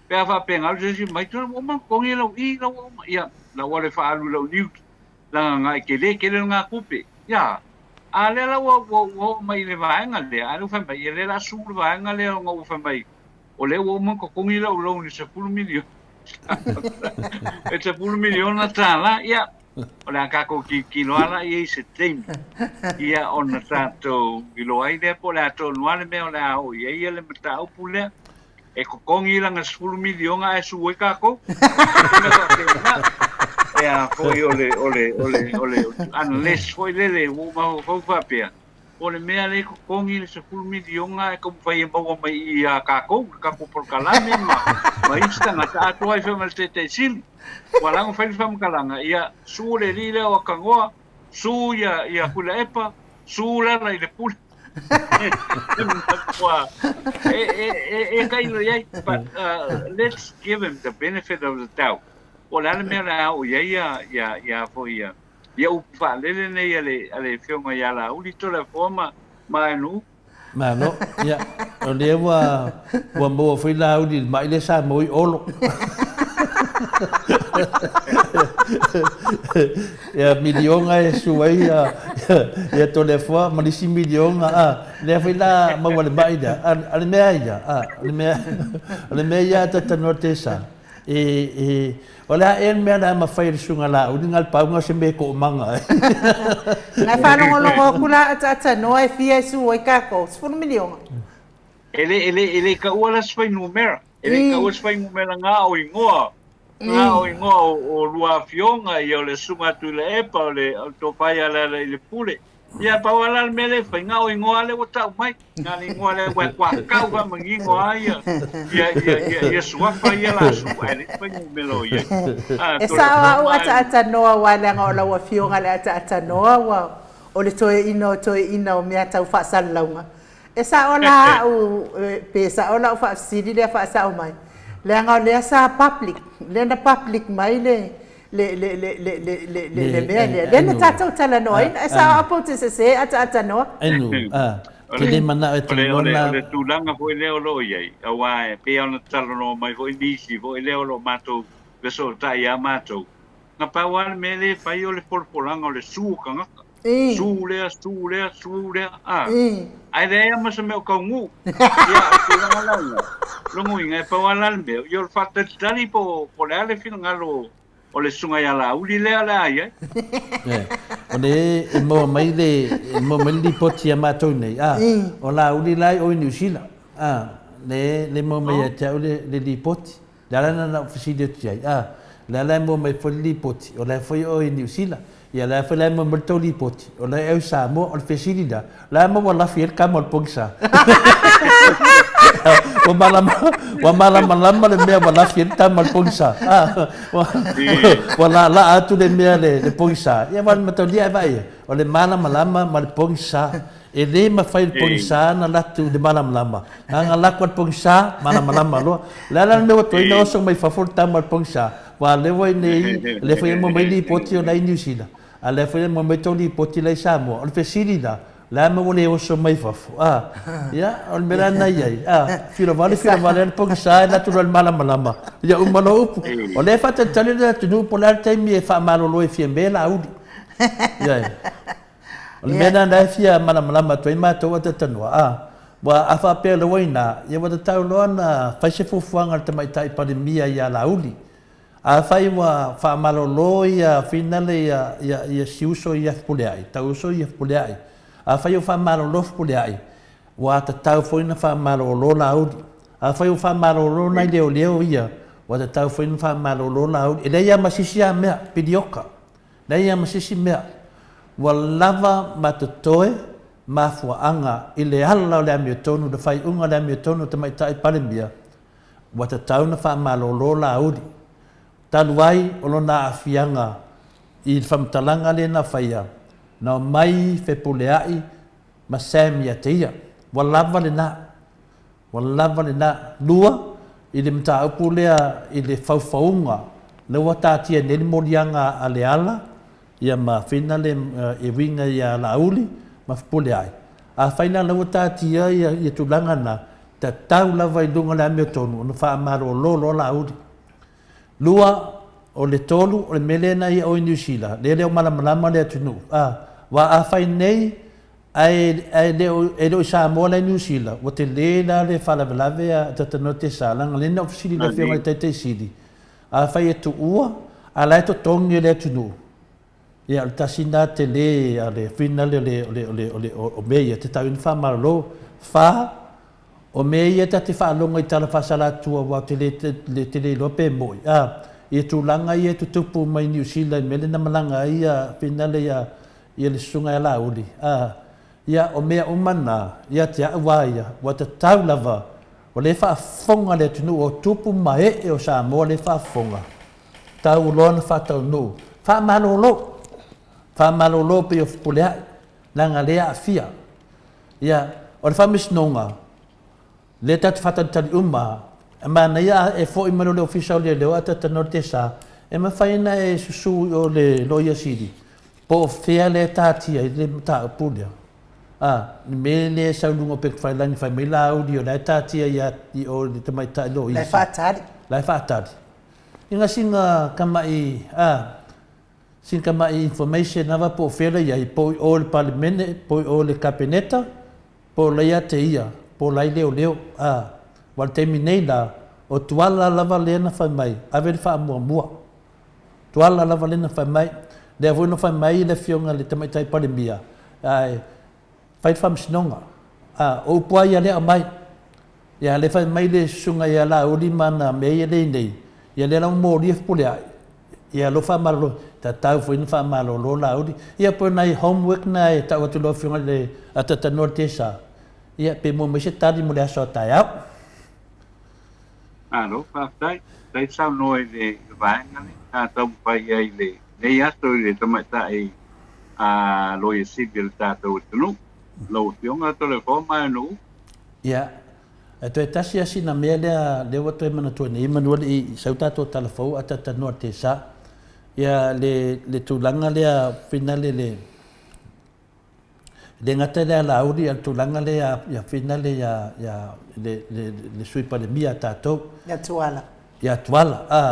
pe a faapea na alu se isi mai, ua uma ona totogi e lau i, lau ua uma, ia, la ua le faaalu i lau news, leaga na e tele tele lena tupe. Ia, a lea la ua, ua, ua oo mai i le vaega lea, a lea ua fai mai, ia lea la su le vaega lea ona ua fai mai, o lea ua uma ona totogi lau loan i $10 miliona. E $10 miliona, ia, o le a tatou tilotilo lava la i ai i se taimi, ia ona tatou iloa ai lea po o le a tonu lava le mea o le a oo i ai le mataupu lea. E totogi lana $10 miliona ae su ai tatou. Se mea faapena. E a foi o le, o le, o le, o le, unless foi lele ua ou mafaufau faapea, o le mea lea e totogi le $10 miliona ae taumafai e maua mai i i a tatou, le tatou polokalame ma, ma isi tagata, atoa ai foi ma le Taitai Sili. Ua ala ona fai le faamatalaga, ia su le alii lea o Akanoa, su ia, ia Tuilaepa, su Lala i le pule. Matua, e, e, e, e tailo i ai, but let's give him the benefit of the doubt. Po o le a le mea o le a oo i ai ia, ia, ia foi ia, ia upu faalele nei a le, a le Afioga ia Laauli Toleafoa ma, ma Aenuu. Malo, ia, o lea ua, ua maua foi Laauli i le mai lea sa maua i Olo. Ia, miliona e su ai ia, ia Toleafoa ma le isi miliona, a, lea foi la maua le mai lea. A, a le mea ia, a, o le mea, o le mea ia a Tatanoa Tesa, e, e, O le a ea le mea la e mafai e le Susuga Laauli na le pauga o se mea e toomaga ai. Na faalogologo atu la a Tatanoa e fia e su ai tatou, $10 miliona. E le, e le, e le taua la se fuainumera. E le i taua se fuainumera na o igoa, na o igoa o lua afioga, ia o le Susuga Tuilaepa, o le Tofa ia Lealailepule. Ia pau lava la le mea lea e fai, na o igoa lea ua tau mai, na o le igoa lea ua tuakau faamanino lava ia, ia, ia, ia, ia suafa ia la su, ae leai se fuainumera o i ai. A, E sao au ataatanoa aua leaga o lau afioga le ataatanoa ua o le toeaina o toeaina o mea tau faasalalauga. E sao la au pe sao lau faafesili lea faasao mai, leaga o lea sa public, lea na public mai le le le le le le le le le mea lea, lea na tatou talanoaina. E sao au pe ou te sese ataatanoa? Enu, a, te le manao e talanoa na. O le tulaga foi lea o lo o i ai, aua e pei ona talanoa mai foi nisi foi lea o lo o matou fesootai ia matou, na pau lava le mea lea e fai o le folafolaga o le su o tagata. Su lea, su lea, su lea, a. Ae leai lava ma se mea o taunuu. Ia, o le tulaga la lena, lona uiga, e pau lava la le mea, ia o le faatalitali po o le a le finagalo o le susuga ia Laauli lea o le a i ai. O le e maua mai le, e maua mai le lipoti ia matou nei, a, o Laauli la e o i Niu Sila, a, le, le maua mai ia te au le, le lipoti. Le ala lena na ou fesili atu ai, a, o le ala e maua mai foi le lipoti, o la e foi o i Niu Sila, ia la e foi la e maua mai le tou lipoti, o la e au i Samoa. O le fesili la, o le a maua lafi ai le kama o le pogisa? Ua malama, ua malamalama le mea ua lafi ai le tama o le pogisa. A, ua, ua laalaa atu le mea le, le pogisa. Ia, aua o le mataulia e vaai ai, o le malamalama ma le pogisa. E le mafai e le pogisa ona alu atu i le malamalama. Na ona alu atu lava le pogisa, malamalama loa. O le a la le mea ua tuai ona oso mai fafo le tama o le pogisa, aua o lea ua i inei, o lea foi e maua mai lipoti o la e i Niu Sila, a o lea foi e maua mai tou lipoti la e i Samoa. O le fesili la, o le a le mea ua le oso mai fafo? A, ia, o le mea la lena e i ai, a, filovale filovale lava le pogisa e alu atu loa i le malamalama, ia uma loa upu. O lea e faatalitali le atunuu po o le a le taimi e faamalolo ai Fiame Laauli. Ioe. O le mea lena la e fia malamalama atu ai matou a Talanoa, a, ua a faapea loa ina, ia ua tatau loa ona fai se fuafuaga a le Tamaitai Palemia ia Laauli. Afai ua faamalolo ia finale ia, ia, ia si uso ia Fepuleai, tau uso ia Fepuleai, afai ua faamalolo Fepuleai, ua tatau foi ona faamalolo Laauli. Afai ua faamalolo nai leoleo ia, ua tatau foi ona faamalolo Laauli. E leai lava ma se isi a mea, pilioka. Leai lava ma se isi mea. Ua lava ma totoe mafuaaga i le ala o le amiotonu, le faaiuga o le amiotonu a Tamaitai Palemia, ua tatau ona faamalolo Laauli, talu ai o lona aafiaga i le faamatalaga lea na faia, na omai Fepuleai ma Sam ia te ia. Ua lava lena. Ua lava lena. Lua, i le mataupu lea i le faufauga, lea ua taatia nei le moliaga a Leala ia ma Fina le e uiga ia Laauli ma Fepuleai. Afai la la ua taatia ia ia tulaga na, tatau lava i luga o le amiotonu ona faamalolo loa Laauli. Lua, o le tolu, o le mea lea na ia oe i Niu Sila, lea e le o malamalama le atunuu, a, aua afai nei Ae, ae le o, e le o i Samoa la i Niu Sila, ua tele la le faalavelave a Tatanoa Tesa, leaga lea na ou fesili i le Afioga i le Taitai Sili, afai e tuua, a la e totogi e le atunuu, ia o le tasi lena tele a le finale o le, o le, o le, o le, o mea ia, te tau ina faamalolo. Fa, o mea ia ta te faalogo i tala faasalatua aua ou te le, le, te le iloa pe moi, a, ia tulaga ia e tutupu mai Niu Sila i mea lea na malaga ai ia finale ia, ia le susuga ia Laauli, a, ia, o mea uma na, ia te au a ia, ua tatau lava, o lea e faafofoga le atunuu, o tupu ma ee o Samoa lea e faafofoga, tau loa ona faataunuu, faamalolo, faamalolo pei o Fepuleai, leaga lea e aafia. Ia, o le faamasinoga, lea tatou te faatalitali uma, e manaia a e foi mai loa i le Ofisa o Leoleo ae talanoa i le TSA, e mafai ona e susu i o le Loia Sili, po o fea lea e taatia ai le mataupu lea. A, le mea lea e sau i luga o upegatafailagi fai mai Laauli o la e taatia ia i o i le tamaitai loia. La e faatali. La e faatali. Inga sina tamai, a, sina tamai information lava po o fea la i ai, po o i o i le Palemene, po o i o i le Kapeneta, Po o la ia te ia, po o la i leoleo, a, ua le taimi nei la, o Tuala lava lea na fai mai, ave le faamuamua. Tuala lava lea na fai mai, lea foi na fai mai le Afioga i le Tamaitai Palemia, ae fai le faamasinoga. A, o upu lava ia lea aumai. Ia, lea e fai mai le susuga ia Laauli ma ana mea ia lea i nei, ia lea la ua molia Fepuleai, ia lou faamalolo, tatau foi ona faamalolo Laauli. Ia po o nai homework na e tau atu i lau Afioga i le Atatanoa i le TSA, ia pe maua mai se tali mo le aso a taeao. Malo, faafetai. Faafetai saunoa i le vaega lea sa taumafai i ai i lenei aso i le tamaitai Loia Sili o le tatou atunuu. Lau Afioga Toleafoa Maenuu. Ia, ae toe tasi lava sina mea lea, lea ua toe manatua nei manu a le i sau tatou tala fou a talatalanoa i le TSA. Ia, le, le tulaga lea finale le, le gata i le alauli a le tulaga lea ia finale ia, ia le, le, le Sui Palemia a tatou. Ia Tuala. Ia Tuala, a,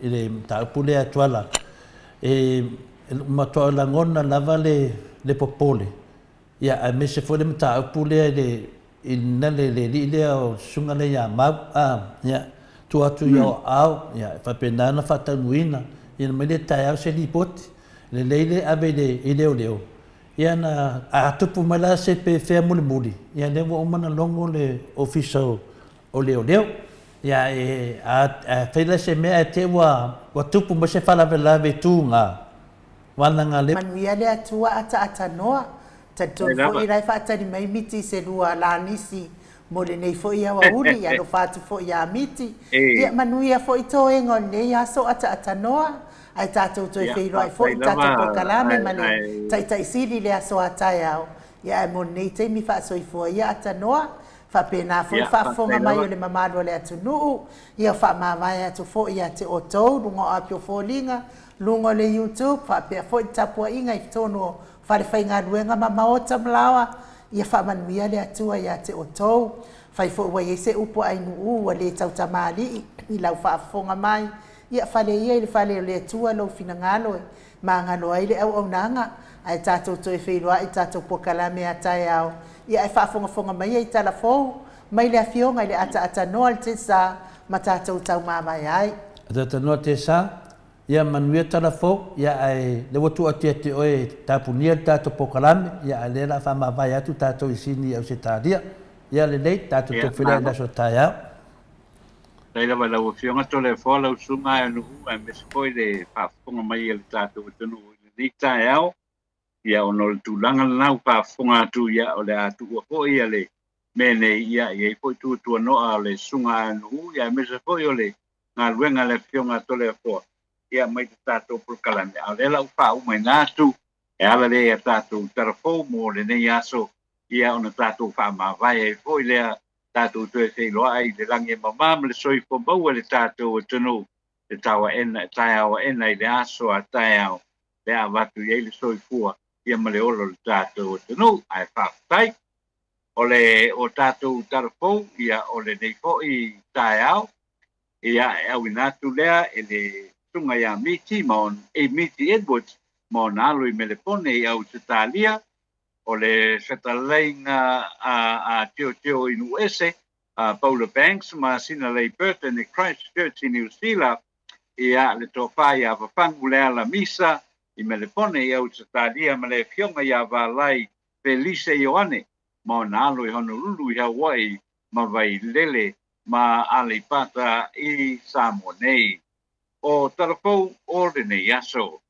i le mataupu lea Tuala, e, e matua lagona lava le, le popole Ia, aemaise foi le mataupu lea i le, i le, le, le alii lea o le susuga lea ia Mau, a, ia, tuu atu i ou aao, ia, e faapena ona faataunuuina, ia na mai lea taeao se lipoti, lelei le ave i le, i leoleo, ia na, a tupu mai la se pefea mulimuli, ia lea ua uma ona logo le Ofisa o, o Leoleo. Ia, e, a, a fai la se mea ae te i ua, ua tupu mai se faalavelave tuga, Wānanga le. Manuia le Atua ataata noa. Mai Talitonu lava. foi la e faatali mai Miti i se lua lanisi mo lenei foi aoauli, alofa atu foi ia Miti. Ia E, manuia foi toega o lenei aso ataata noa, ae tatou toe ia, feiloai foi faafetai i le lava, tatou polokalame ae, ma le ae, Taitai Sili i le aso a taeao. Ia ae mo lenei taimi faasoifua ia atanoa, faapena foi le ia, faafofoga faafetai mai lava. o le mamalu o le atunuu. Ia faamavae atu foi ia te outou luga o api o foliga, luga o le YouTube, faapea foi le tapuaiga i totonu o falefaigaluega ma maota ma laoa. Ia faamanuia le Atua ia te outou. Fai foi ua i ai se upu a Ainuu ua le tautamalii i lau faafofoga mai. Ia fale ia i le fale o le Atua lou finagalo e magalo ai le auaunaga, ae tatou toe feiloai i tatou polokalame a taeao, ia ae faafogafoga maia i tala fou mai le Afioga i le Ataatanoa le Tesa ma tatou taumavae ai. Ataatanoa Tesa, Ia manuia tala fou, ia ae lea ua tuu atu ia te oe e tapunia le tatou polokalame, ia ae lea la faamavae atu tatou i Sini i Ausetalia. Ia lelei, tatou Ia, toe feiloai i le malo. aso taeao. Faafetai lava i lau Afioga Toleafoa, lau Susuga Aeanu'u, aemaise foi le faafofoga mai a le tatou atunuu i lenei taeao. Ia, ona o le tulaga lena ua faafofoga atu, ia, o le a tuua foi ia le mea nei, ia, e i ai foi tuatuano'a o le Susuga Aeanu'u, ia, aemaise foi o le galuega a le Afioga a Toleafoa, ia, mai le tatou polokalame. A o lea la ua faaumaina atu, e ala lea ia tatou tala fou mo lenei aso, ia, ona tatou faamavae ai foi lea, tatou toe feiloai i le lagi e mamā ma le soifua maua i le tatou atunuu, le tauaena, taeao aena i le aso a taeao, le a avatu i ai le soifua ia ma le ola o le tatou atunuu. Ae faafetai. O le o tatou tala fou, ia, o lenei foi taeao, ia, e auina atu lea e le susuga ia Miti ma on, e Miti Edwards ma ona alo i Melepone i Ausetalia, o le fetalaiga a, a Teoteo i Nuuese, a Paula Banks ma Sinalei Burton i Christchurch i Niu Sila, ia le tofa ia Fafangu Leala Misa i Melepone i Ausetalia ma le afioga ia Valai Felise Ioane ma ona alo i Honolulu i Hawaii ma Vailele ma Aleipata i Samoa nei. O talafou o lenei aso.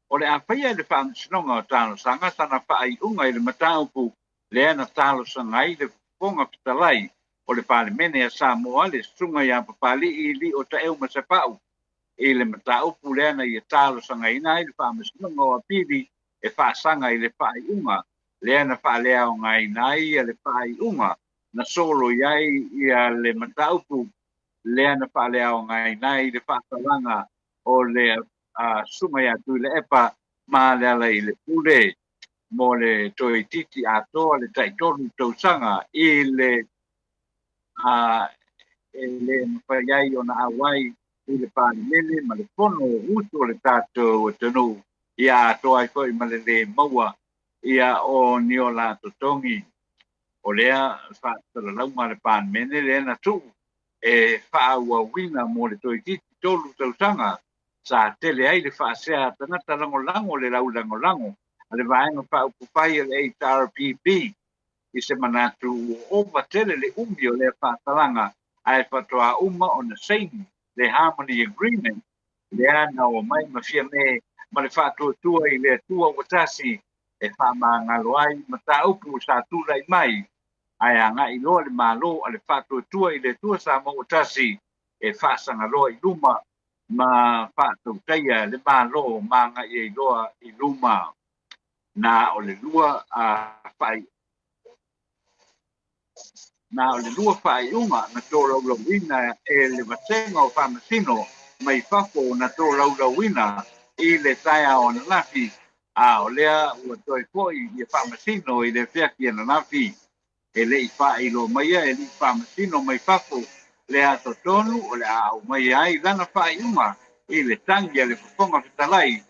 O le a faia e le Faamasinoga o Talosaga sana faaiuga i le mataupu lea na talosaga ai le Fofoga Fetalai o le Palemene a Samoa le Susuga ia Papali'i Lio Taeu Masefau i le mataupu lea na ia talosagaina ai le Faamasinoga o Apili e faasaga i le faaiuga lea na faaleaogaina ai le faaiuga na solo i ai ia le mataupu lea na faaleaogaina ai le faasalaga o le Susuga ia Tuilaepa ma Lealailepule mo le toeitiiti atoa le taitolu tausaga i le e le mafai ai ona auai i le Palemene ma le Fono usu o le tatou atunuu, ia atoa ai foi ma le lē maua ia o ni o la totogi. O lea faasalalauga a le Palemene lea na tuu e faaauauina mo le toeitiiti tolu tausaga sa tele ai le faasea a tagata lagolago le laulagolago a le Vaega Faaupufai a le HRPP. I se manatu ua ova tele le umi o lea faatalaga ae faatoa uma ona saini le Harmony Agreement lea na omai ma Fiamē ma le faatuatua i le Atua ua tasi e faamagalo ai mataupu sa tulai mai ae agai loa le Malo a le Faatuatua i le Atua Samoa ua tasi e faasagaloa i luma ma faatautaia le Malo ma agai ai loa i luma. Na o le lua Na o le lua faaiuga na tolaulauina e le Vasega o Faamasino mai fafo na tolaulauina i le taeao ananafi, a o lea ua toe foi ia Faamasino i le afiafi ananafi. E le i faailoa maia e alii Faamasino mai fafo le aso tonu o le a aumaia ai lana faaiuga i le tagi a le Fofoga Fetalai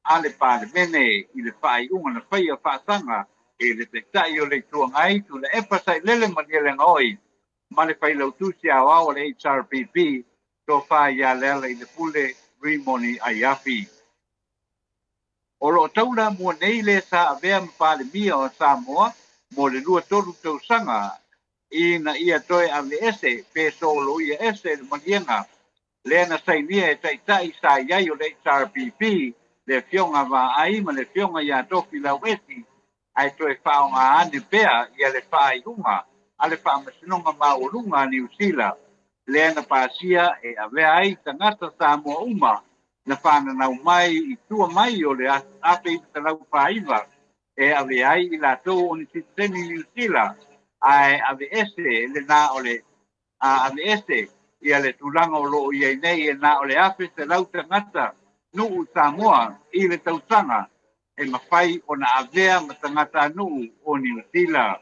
a le Palemene i le faaiuga na faia faasaga e le Taitai o le Itu Agai Tuilaepa Sailele Malielegaoi ma le Failautusi Aoao o le HRPP, Tofa ia Lealailepule Rimoni Aiafi. O lo o taulamua nei le sa avea ma Palemia o Samoa mo le 23 tausaga ina ia toe aveese pe soloia ese le maliega lea na sainia e taitai sa i ai o le HRPP, le Afioga Vaai ma le Afioga ia Tofi Lauesi, ae toe faaaoga ane pea ia le faaiuga a le Faamasinoga Maualuga a Niu Sila, lea na pasia e avea ai tagata Samoa uma na fananau mai i tua mai o le 1949 e avea ai i latou o ni sitiseni Niu Sila, ae aveese lena o le a aveese ia le tulaga o lo o i ai nei e na o le 1,100 tagata nuu Samoa i le tausaga e mafai ona avea ma tagatanuu o Niu Sila.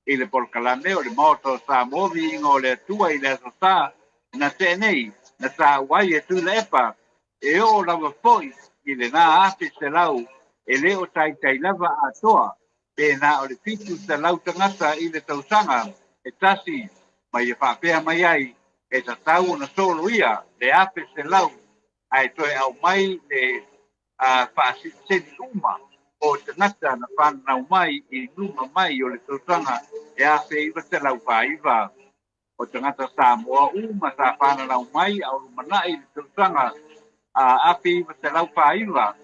I le polokalame o le Maota o Samoa Viiga o le Atua i le Aso Sa na tea nei, na taua ai e Tuilaepa e oo lava foi i lena 1,100 e le o taitai lava atoa pe na o le 700 tagata i le tausaga e tasi ma ia faapea mai ai e tatau ona soloia le 1,100 ae toe aumai le faasitiseni uma o tagata na fananau mai i luma mai o le tausaga e 1949. O tagata Samoa uma sa fananau mai a o lumanai i le tausaga 1949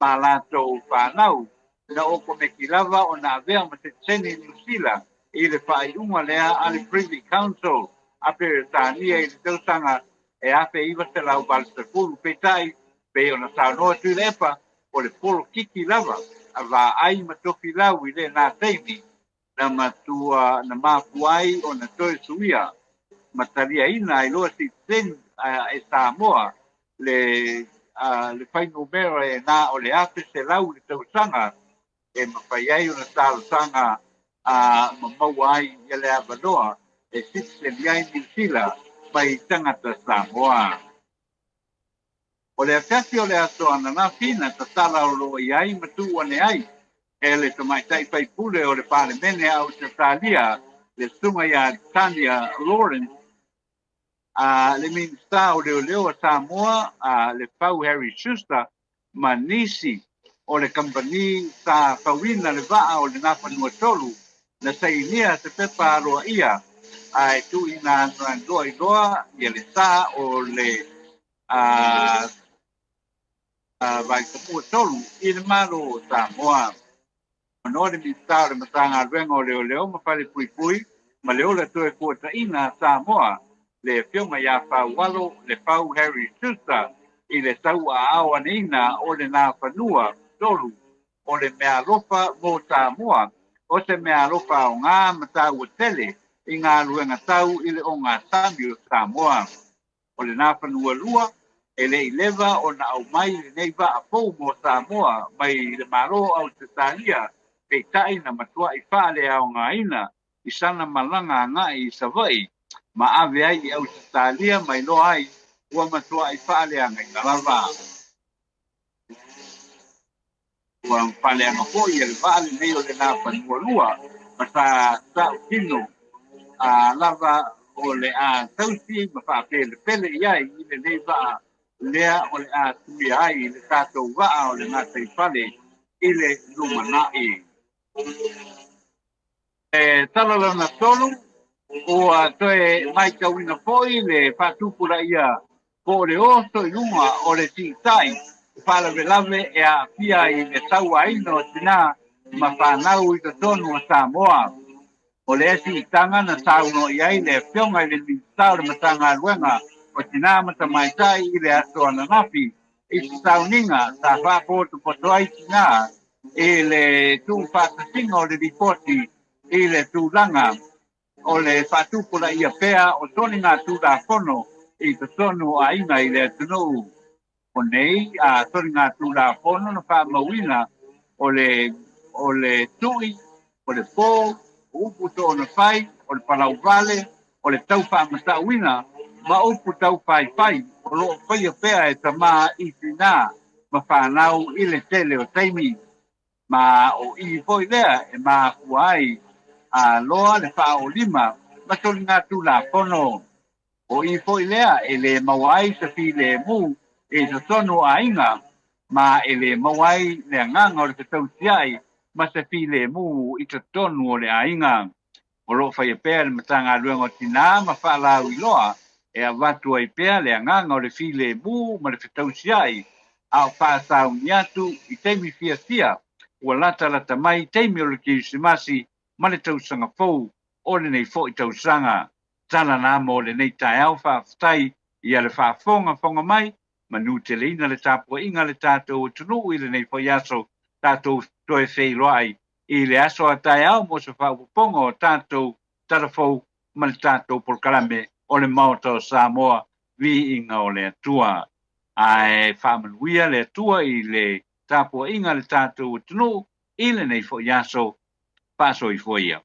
ma latou fanau na okomeki lava ona avea ma sitiseni Niu Sila i le faaiuga lea a le Privy Council a Peretania i le tausaga e 1980. Peitai, pei ona saunoa Tuilaepa, o le polokiki lava a Vaai ma Tofilau i lena taimi na matua na mafua ai ona toe suia ma taliaina ai loa sitiseni e Samoa le le fuainumera e na o le 1,100 le tausaga e mafai ai ona talosaga ma maua ai ia le avanoa e sitiseni ai Niu Sila mai tagata Samoa. O le afiafi o le aso ananafi na tatala o lo o i ai ma tuu ane ai e le tamaitai faipule o le Palemene a Ausetalia, le Susuga ia Tania Lawrence, a le Minisita o Leoleo a Samoa, a le Fau Harry Schuster, ma nisi o le kamupani sa fauina le vaa o le Nafanua 3 na sainia se pepa aloaia ae tuuina anoanoa iloa ia le sa o le Vaipamua 3 i le Malo o Samoa. Avanoa le Minisita o le Matagaluega o Leoleo ma Falepuipui ma le Ola Toefuataiga a Samoa, le Afioga ia Faualo Lefau Harry Schuster i le tauaao aneina o le Nafanua 3 o le meaalofa mo Samoa, o se meaalofa aoga ma taua tele i galuega tau i le ogasami o Samoa. O le Nafanua 2, e le i leva ona aumai lenei vaa fou mo Samoa mai le Malo o Ausetalia, peitai na matuai faaleaogaina i sana malaga agai i Savaii ma ave ai i Ausetalia ma iloa ai ua matuai faaleagaina lava. Ua faaleaga foi le vaa lenei o le Nafanua 2 ma sa tautino lava o le a tausi ma faapelepele i ai i lenei vaa lea o le a suia ai le tatou vaa o le gataifale i le lumanai. Tala lona tolu, ua toe matauina foi le faatupulaia po o le oso i luga o le siitai o faalavelave e aafia i le sauaina o tinā ma fanau i totonu o Samoa. O lea siitaga na saunoa i ai le Afioga i le Minisita o le Matagaluega o Tinā ma Tamaitai i le aso ananafi i se sauniga sa faapotopoto ai tinā i le tuufaatasiga o le lipoti i le tulaga o le faatupulaia pea o soligatulafono i totonu o aiga i le atunuu. O nei soligatulafono na faamauina o le o le tui, o le po, o upu soona fai, o le palauvale, o le taufaamatauina ma upu taufaifai o lo o faia pea e tamā i tinā ma fanau i le tele o taimi. Ma o i foi lea e mafua ai a loa le faaolima ma soligatulafono. O i foi lea e le maua ai se filemu i totonu o aiga, ma e le maua ai le agaga o le fetausiai ma se filemu i totonu o le aiga. O lo o faia pea e le Matagaluega o Tinā ma Faalauiloa e avatu ai pea le agaga o le filemu ma le fetausiai a o faasauni atu i taimi fiafia ua latalata mai taimi o le Kerisimasi ma le tausaga fou o lenei foi tausaga. Tala la mo lenei taeao faafetai ia le faafogafoga mai, manuteleina le tapuaiga a le tatou atunuu i lenei foi aso, tatou toe feiloai i le aso a taeao mo se faaopoopoga o tatou tala fou ma le tatou polokalame o le Maota o Samoa, Viiga o le Atua. Ae faamanuia le Atua i le tapuaiga a le tatou atunuu i lenei foi aso. Faasoifua ia.